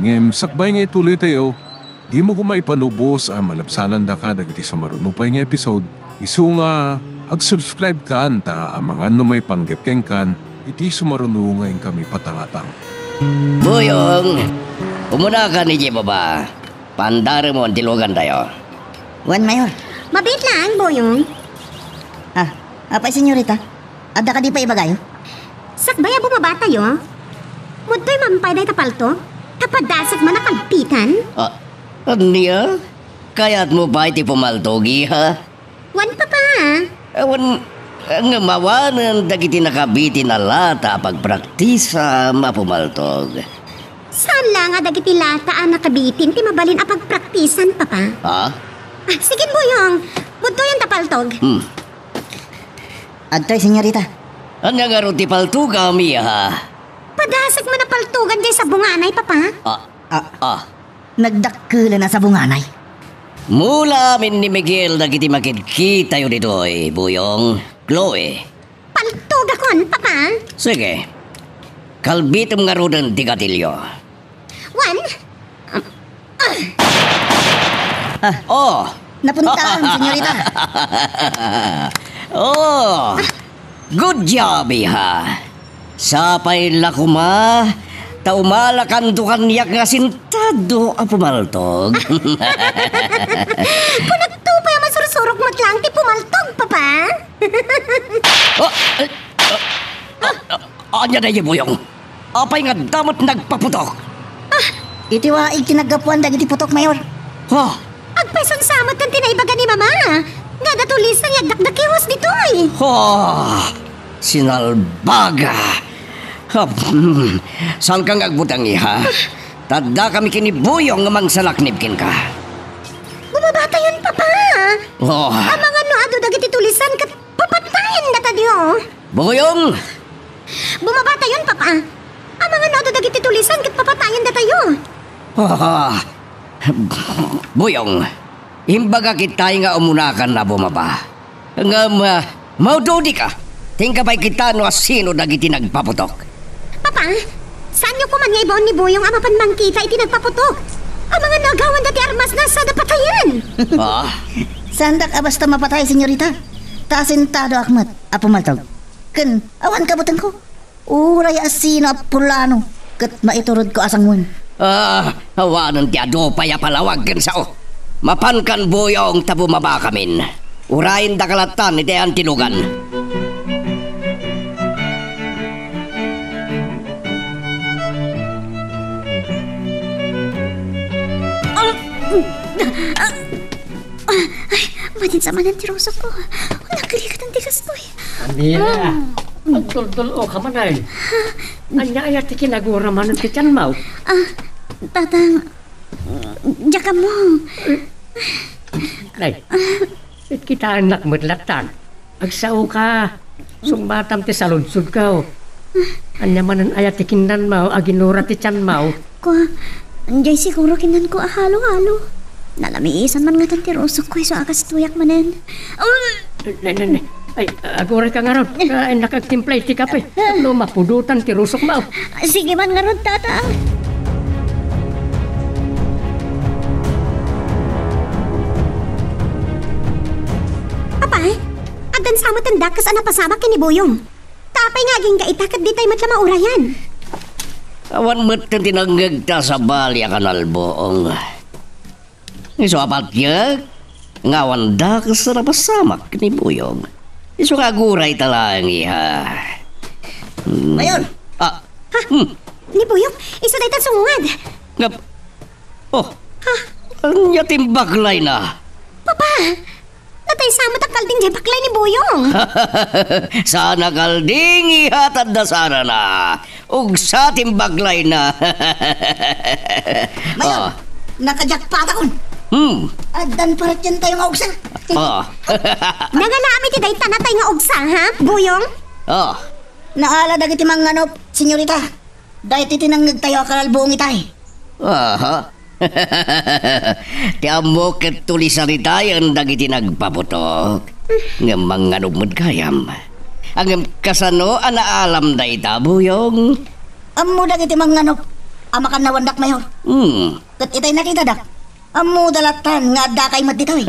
Ngem sakbay nga ituloytayo, dimo koma ipanubos a malabsanandaka dagiti sumaruno pay nga episode, isu nga ag-subscribe kan ta amangan no maipanggep kenkan iti sumaruno nga inkami patangatang. Buyong, umunaka idiay baba. Pandaremon ti lugantayo. Wen, Mayor. Mabiit laeng, Buyong. Ah, apay, senyorita? Adda kadi pay ibagayo? Sakbay a bumabatayo, mudtoy man pay dayta palto, ta padasig man a kalbitan. Ah, ania? Kayatmo pay ti pumaltog, iha? Wen, Papa. Awan, ngem awanen dagiti nakabitin a lata a pagpraktisam a pumaltog. Saan la nga dagiti lata a nakabitin ti mabalin a pagpraktisan, Papa? Ha? Ah, sige, Buyong. Mudtoyonta paltog. Hmm. Adtoy, senyorita. Ania ngarud ti paltogam, iha? Padasig man a paltogan diay sabunganay, Papa. Ah, ah, ah. Nagdakkelan a sabunganay. Mula amin ni Miguel dagiti makidkitayo ditoy, Buyong, Chloe. Paltogakon, Papa. Sige. Kalbitem ngaruden ti gatilio. Wen? Ah. Ah, oh. Napuntaam, senyorita. Oh. Good job, iha. Sapay la koma, ta umalakanto kaniak nga sentado a pumaltog. Kunakto pay a masursurok met laeng ti pumaltog, Papa. Oh, eh, ah, ah, ah, ania daydi, Buyong? Apay nga adda met nagpaputok? Ah, iti waig ti naggapuan dagiti putok, Mayor. Ha? Agpayso sa met ti naibaga ni Mama nga adda tulisan nga agdakdakewas ditoy. Ha? Sinalbaga! Ha, hmm. Saanka nga agbutang, iha? Ta addakami ken ni Buyong nga mangsalaknib kenka. Bumabatayon, Papa! Oh. Amangan no adu dagiti tulisan ket papatayen datayo. Buyong! Bumabatayon, Papa! Amangan no adu dagiti tulisan ket papatayen datayo. Ah, Buyong, imbagak itay nga umunakan a bumaba. Ngem, ah, maududika. Ti inka pay kita no asino dagiti nagpaputok. Papa, saanyo koma nga ibaon ni Buyong a mapan mangkita iti nagpaputok? Amangan no agawanda ti armasna sada patayen. Ah? Saandak a basta mapatay, senyorita. Ta asentadoak met a pumaltog. Ken, awan kabutengko. Uray asino a pulano, ket maiturodko a sangoen. Ah, awanen ti adu pay a palawag ken sao. Mapankan, Buyong, ta bumabakamin. Urayendaka lattan iti ayan ti lugan. Ah, ah, ah, ay, madin sa manen ti rusokko. Nagkirikatan ti kastoy. Ania, agdulduloka manen. Ania aya ti kinagura manen ti tianmo? Ah, Tatang, diak ammo. Ay, kitaennak met lattan. Agsaoka. Sungbatam ti saludsodko. Ania manen aya ti kinnanmo, aginura ti tianmo? Kua, diay siguro kinnanko a halo-halo. Nalamisan man ngatan ti rusokko isu a kastoyak manen. Um! Ne, ne, ne. Ay, agurayka ngarud. Ah, innak agtimpla iti kape. Tapno mapudotan ti rusokmo. Sige man ngarud, Tatang. Apay, addan sa met ti dakes a napasamak ken ni Buyong. Ta apay nga agingga ita ket ditay met la maurayan? Awan met ti nangngegta a sabali a kanalbuong. Isu a patiek nga awan dakes a napasamak ken ni Buyong. Isu nga agurayta laeng, iha. Hmm. Mayor! Ah. Ha? Hmm. Ni Buyong, isu dayta sungad. Ngap-, oh. Ha? Ania ti imbaklayna? Papa! Natay sa met a kalding diay baklay ni Buyong. Saan a kalding, iha, ta adda sanana. Ugsa ti imbaklayna. Mayor, ah, nakajakpatakon. Hmm. Addan paratientayo nga ugsa. Ah. Nanganami ti dayta natay nga ugsa, ha, Buyong? Ah. Naala dagiti mangnganop, senyorita. Daytoy ti nangngegtayo a kanalbuong itay. Aha. Ti ammok ket tulisan itayen dagiti nagpaputok. Ngem mangnganop met gayam. Ngem kasano a naalam dayta, Buyong? Ammo dagiti mangnganop a makannawandak, Mayor. Hmm. Ket itay nakitadak. Ammoda lattan nga addakay met ditoy.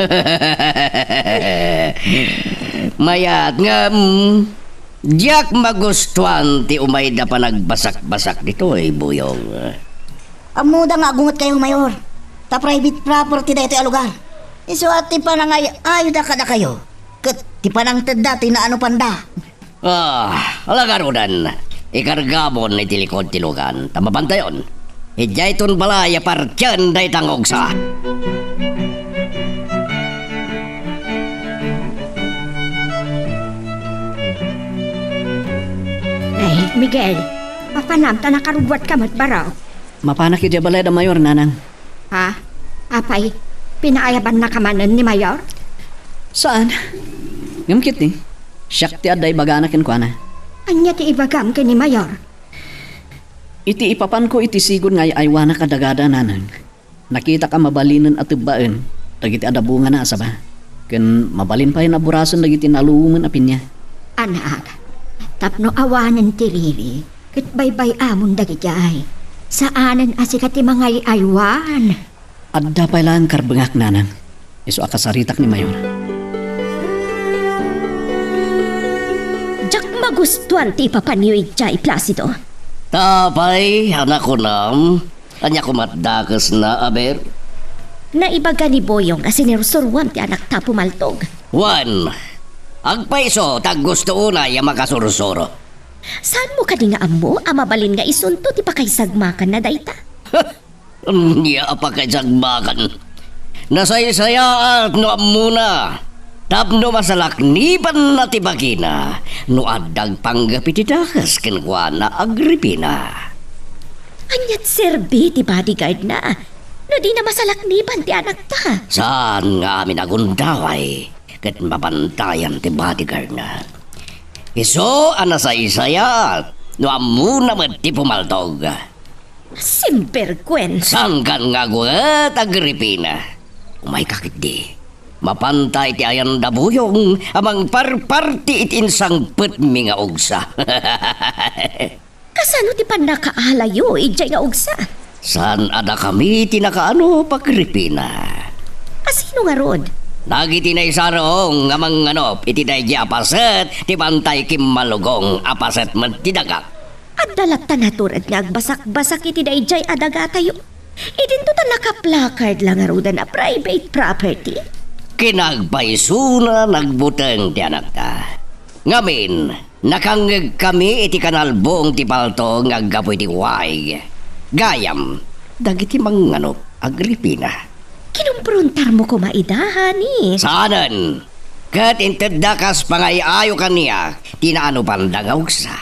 Mayat ngem, diak magustuan ti umayda panagbasak-basak ditoy, Buyong. Ammoda nga agungetkayo, Mayor. Ta private property daytoy a lugar. Isu a ti panangay-ayoda kadakayo, ket ti panangtedda ti naanupanda. Ah, ala ngaruden, ikargamon iti likod ti lugan, ta mapantayon. Idiayton balay a partien dayta nga ugsa. Ay, Miguel, mapanam ta nakarubbuatka met, barok. Mapanak idiay balay da Mayor, nanang. Ha? Apay, pinaayabannaka manen ni Mayor? Saan. Ngem ketdi, siak ti adda ibagana kenkuana. Ania ti ibagam ken ni Mayor? Iti ipapanko iti sigud nga ay-aywanak a dagada, nanang, nakitak a mabalinen a tebbaen dagiti adda bungana a saba, ken mabalin pay a burasen dagiti naluongen a pinia. Anak, tapno awanen ti riri, ket baybay-amon dagidiay. Saanen a sika ti mangay-aywan. Adda pay laeng karbengak, nanang. Isu a kasaritak ni Mayor. Diak magustuan ti ipapanyo idiay, Placido. Ta apay a nakunam? Ania koma ti dakesna, aber? Naibaga ni Boyong a sinursuroam ti anakta a pumaltog. Wen, agpayso ta aggusto unay a makasursuro. Saanmo kadi nga ammo a mabalin nga isunto ti pakaisagmakanna dayta? Ania a pakaisagmakan? Nasaysayaat no ammona tapno masalaknibanna ti bagina no adda agpanggep iti dakes kenkuana, Agripina. Ania ti serbi ti bodyguardna no dina masalakniban ti anakta? Saan nga amin a gundaway ket mabantayan ti bodyguardna. Isu a nasaysayaat no ammona met ti pumaltog. Simberguen! Sangkan nga aguet, Agripina. Umayka ketdi. Mapanta iti ayan da Boyong a mangparparti iti insangpetmi nga ugsa. Kasano ti pannakaalayo idiay nga ugsa? Saan a dakami ti nakaano, Agripina? Kasino ngarud? Dagiti naisarong nga manganop iti daydiay a paset ti bantay kimmalugong a paset met ti dagak. Adda latta natured nga agbasakbasak iti daydiay a dagatayo. Idinto ta nakaplakard la ngaruden a private property. Kinagpaysona nagbuteng ti anakta. Ngamin, nakangngegkami iti kanalbong ti paltog nga aggapu iti waig. Gayam, dagiti manganop, Agripina. Kinumprontarmo koma ida, honey. Saanen. Ket intedda kas pangay-ayo kaniak ti naanupanda nga ugsa.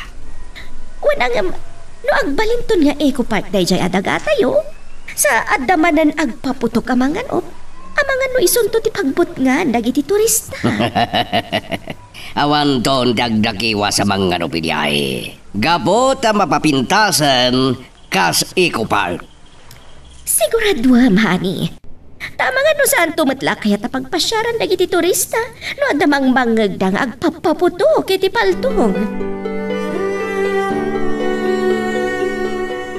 Wen, ngem, no agbalinton nga Eco Park daydiay a dagatayo, sa adda manen agpaputok a mangan-op, amangan no isunto ti pagbutngan dagiti turista. Awanton ti agdakiwas a mangan-op idiay. Gapu ta mapapintasen kas Eco Park. Siguraduam, honey. Ta amangan no saanto met la kayat a pagpasiaran dagiti turista no adda mangmangngegda nga agpappaputok iti paltog.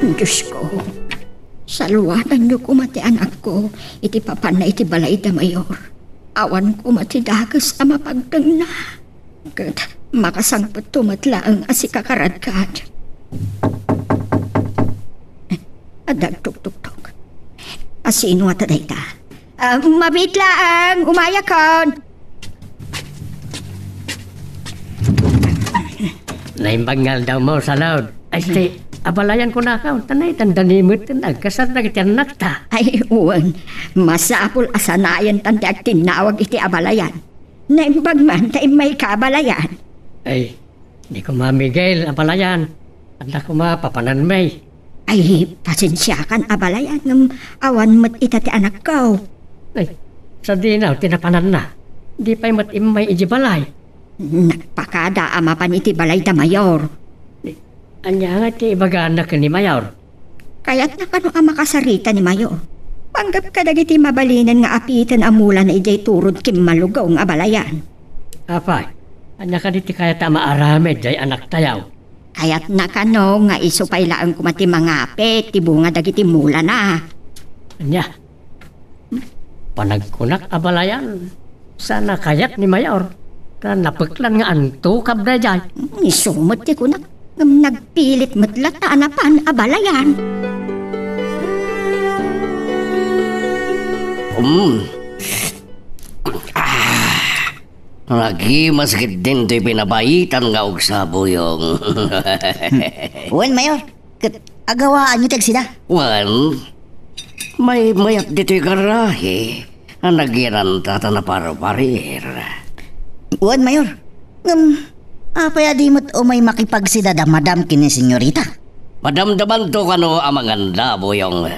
Diosko, saluatanyo koma ti anakko iti papanna iti balay da Mayor. Awan koma ti dakes a mapagtengna. Ket makasangpetto met laeng a sika karadkad. Adda agtuktuktok. A sino ngata dayta? Ah, mabiit laeng, umayakon. Naimbag nga aldawmo, Salud. Ay, ti abalayan kunakon, ta naitanda ni met ti nagkasar dagiti annakta. Ay, wen. Masapul a sanayantan ti agtinnawag iti abalayan. Naimbag man ta immayka abalayan. Ay, di koma Miguel abalayan. Adda koma papananmi. Ay, pasensiakan abalayan ngem awan met ita ti anakko. Ay, sadino ti napananna? Di pay met immay idiay balay. Nagpakada a mapan iti balay da Mayor. Ania nga ti ibagana ken ni Mayor? Kayatna kano a makasarita ni Mayor. Panggep kadagiti mabalinen nga apiten a mulana idiay turod kimmalugong a balayan. Apay, ania kadi ti kayat a maaramid diay anaktayo? Kayatna kano nga isu pay laeng koma ti mangapit ti bunga dagiti mulana. Ania? Panagkunak a balayan, saan a kayat ni Mayor, ta napeklan nga anto kabdaydiay. Isu met ti kunak, ngem nagpilit met latta a napan a balayan. Um. Ah. Nagimas ketdin toy pinapaitan nga ugsa, Boyong. Wen, Mayor. Ket agawaanyo ti agsida? Wen, maymayat ditoy garahe a nagyananta ta naparparir. Wen, Mayor. Ngem, apay a di met umay makipagsida da Madam ken ni Senyorita? Madamdamanto kano a manganda, Boyong.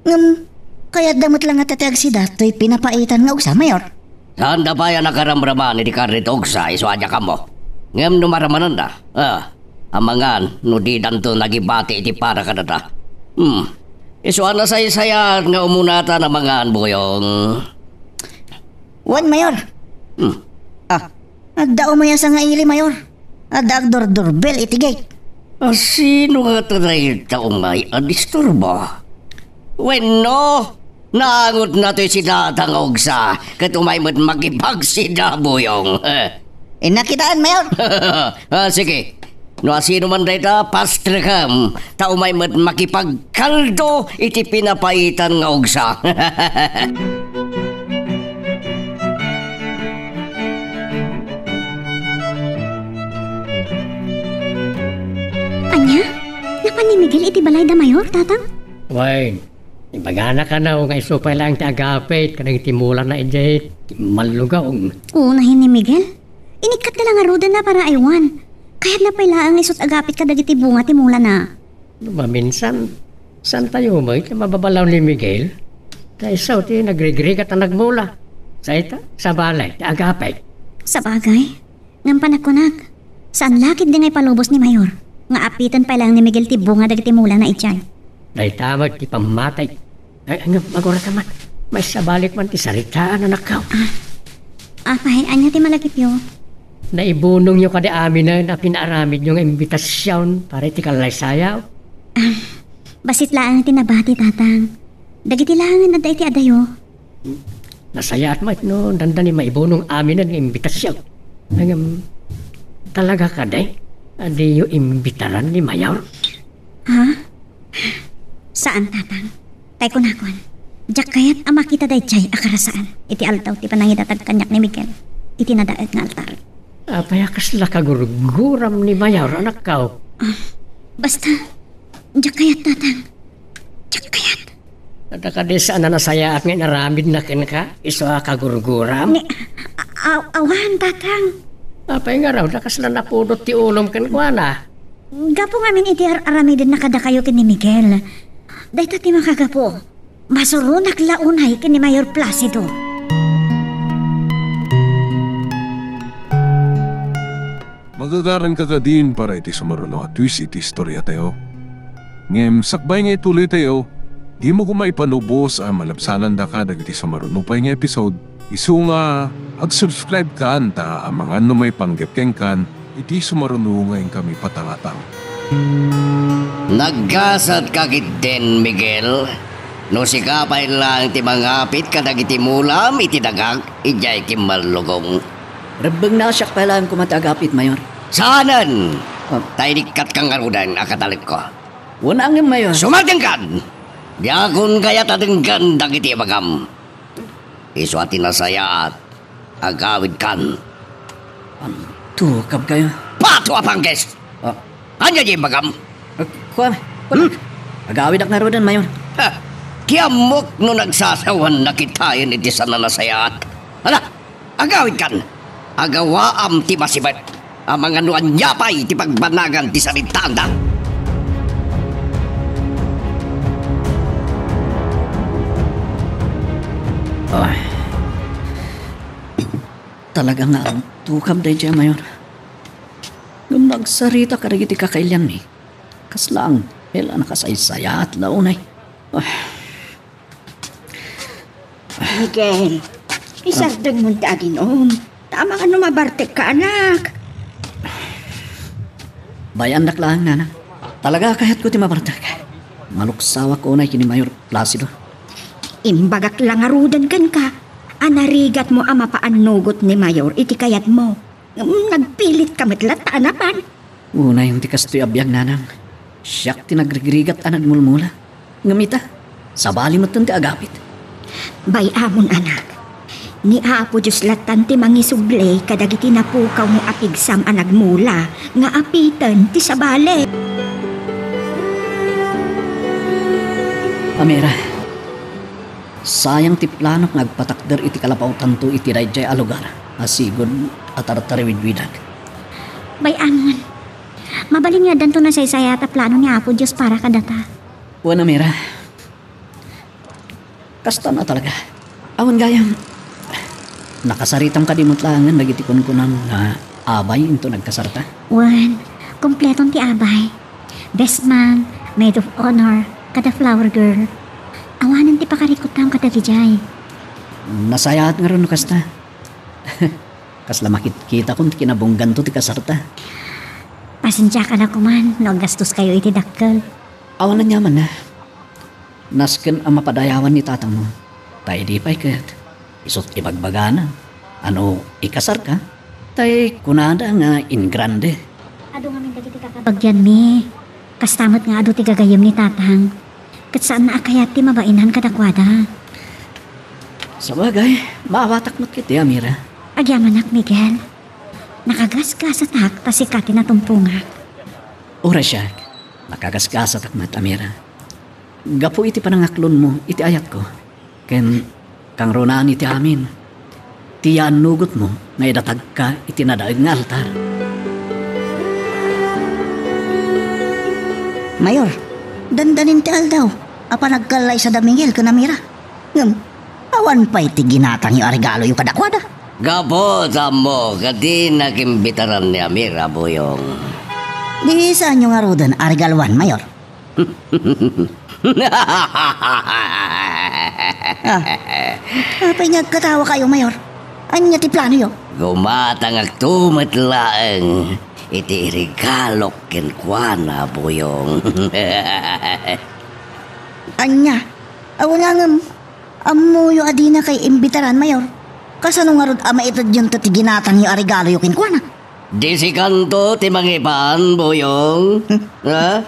Ngem, kayatda met la ngata ti agsida toy pinapaitan nga ugsa, Mayor? Saanda pay a nakaramraman iti karnit ugsa isu a diak ammo. Ngem no maramananda, ah, amangan no didanto nagibati iti para kadata. Hmm. Isu a nasaysayaat nga umunatan amangan, Boyong. Wen, Mayor. Hmm. Ah, adda umay a sangaili, Mayor. Adda agdurdurbel iti gate. A sino ngata dayta umay a disturbo? Wenno, Naangotna toy sida a tangogsa, ket umay met makipagsida, Buyong. Inna kitaen, Mayor. Ah, sige. No asino man dayta, pastrekem, ta umay met makipagkaldo iti pinapaitan nga ugsa. Ania? Napan ni Miguel iti balay da Mayor, Tatang? Wen, ibagana kano nga isu pay laeng ti agapit kadagiti mulana idiay Kimmallugong. Unayen ni Miguel. Inikkat da la ngaruden na para aywan. Kayatna pay laeng nga isut agapit kadagiti bunga ti mulana. Maminsan, saan tayo mo iti mababalaw ni Miguel? Ta isu ti nagrigrigat a nagmula. Sa ita, sabali, ti agapit. Sabagay, ngem panagkunak, saan la ketdi nga ipalubos ni Mayor, nga apiten pay laeng ni Miguel ti bunga dagiti mulana idiay. Dayta met ti pammatay. Ay, ngem, agura ka man. Maisabalik man ti saritaan, anakko. Ah, apay, ania ti malagipyo? Naibunongyo kadi aminen a pinaaramidyo nga imbitasion para iti kallaysayaw? Ah, bassit laeng ti nabati, Tatang. Dagiti laengen adda iti adayo. Nasayaat met no dandani maibunong aminen nga imbitasion. Ngem, talaga kadi a diyo imbitaran ni Mayor? Ha? Saan, Tatang. Tay kunakon, diak kayat a makita daydiay a karasaan iti aldaw ti panangidatag kaniak ni Miguel iti nadaet nga altar. Apay a kasla kagurguram ni Mayor, anakko? Ah, basta, diak kayat, Tatang. Diak kayat. Adda kadi saan a nasayaat nga inaramidna kenka, isu a kagurguram? Ni, a-, a-, awan, Tatang. Apay ngarud a kasla napudot ti ulom kenkuana? Gapu ngamin iti ar-aramidenna kadakayo ken ni Miguel. Dayta ti makagapu. Masuronak la unay ken ni Mayor Placido. Magagaranka kadin para iti sumaruno a twist iti istoriatayo. Ngem sakbay nga ituloytayo, dimo koma ipanubos a malabsanandaka dagiti sumaruno pay nga episode. Isu nga ag-subscribekan ta amangan no maipanggep kenkan iti sumaruno nga inkami patangatang. Naggasatka ketdin, Miguel, no sika pay laeng ti mangapit kadagiti mulam iti dagak idiay Kimmallugong. Rebbengna a siak pay laeng koma ti agapit, Mayor. Saanen! Ah. Ta inikkatka ngaruden a katalekko. Wen, ngem, Mayor. Sumartingkan! Diakon kayat a denggen dagiti ibagam. Isu a ti nasayaat, agawidkan. Anto, kabkayo? Pato a pangkis! Ah. Ania diay ibagam? Ah, kuan, kuan. Hmm? Agawidak ngaruden, Mayor. Ha! Kiammok no nagsasawanna kitaen iti saan a nasayaat. Ala, agawidkan! Agawaam ti masipet. Amangan no ania pay ti pagbannagan ti saritaanda. Ah. Talaga nga antukam daydiay, Mayor. Ngem nagsarita kadagiti kakailianmi. Kasla anghel a nakasaysayaat la unay. Ah. Miguel, isardengmon ti aginom. Ta amangan no mabartekka, anak. Bay-andak laeng, Nanang. Talaga a kayatko ti mabartek. Maluksawak unay ken ni Mayor Placido. Imbagak la ngaruden kenka a narigatmo a mapaannugot ni Mayor iti kayatmo. Ngem nagpilitka met latta a napan. Unayen ti kastoy a biag, Nanang. Siak ti nagrigrigat a nagmulmula. Ngem ita, sabali metten ti agapit. Bay-amon, anak. Ni Apo Dios lattan ti mangisubli kadagiti napukawmo a pigsam a nagmula nga apiten ti sabali. Amira, sayang ti planok nga agpatakder iti kalapawotanto iti daydiay a lugar a sigud a tartariwidwidak. Bay-amon. Mabalin nga addanto nasaysayaat a plano ni Apo Dios para kadata. Wen, Amira. Kastan a talaga. Awan gayam. Nakasaritam kadi met laengen dagiti kunkunam nga abay inton nagkasarta? Wen, kompleton ti abay. Best man, maid of honor, kada flower girl. Awanen ti pakarikuttam kadagidiay. Nasayaat ngarud no kasta. Kasla makitkitakon ti kinabungganto ti kasarta. Pasensiakan a koman no aggastoskayo iti dakkel. Awan aniamanna. Nasken a mapadayawan ni tatangmo. Ta idi pay ket, isut' ibagbagana a no ikasarka, tay kunada nga in grande. Adu ngamin dagiti kakabagyanmi. Kasta met nga adu ti gagayyem ni Tatang. Ket saanna a kayat ti mabainan kadakuada. Sabagay, maawatak met ketdi, Amira. Agyamanak, Miguel. Nakagasgasatak ta sika ti natumpongak. Uray siak, nakagasgasatak met, Amira. Gapu iti panangaklonmo iti ayatko, ken kangrunaan iti amin, ti yaannugotmo nga idatagka iti nadael nga altar. Mayor, dandanin ti aldaw a panagkallaysada Miguel ken Amira. Ngem, awan pay ti ginatangyo a regaloyo kadakuada. Gapu ta ammok a dinak imbitaran ni Amira, Buyong. Di saanyo ngaruden a regaluan, Mayor? Ah. Apay nga agkatawakayo, Mayor? Ania ti planoyo? Gumatangakto met laeng iti iregalok kenkuana, Buyong. Ania? Awan nga ngem, ammoyo a dinakay imbitaran, Mayor. Kasano ngarud a maitedyonto ti ginatangyo a regaloyo kenkuana? Di sikanto ti mangipan, Buyong? Hmm? Ha?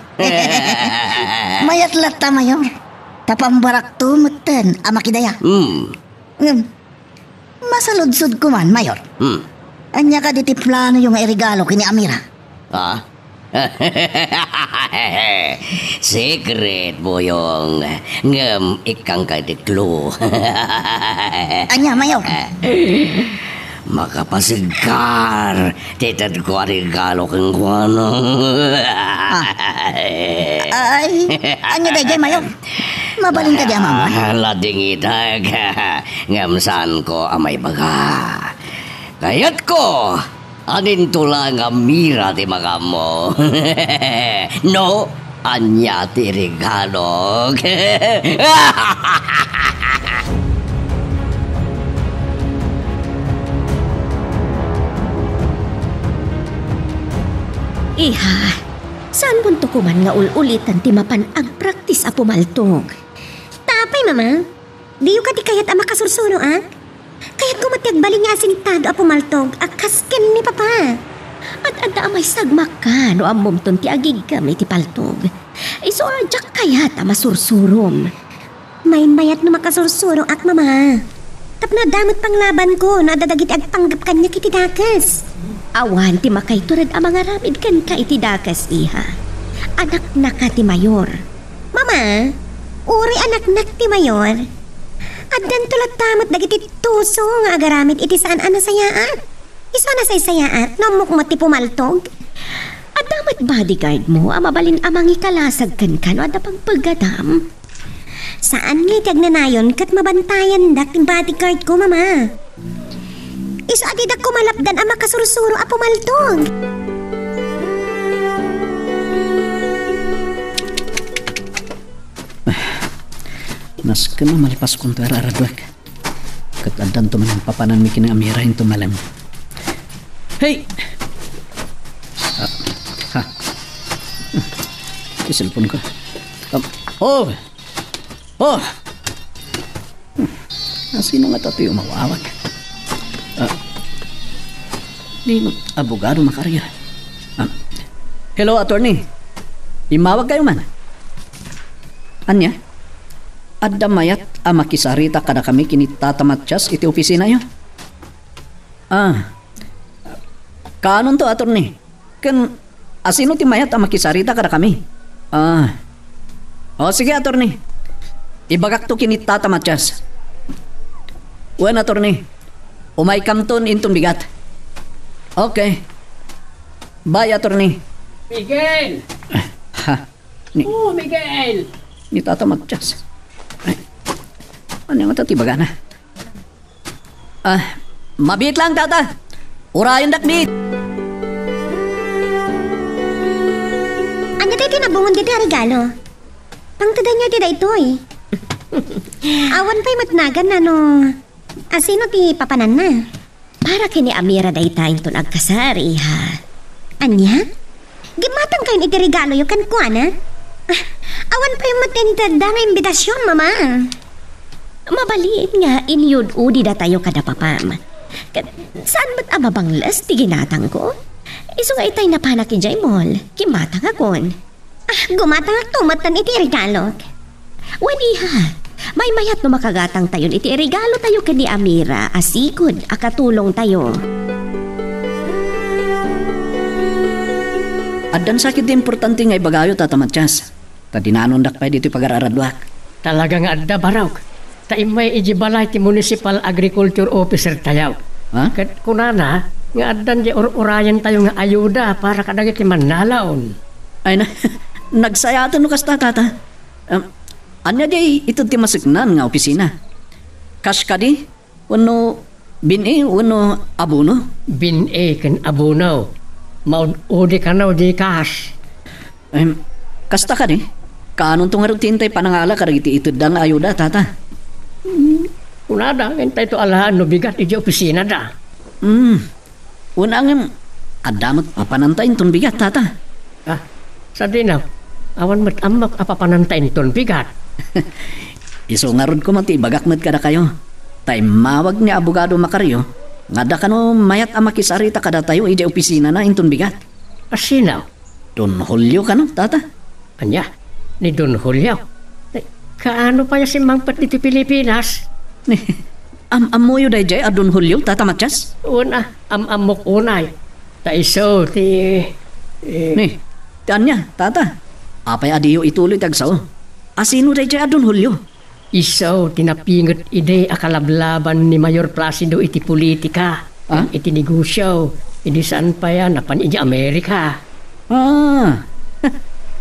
Mayat latta, Mayor. Ta pambarakto metten a makidaya. Hmm. Ngem, masaludsodko man, Mayor. Hmm. Ania kadi ti planoyo nga iregalo ken ni Amira? Ha? Secret, Buyong. Ngem ikkangka iti clue. Ania, Mayor? Makapasigkar ti itedko a regalo kenkuana. Ah. Ay, ania daydiay, Mayor? Mabalin kadi a mammuan? Ah, ladingitek. Ngem saanko a maibaga. Kayatko a dinto laeng a Mira ti makaammo. No ania ti regalok. Iha, saanmonto koman nga ul-ulitan ti mapan agpraktis a pumaltog. Ta apay, Mama? Diyo kadi kayat a makasursuroak? Kayatko met ti agbalin nga asintado a pumaltog a kas ken ni Papa. Ad-adda a maysagmakka no ammomton ti agigem iti paltog. Isu a diak kayat a masursurom. Maymayat no makasursuroak, Mama. Tapno adda met panglabanko no adda dagiti agpanggep kaniak iti dakes. Awan ti makaitured a mangaramid kenka iti dakes, iha. Anaknaka ti mayor. Mama, uray anaknak ti mayor. Addanto latta met dagiti tuso nga agaramid iti saan a nasayaat. Isu a nasaysayaat no ammok met ti pumaltog. Adda met bodyguard mo a mabalin a mangikalasag kenka no adda pagpeggadam. Saan nga iti agnanayon ket mabantayandak ti bodyguard ko, Mama. Isu a didak kumalapdan a makasursuro a pumaltog. Nasken a malipaskonto a raradwak. Ket addanto man papananmi ken ni Amira inton malem. Hey! Ah, ha. Ti cellphone ko. Um, oh! Oh! Hmm. Asino ngata ti umawawag? Ah, di abogado makaria. Ah, hello, attorney. Immawagkayo man. Ania? Adda mayat a makisarita kadakami ken ni Tata Matias iti opisinayo? Ah. Kaanonto, attorney? Ken asino ti mayat a makisarita kadakami? Ah. O, sige, attorney. Ibagakto ken ni Tata Matias. Wen, attorney. Umaykamton inton bigat. Okay. Bye, attorney. Miguel! Ha? Ni, Oh, Miguel! Ni Tata Matias. Ay. Ania ngata ti ibagana? Ah, mabiit lang, Tata. Urayendak biit. Ania daytoy nabungon daytoy a regalo? Pangtedanyo ti daytoy. Awan pay met naganna no asino ti papananna. Para ken ni Amira dayta inton agkasar, iha. Ania? Gimmatangkayon iti regaloyo kenkuana? Ah, awan pay met intedda nga imbitasion, Mama. Mabalin nga inyud-udi datayo kada papam. Ket saan met a mabangles ti ginatangko? Isu nga itay napanak idiay mall, kimmatangakon. Ah, gumatangakto metten iti regalok. Wen, iha, maymayat no makagatangtayon iti regalotayo ken ni Amira a sigud a katulongtayo. Addan sakit ti importante nga ibagayo, Tata Matias. Ta dinanondak pay ditoy pagar-araduak. Talaga nga adda, Barok. Ta immay idiay balay ti municipal agriculture officer tayo. Ha? Ket kunana nga addan diay ur-urayentayo nga ayuda para kadagiti mannalaon. Ay na, nagsayaten no kasta, Tata. Em, ania diay ited ti maseknan nga opisina? Cash kadi? Wenno bin-i wenno abono? Bin-i ken abono. Maud-udi kano di kas. Em, kasta kadi? Kaanonto ngarud ti intay panangala kadagiti itedda nga ayuda, Tata? Hmm, kunada, intay to alaen no bigat iti opisinada. Hmm. Wen, ngem, adda met papananta inton bigat, Tata. Ah, sadino, awan met ammok a papananta inton bigat. Isu ngarud koma ti ibagak met kadakayo. Ta immawag ni Abogado Macario nga adda kano mayat a makisarita kadatayo idiay opisinana inton bigat. A sino? Don Julio kano, Tata? Ania? Ni Don Julio? Eh, kaano pay a simmangpet ditoy Pilipinas? Am-ammoyo daydiay a Don Julio, Tata Matias? Wen a, am-ammok unay. Ta isu ti, eh, Ni, ti ania, Tata? Apay a diyo ituloy ti agsao? A sino daydiay a Don Julio? Isu ti napinget idi a kalablaban ni Mayor Placido iti politika, ah, iti negosio, idi saan pay a napan iti Amerika. Ah,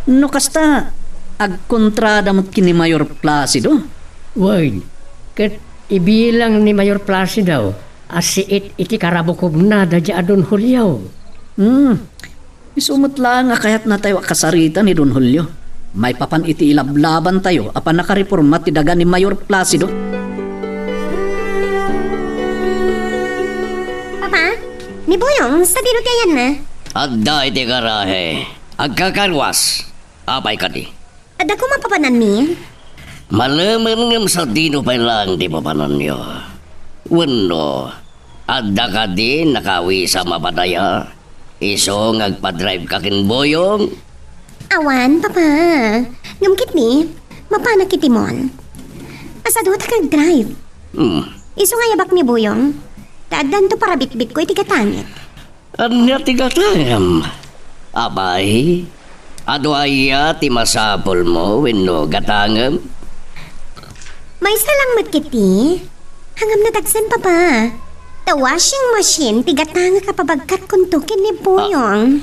no kasta, agkontrada met ken ni Mayor Placido? Wen, ket ibilang ni Mayor Placido a siit iti karabukobna daydiay a Don Julio. Hmm, isu met laeng a kayatnatayo a kasarita ni Don Julio maipapan iti ilablabantayo a pannakareporma ti daga ni Mayor Placido. Papa, ni Boyong, sadino ti ayanna? Adda iti garahe. Agkakarwas. Apay kadi? Adda koma papananmi? Malemen ngem sadino pay laeng ti papananyo? Wenno, adda kadi nakawisam a padaya? Isu nga agpadrive ka ken Boyong? Awan, Papa. Ngem ketdi, mapanak iti mall. Asaduatak agdrive. Hmm. Isu nga ayabak ni Boyong. Ta addanto parabitbitko iti gatangek. Ania ti gatangem? Apay, adu aya ti masapulmo wenno gatangem? Maysa lang met ketdi. Ngem nadagsen, Papa. Ta washing machine ti gatangek a pabagkatkonto ken ni Boyong.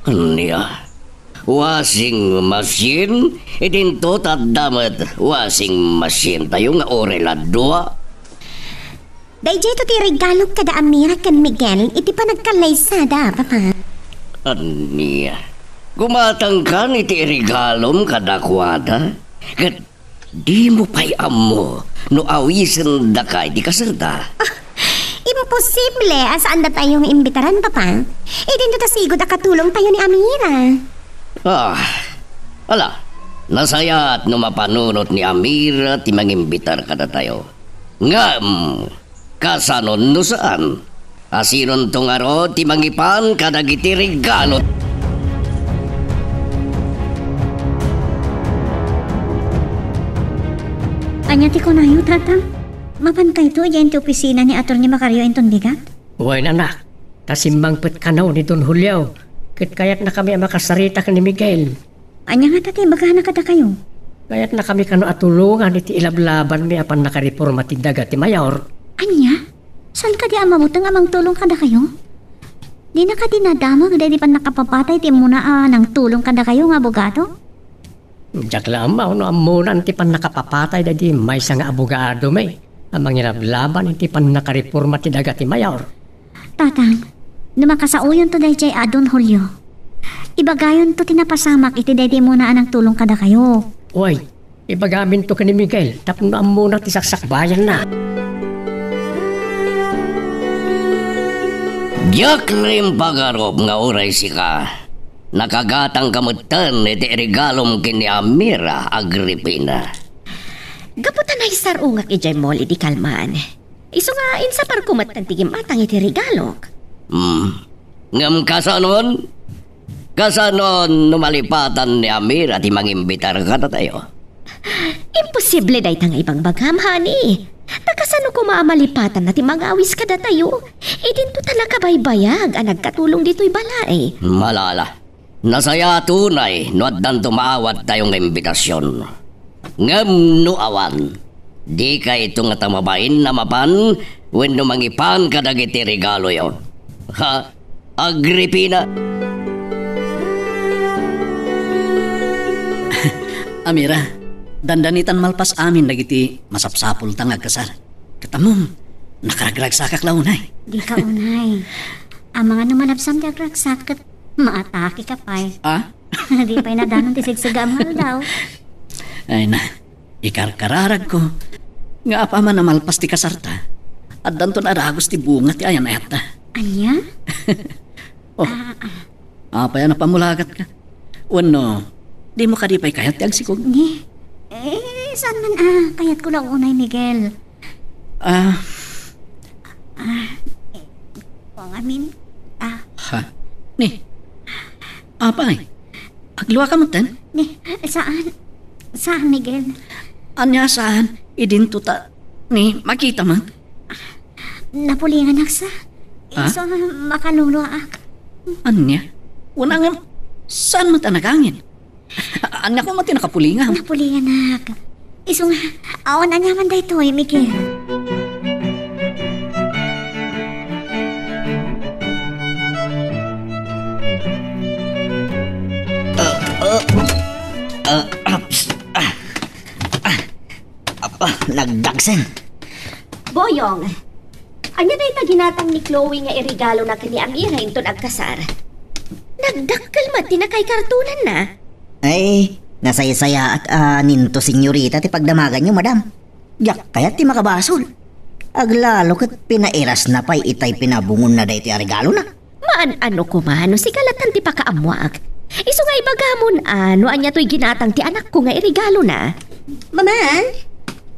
Ania? Washing machine? Idinto ta adda met washing machine tayo nga uray la dua. Daydiay to ti regalok kada Amira ken Miguel iti panagkallaysada, Papa. Ania? Gumatangkan iti iregalom kadakuada? Ket dimo pay ammo no awisendaka iti kaselda? Ah, imposible a saandatayo nga imbitaran, Papa. Idinto ta sigud a katulongtayo ni Amira. Ah, ala, nasayaat no mapanunot ni Amira ti mangimbitar kadatayo. Ngem, kasano no saan? Asinonto ngarud ti mangipan kadagiti regalo? Ania ti kunayo, Tata? Mapankayto idiay ti opisina ni Attorney Macario inton bigat? Wen, anak, ta simmangpet kano ni Don Julio, ket kayatnakami a makasarita ken ni Miguel. Ania ngata ti ibagana kadakayo? Kayatnakami kano a tulongan iti ilablabanmi a pannakareporma ti daga ti mayor. Ania? Saan kadi a mabuteng a mangtulong kadakayo? Dina kadi nadamag daydi pannakapapatay ti immuna a nangtulong kadakayo nga abogado? Diak la ammo no ammonan ti pannakapapatay daydi maysa nga abogadomi a mangilablaban iti pannakareporma ti daga ti mayor. Tatang, no makasaoyonto daydiay a Don Julio, ibagayonto ti napasamak iti daydi immuna a nangtulong kadakayo. Uy, ibagaminto ken ni Miguel tapno ammona ti saksakbayanna. Diak la impagarup nga uray sika, nakagatangka metten iti regalom ken ni Amira, Agripina. Gapu ta naisar-ongak idiay mall idi kalman. Isu nga insaparko met ti gim-atang iti regalok. Hmm. Ngem kasanon? Kasanon no malipatan ni Amira ti mangimbitar kadatayo? Imposible dayta nga ibagbagam, honey. Ta kasano koma a malipatanna ti mangawis kadatayo? Idinto ta nakabaybayag a nagkatulong ditoy balay. Malala. Nasayaat unay no addanto maawattayo nga imbitasion. Ngem no awan, dikayto ngata mabain a mapan wenno mangipan kadagiti regaloyo. Ha? Agripina? Amira, dandanitan malpas amin dagiti masapsapulta nga agkasar. Ket ammom, nakaragragsakak la unay. Dika unay. Amangan no malabsam ti agragsak ket maatakeka pay. Ah? Di pay nadanon ti sigsig-am nga aldaw. Ay na, ikarkararagko nga apaman a malpas ti kasarta, addanton a dagus ti bunga ti ayan-ayatta. Ania? Oh, ah, ah. Apay a napamulagatka? Wenno, dimo kadi pay kayat ti agsikog? Ni, eh, saan man a kayatko la unay, Miguel. Ah. Ah, eh, kung amin, ah. Ha? Ni, apay? Agluaka metten? Ni, saan? Saan, Miguel? Ania saan? Idinto ta, ni, makita met? Napulinganak sa. Ha? Isu nga makaluluaak. Ania? Wen ngem, saan met a nagangin? Ania koma ti nakapulingam? Napulinganak. Isu nga, awan aniaman daytoy, Miguel. Ah, ah, ah, ah, psst, ah, ah, ah, nagdagsen. Boyong, ania dayta ginatang ni Chloe nga iregalona ken ni Amira inton agkasar? Nagdakkel met ti nakaikartonanna. Ay, nasaysayaat a ninto senyorita ti pagdamaganyo, madam. Diak kayat ti makabasol. Aglalo ket pinairasna pay itay pinabungonna daytoy a regalona. Maan-ano koma no sika latta ti pakaammoak. Isu nga ibagamon a no ania toy ginatang ti anakko nga iregalona. Mama,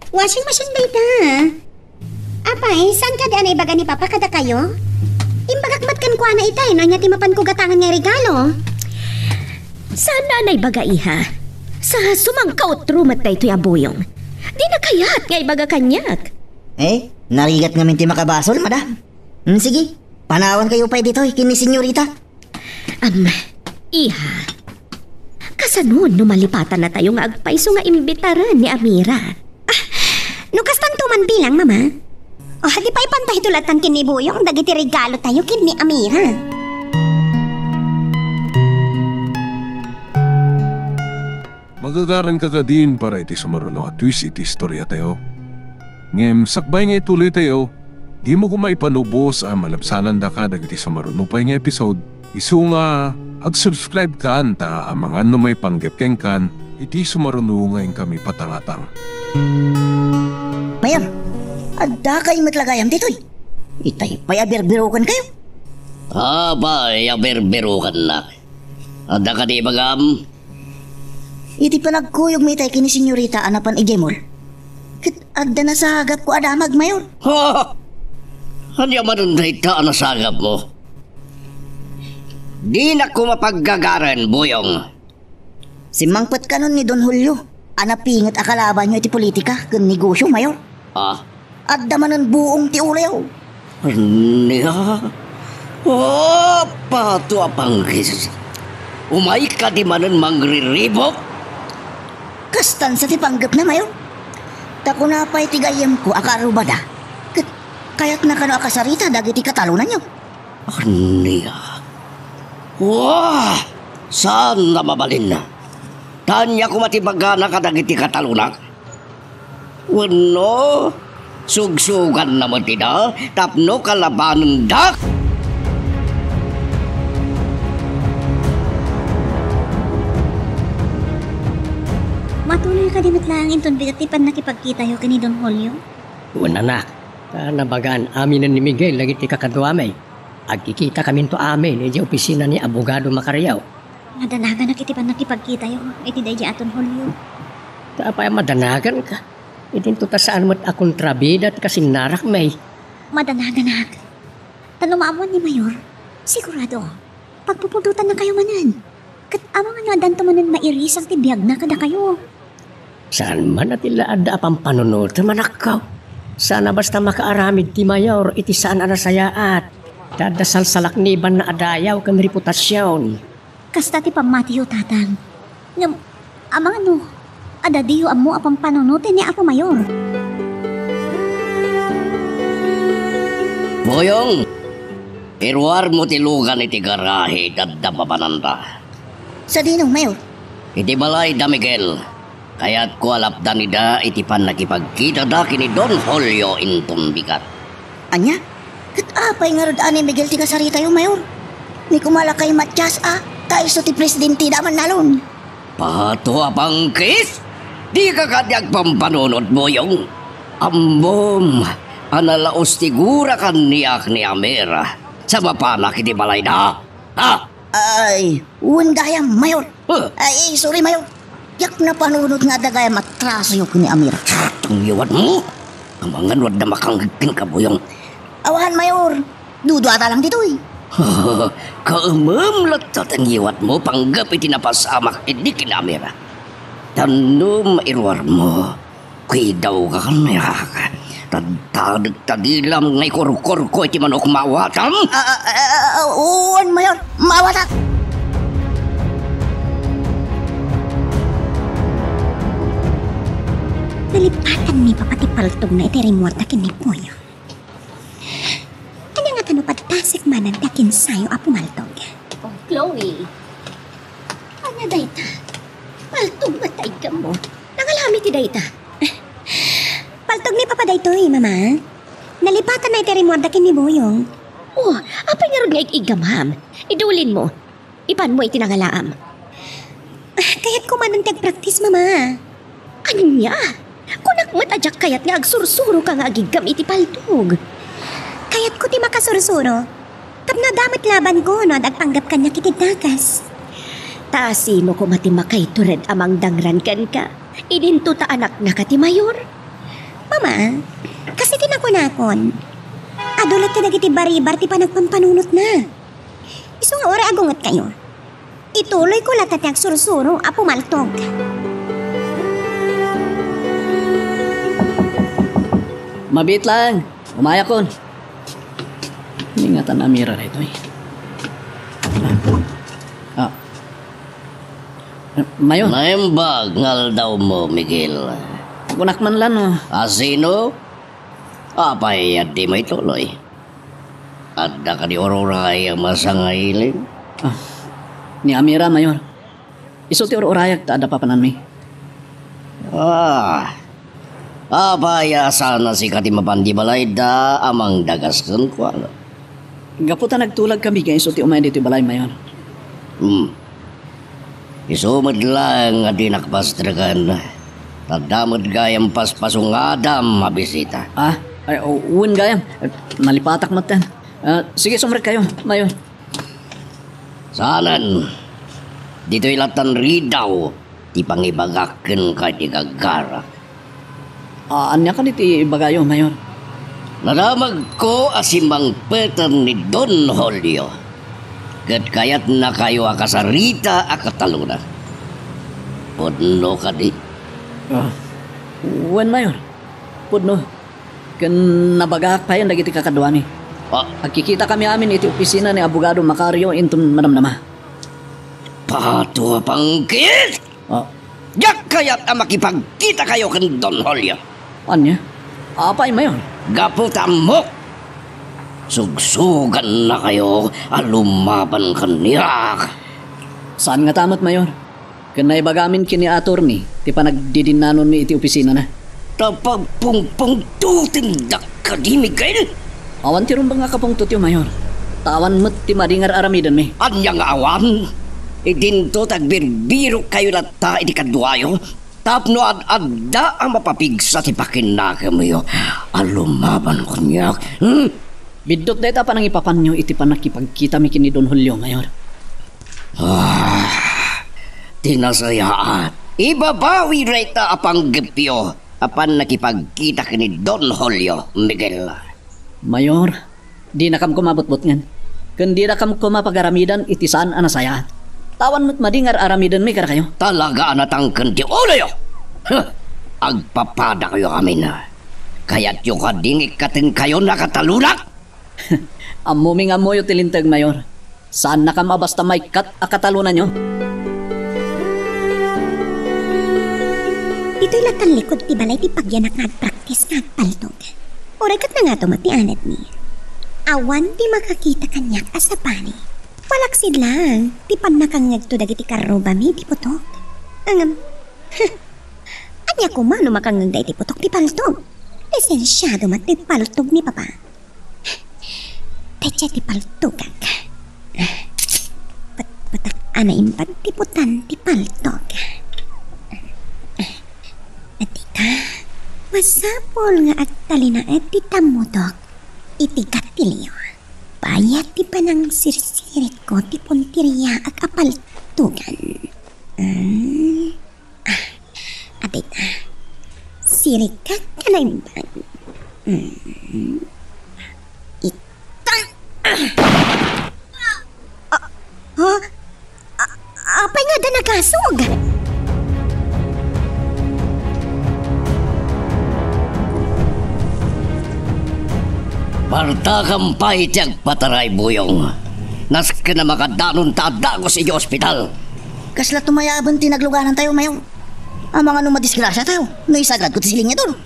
washing machine dayta. Apay, saan kadi a naibaga ni Papa kadakayo? Imbagak met kenkuana itay no ania ti mapanko gatangan nga regalo. Saan a naibaga, iha? Sa sumangkautro met daytoy a Boyong. Dina kayat nga ibaga kaniak. Eh, narigat ngamin ti makabasol, madam. Hmm, sige, panawankayo pay ditoy ken ni senyorita. Am, iha, kasano no malipatannatayo nga agpayso nga imbitaren ni Amira? Ah, no kastanto man bilang, Mama. Oh, di pay ipanta ito latan ken ni Boyong dagiti regalotayo ken ni Amira. Magagaranka kadin para iti sumaruno a twist iti istoriatayo. Ngem sakbay nga ituloytayo, dimo koma ipanubos a malabsanandaka dagiti sumaruno pay nga episode, isu nga ag-subscribe kan ta amangan no maipanggep kenkan iti sumaruno nga inkami patangatang. Mayam, adda kay met la gayam ditoy. Itay pay a birbirokan kayo. Apay a birbirokannak? Adda kadi ibagam? Iti panagkuyogmi itay ken ni senyorita a napan idiay mall, ket adda nasagapko a damag, Mayor. Ha? Ania manen dayta a nasagapmo? Dinak koma paggagaren, Boyong. Simmangpet kanon ni Don Julio a napinget a kalabanyo iti politika ken negosyo, Mayor. Ah? Adda manen buong ti uloyo. Ania? Oh, pato a panggis. Umay kadi manen mangriribok? Kastan sa ti panggepna, Mayor. Ta kuna pay ti gayyemko a kaarrubada, ket kayatna kano a kasarita dagiti katalonanyo. Ania? Wah! Saan a mabalin? Ta ania koma ti ibagana kadagiti katalonak? Wenno, sugsuganna met ida tapno kalabanendak? Matuloy kadi met laeng inton bigat ti pannakipagkitayo ken ni Don Julio? Wen, anak, ta nabagaan aminen ni Miguel dagiti kakaduami. Agkikitakaminto amin idiay opisina ni Abogado Macario. Madanaganak iti pannakipagkitayo iti daydiay a Don Julio. Ta apay a madanaganka? Idinto ta saan met a kontrabida ti kasinnarak, May. Madanaganak. Ta no maammuan ni Mayor, sigurado, pagpupudotannakayo manen. Ket amangan no addanto manen mairisang ti biagna kadakayo. Saan man a ti la adda a pampanunotem, anakko. Saan a basta makaaramid ti Mayor iti saan a nasayaat. Ta adda salsalaknibanna a dayaw ken reputasion. Kasta ti pammatiyo, Tatang. Ngem, amangan no, adda diyo ammo a pampanunoten ni Apo Mayor. Boyong, iruarmo ti lugan iti garahe, adda mapananda. Sadino, Mayor? Iti balay da Miguel. Kayatko a lapdan ida iti pannakipagkitada ken ni Don Julio inton bigat. Ania? Ket apay ngarud a ni Miguel ti kasaritayo, Mayor? Ni koma la kay Matias a, ta isu ti presidente da a mannalon. Pato a pangkis! Dika kadi agpampanunot, Boyong. Ammom a nalaos ti gura kaniak ni Amira sa mapanak iti balayda. Ha? Ay, wen gayam, Mayor. Huh? Ay, sorry, Mayor. Diak napanunot nga adda gayam atrasoyo ken ni Amira. Tangiwatmo? Amangan no adda makangngeg kenka, Boyong. Awan, Mayor. Duduata lang ditoy. Kaemem latta tangiwatmo panggep iti napasamak idi ken ni Amira. Tanno mairuarmo. Kuidawka kaniak. Tadtadek ta dilam nga ikurkurko iti manok maawatam. Ah, ah, ah, ah, wen, Mayor. Maawatak. Nalipatan ni Papa ti paltogna iti rimmuarda ken ni Boyong. Ania ngata no padpasek manen ti akinsayo a pumaltog? Oh, Chloe. Ania dayta? Paltog met ta iggammo. Nangalami ti dayta. Paltog ni Papa daytoy, Mama. Nalipatanna iti rimmuarda ken ni Boyong. Oh, apay ngarud nga ig-iggamam? Idulinmo. Ipanmo iti nangalaam. Ah, kayatko manen ti agpraktis, Mama. Ania? Kunak met a diak kayat nga agsursuroka nga agiggam iti paltog. Kayatko ti makasursuro. Tapno adda met labanko no adda agpanggep kaniak iti dagas. Ta sino koma ti makaitured a mangdangran kenka? Idinto ta anaknaka ti Mayor. Mama, kas iti nakunakon, adu latta dagiti baribar ti panagpampanunotna. Isu nga uray agungetkayo, ituloyko latta ti agsursuro a pumaltog. Mabiit laeng, umayakon. Ania ngata ni Amira daytoy? Ah. Mayor. Naimbag nga aldawmo, Miguel. Kunak man la no. A sino? Apay a dimo ituloy? Adda kadi ururay a masangailin? Ah, ni Amira, Mayor. Isu ti ur-urayak ta adda papananmi. Ah. Apay a saan a sika ti mapan di balayda a mangdagas kenkuana? Gapu ta nagtulagkami nga isu ti umay ditoy balay, Mayor. Hmm. Isu met laeng a dinak pastreken. Ta adda met gayam paspasungadam a bisita. Ah, ay, o, wen gayam. Eh, nalipatak metten. Ah, sige, sumrekkayo, Mayor. Saanen. Ditoy lattan ridaw ti pangibagak kenka iti gaggarak. Ah, ania kadi ti ibagayo, Mayor? Nadamagko a simmangpeten ni Don Julio. Ket kayatnakayo a kasarita a kataluna. Pudno kadi? Ah, wen, Mayor. Pudno. Ken nabagaak payen dagiti kakaduami. Ah. Agkikitakami amin iti opisina ni Abogado Macario inton madamdama. Pato a pangkis! Ah. Diak kayat a makipagkitakayo ken Don Julio. Ania? Apay, Mayor? Gapu ta ammok, sugsugannakayo a lumaban kaniak. Saan ngata met, Mayor? Ken naibagamin ken ni attorney ti panagdidinnanonmi iti opisinana. Ta pagpungpungtotendak kadi, Miguel? Awan ti rumbeng a kapungtotyo, Mayor. Ta awan met ti madi nga ar-aramidenmi. Ania nga awan? Idinto ta agbirbirokkayo latta iti kaduayo tapno ad-adda a mapapigsa ti pakinakemyo a lumaban kaniak. Hmm? Biddut dayta a panangipapanyo iti pannakipagkitami ken ni Don Julio, Mayor. Ah, ti nasayaat. Ibabawi dayta a panggepyo apan nakipagkita ken ni Don Julio, Miguel. Mayor, dinakam koma butbutngen. Ken dinakam koma pagaramidan iti saan a nasayaat. Awan met madi nga ar-aramidenmi kadakayo. Talaga a natangken ti uloyo! Huh! Agpapadakayo amin. Kayatyo kadi nga ikkatengkayon a katalonak? Ammomi nga ammoyo ti linteg, Mayor. Saannakam a basta maikkat a katalonanyo. Ditoy la tallikod ti balay ti pagyanak nga agpraktis nga agpaltog. Uray ket nangato met ti anadmi. Awan ti makakita kaniak a sabali. Malaksid laeng ti pannakangngegto dagiti karrubami ti putok. Ngem, ania koma no makangngeg daytoy putok ti paltog? Lisensiado met ti paltog ni Papa. Daydiay ti paltogak. Patpatak a naimbag ti putan ti paltog. Adita, masapul nga agtalinaed ti tammudok iti gatilio. Bayat ti panangsirsiritko ti punteriaak a paltogan. Mm. Ah, adita. Sirikak a naimbag. Mm. Itay. Ah, ah, ah, apay nga adda nagasog? Partakam pay ti agpataray, Buyong. Nasken a makadanon ta addaak sadiay ospital. Kasla tumayaben ti nagluganantayo, Mayor. Amangan no madisgrasiatayo no isagadko ti silingidor.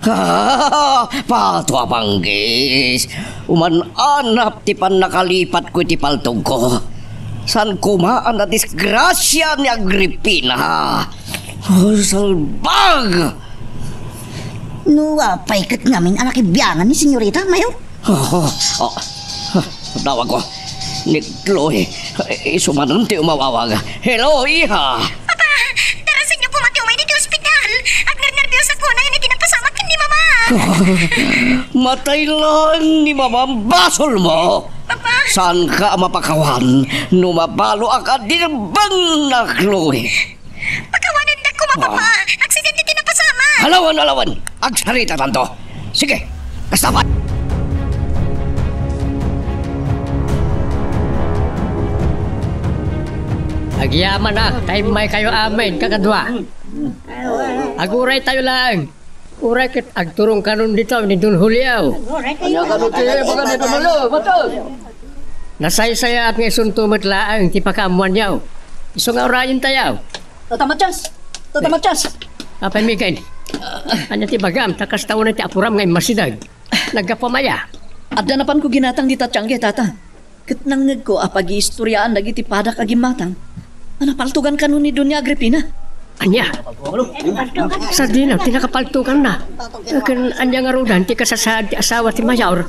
Pato a panggis, uman-anap ti pannakalipatko iti paltogko. Saan koma a nadisgrasia ni Agripina. Oh, salbag! No apay ket ngamin a nakibiangan ni Senyorita, Mayor? Oh, oh, oh. Tawagko. Ni Chloe. Isu manen ti umawawag. Hello, iha! Papa, darasenyo koma ti umay ditoy ospital. Agnernerbiosakon a iti napasamak ken ni Mama. Matay laeng ni Mamam, basolmo! Papa! Saanka a mapakawan no mabalo a kadirbengna, Chloe? Pakawanendak koma, Papa. Ah. Aksidente ti napasamak. Alawan, alawan. Agsaritatanto. Sige, kasta pay. Agyamanak ta immaykayo amin, kakadua. Aguraytayo laeng. Uray ket agturongkanon ditoy ni Don Julio. Ania kano ti ibaga ni Don Julio, bato? Nasaysayaat nga isunto met laeng ti pakaammoanyo. Isu nga urayentayo. Tata Matias! Tata Matias! Apay, Miguel? Ania ti ibagam? Ta kasta unay ti apuram nga immasideg. Naggapuam aya? Adda napanko ginatang dita tiangge, Tata. Ket nangngegko a pagiistoriaan dagiti padak a gimmatang a napaltogan kano ni Doña Agripina. Ania? Sadino ti nakapaltoganna? Ken ania ngaruden ti kasasaad ti asawa ti mayor?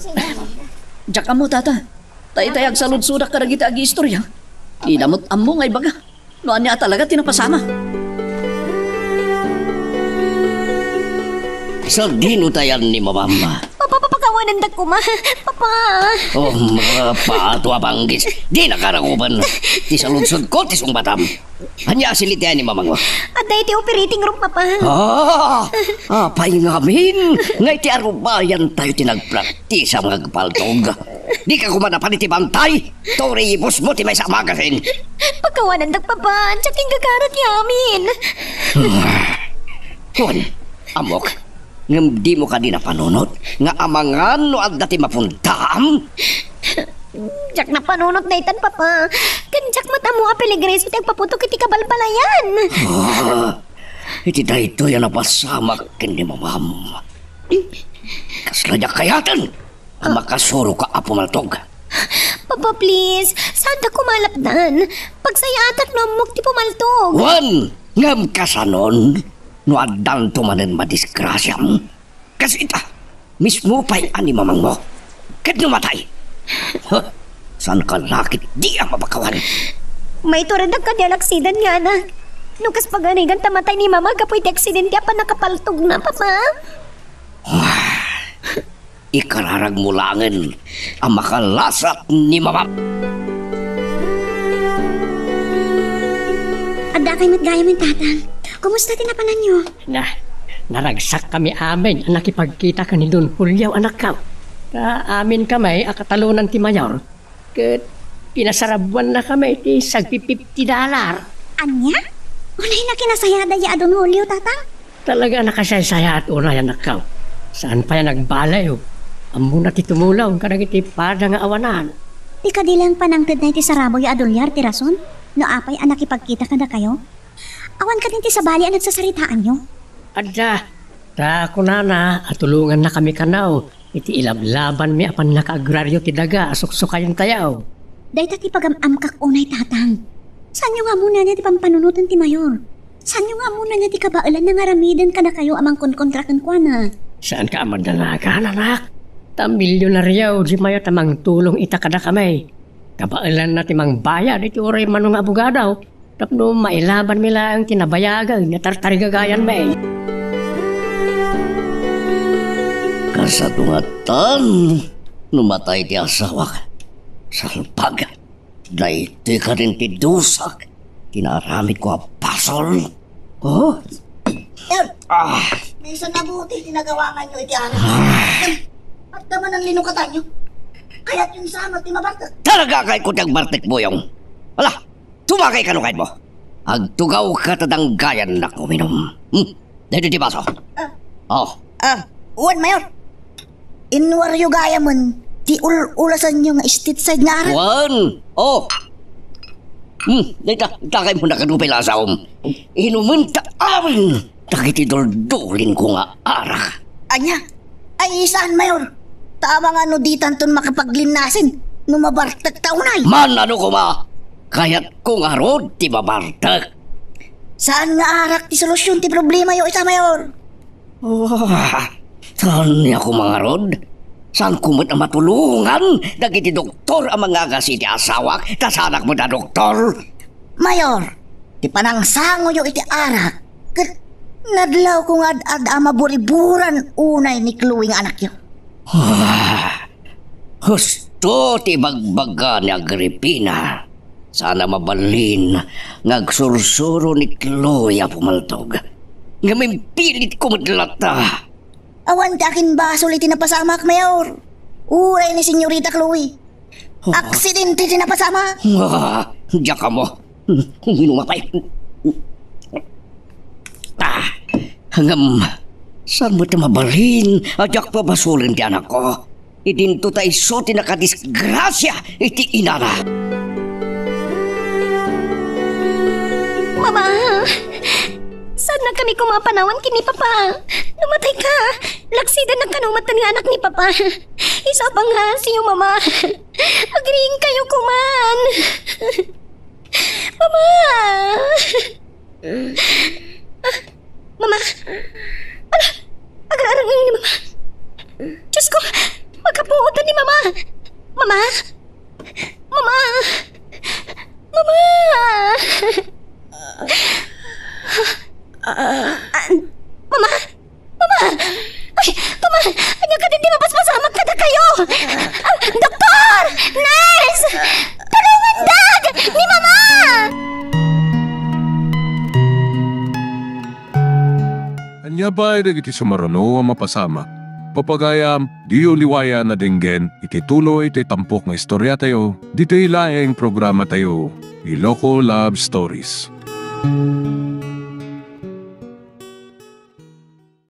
Diak ammo, Tata. Ta itay agsaludsodak kadagiti agiistoria. Dida met ammo nga ibaga no ania a talaga ti napasamak. Sadino tayan ni Mamam? Papa, papakawanendak koma. Papa. Oh, mapato a panggis. Dinaka ragupen. Ti saludsodko ti sungbatam. Ania a silitian ni Mamangmo? Adda iti operating room, Papa. Ah, apay ngamin nga iti arubayantayo ti nagpraktisam nga agpaltog? Dika koma napan iti bantay? Turi, ibusmo ti maysa a magasin. Pakawanendak, Papa. Diak inggagara ti amin. Wen, ammok. Ngem dimo kadi napanunot nga amangan no adda ti mapundaam? Diak napanunot daytan, Papa. Ken diak met ammo a peligriso ti agpaputok iti kabalbalayan. Ah, iti daytoy a napasamak ken ni Mamam. Kasla diak kayaten a makasuroka a pumaltog. Papa, please, saanda koma a lapdan. Pagsayaatak no ammok ti pumaltog. Wen, ngem kasanon, no addanto manen madisgrasiam? Kas ita, mismo pay a ni Mamangmo. Ket no matay, huh, saanka la ketdi a mapakawan. Maitureddak kadi a laksiden nga anak. No kas paganigan ta matay ni Mama gapu iti aksidente a pannakapaltogna, Papa. Ikararagmo laengen a makalasat ni Mamam. Addakay met gayam, Tatang. Kumusta ti napananyo? Na, Naragsakkami amin a nakipagkita ken ni Don Julio, anakko. Ta aminkami a katalonan ti mayor, ket pinasarabuannakami ti sagpi-fifty dollar. Ania? Unay, nakinasayaatta a Don Julio, tatang? Talaga a nakasaysayaat unay, anakko. Saan pay a nagbaliw. Ammona ti tumulong kadagiti pada nga awanan. Ti kadi laeng panangtedna iti sarabuyo a dolyar ti rason no apay a nakipagkita kadakayo? Awan kadin ti sabali a nagsasaritaanyo? Adda. Ta kunana a tulongannakami kano iti ilablabanmi a pannakaagraryo ti daga a suksukayentayo. Dayta ti pagam-amkak unay, tatang. Saanyo nga ammona ania ti pampanunoten ti mayor? Saanyo nga ammona ania ti kabaelanna nga aramiden kadakayo a mangkonkontra kenkuana? Saanka a madanagan, anak. Ta milionario diay mayor a mangtulong ita kadakami. Kabaelanna ti mangbayad iti uray mano nga abogado tapno mailabanmi laeng ti nabayagen nga tartarigagayanmi. Kasano ngatan no matay ti asawak? Salbag. Daytoy kadin ti dusak ti naaramidko a basol. Oh? Sir, ah, bisan mabuti ti nagawanganyo iti anak. Ah. Adda man ang linukatanyo. Kayatyon sa ti mabartek. Talaga kay ko ti agbartek, Boyong. Ala, tumakay kano kaymo. Agtugawka ta danggayannak uminum. Hmm? Daytoy ti baso. Ah. Oh. Ah, wen, Mayor. Inwaryo gayamen ti ul-ulasanyo nga state side nga arak. Wen. Oh. Hmm, dayta, dakay mo nakadupa lasaom. Inumen ta amin dagiti duldulinko nga arak. Ania? Ay, saan, Mayor? Ta amangan no ditanton makapaglinnasen no mabartek ta unay. Man, ano koma? Kayatko ngarud ti mabartek. Saan nga arak ti solusyon ti problemayo ita, Mayor? Oh, saan nga koma ngarud? Saanko met a matulongan dagiti doktor a mangagas iti asawak ta saanak met a doktor? Mayor, ti panangsangoyo iti arak ket nadlawko nga ad-ad a maburiburan unay ni Chloe nga anakyo. Ah, husto ti ibagbaga ni Agripina. Saan a mabalin nga agsursuro ni Chloe a pumaltog. Ngem impilitko met latta. Awan ti akin basol iti napasamak, Mayor. Uray ni Senyorita Chloe. Oh. Aksidente ti napasamak. Ah, diak ammo. Uminuma pay. Ah, ngem, saan met a mabalin a diak pabasolen ti anakko? Idinto ta isu ti nakadisgrasia iti inana. Mama! Saan na kami kumapanawan ken ni Papa? No matay ka, laksidan na kano met nga anak ni Papa. Isapang nga, siyo, Mama. Agriing kayo kuman. Mama! Mama! Ala, agrarang ni Mama. Diyos ko, makapuotan ni Mama. Mama! Mama! Mama! Ah, Mama! Mama! Ay, Mama! Ania kadin ti mapaspasamak kadakayo? Ah, doktor! Nurse! Tulongandak! Ni Mama! Ania pay dagiti sumaruno a mapasamak? Papagayam, diyo liwayan a denggen iti tuloy ti tampok nga istoriatayo, ditoy laeng programatayo, Iloko Love Stories.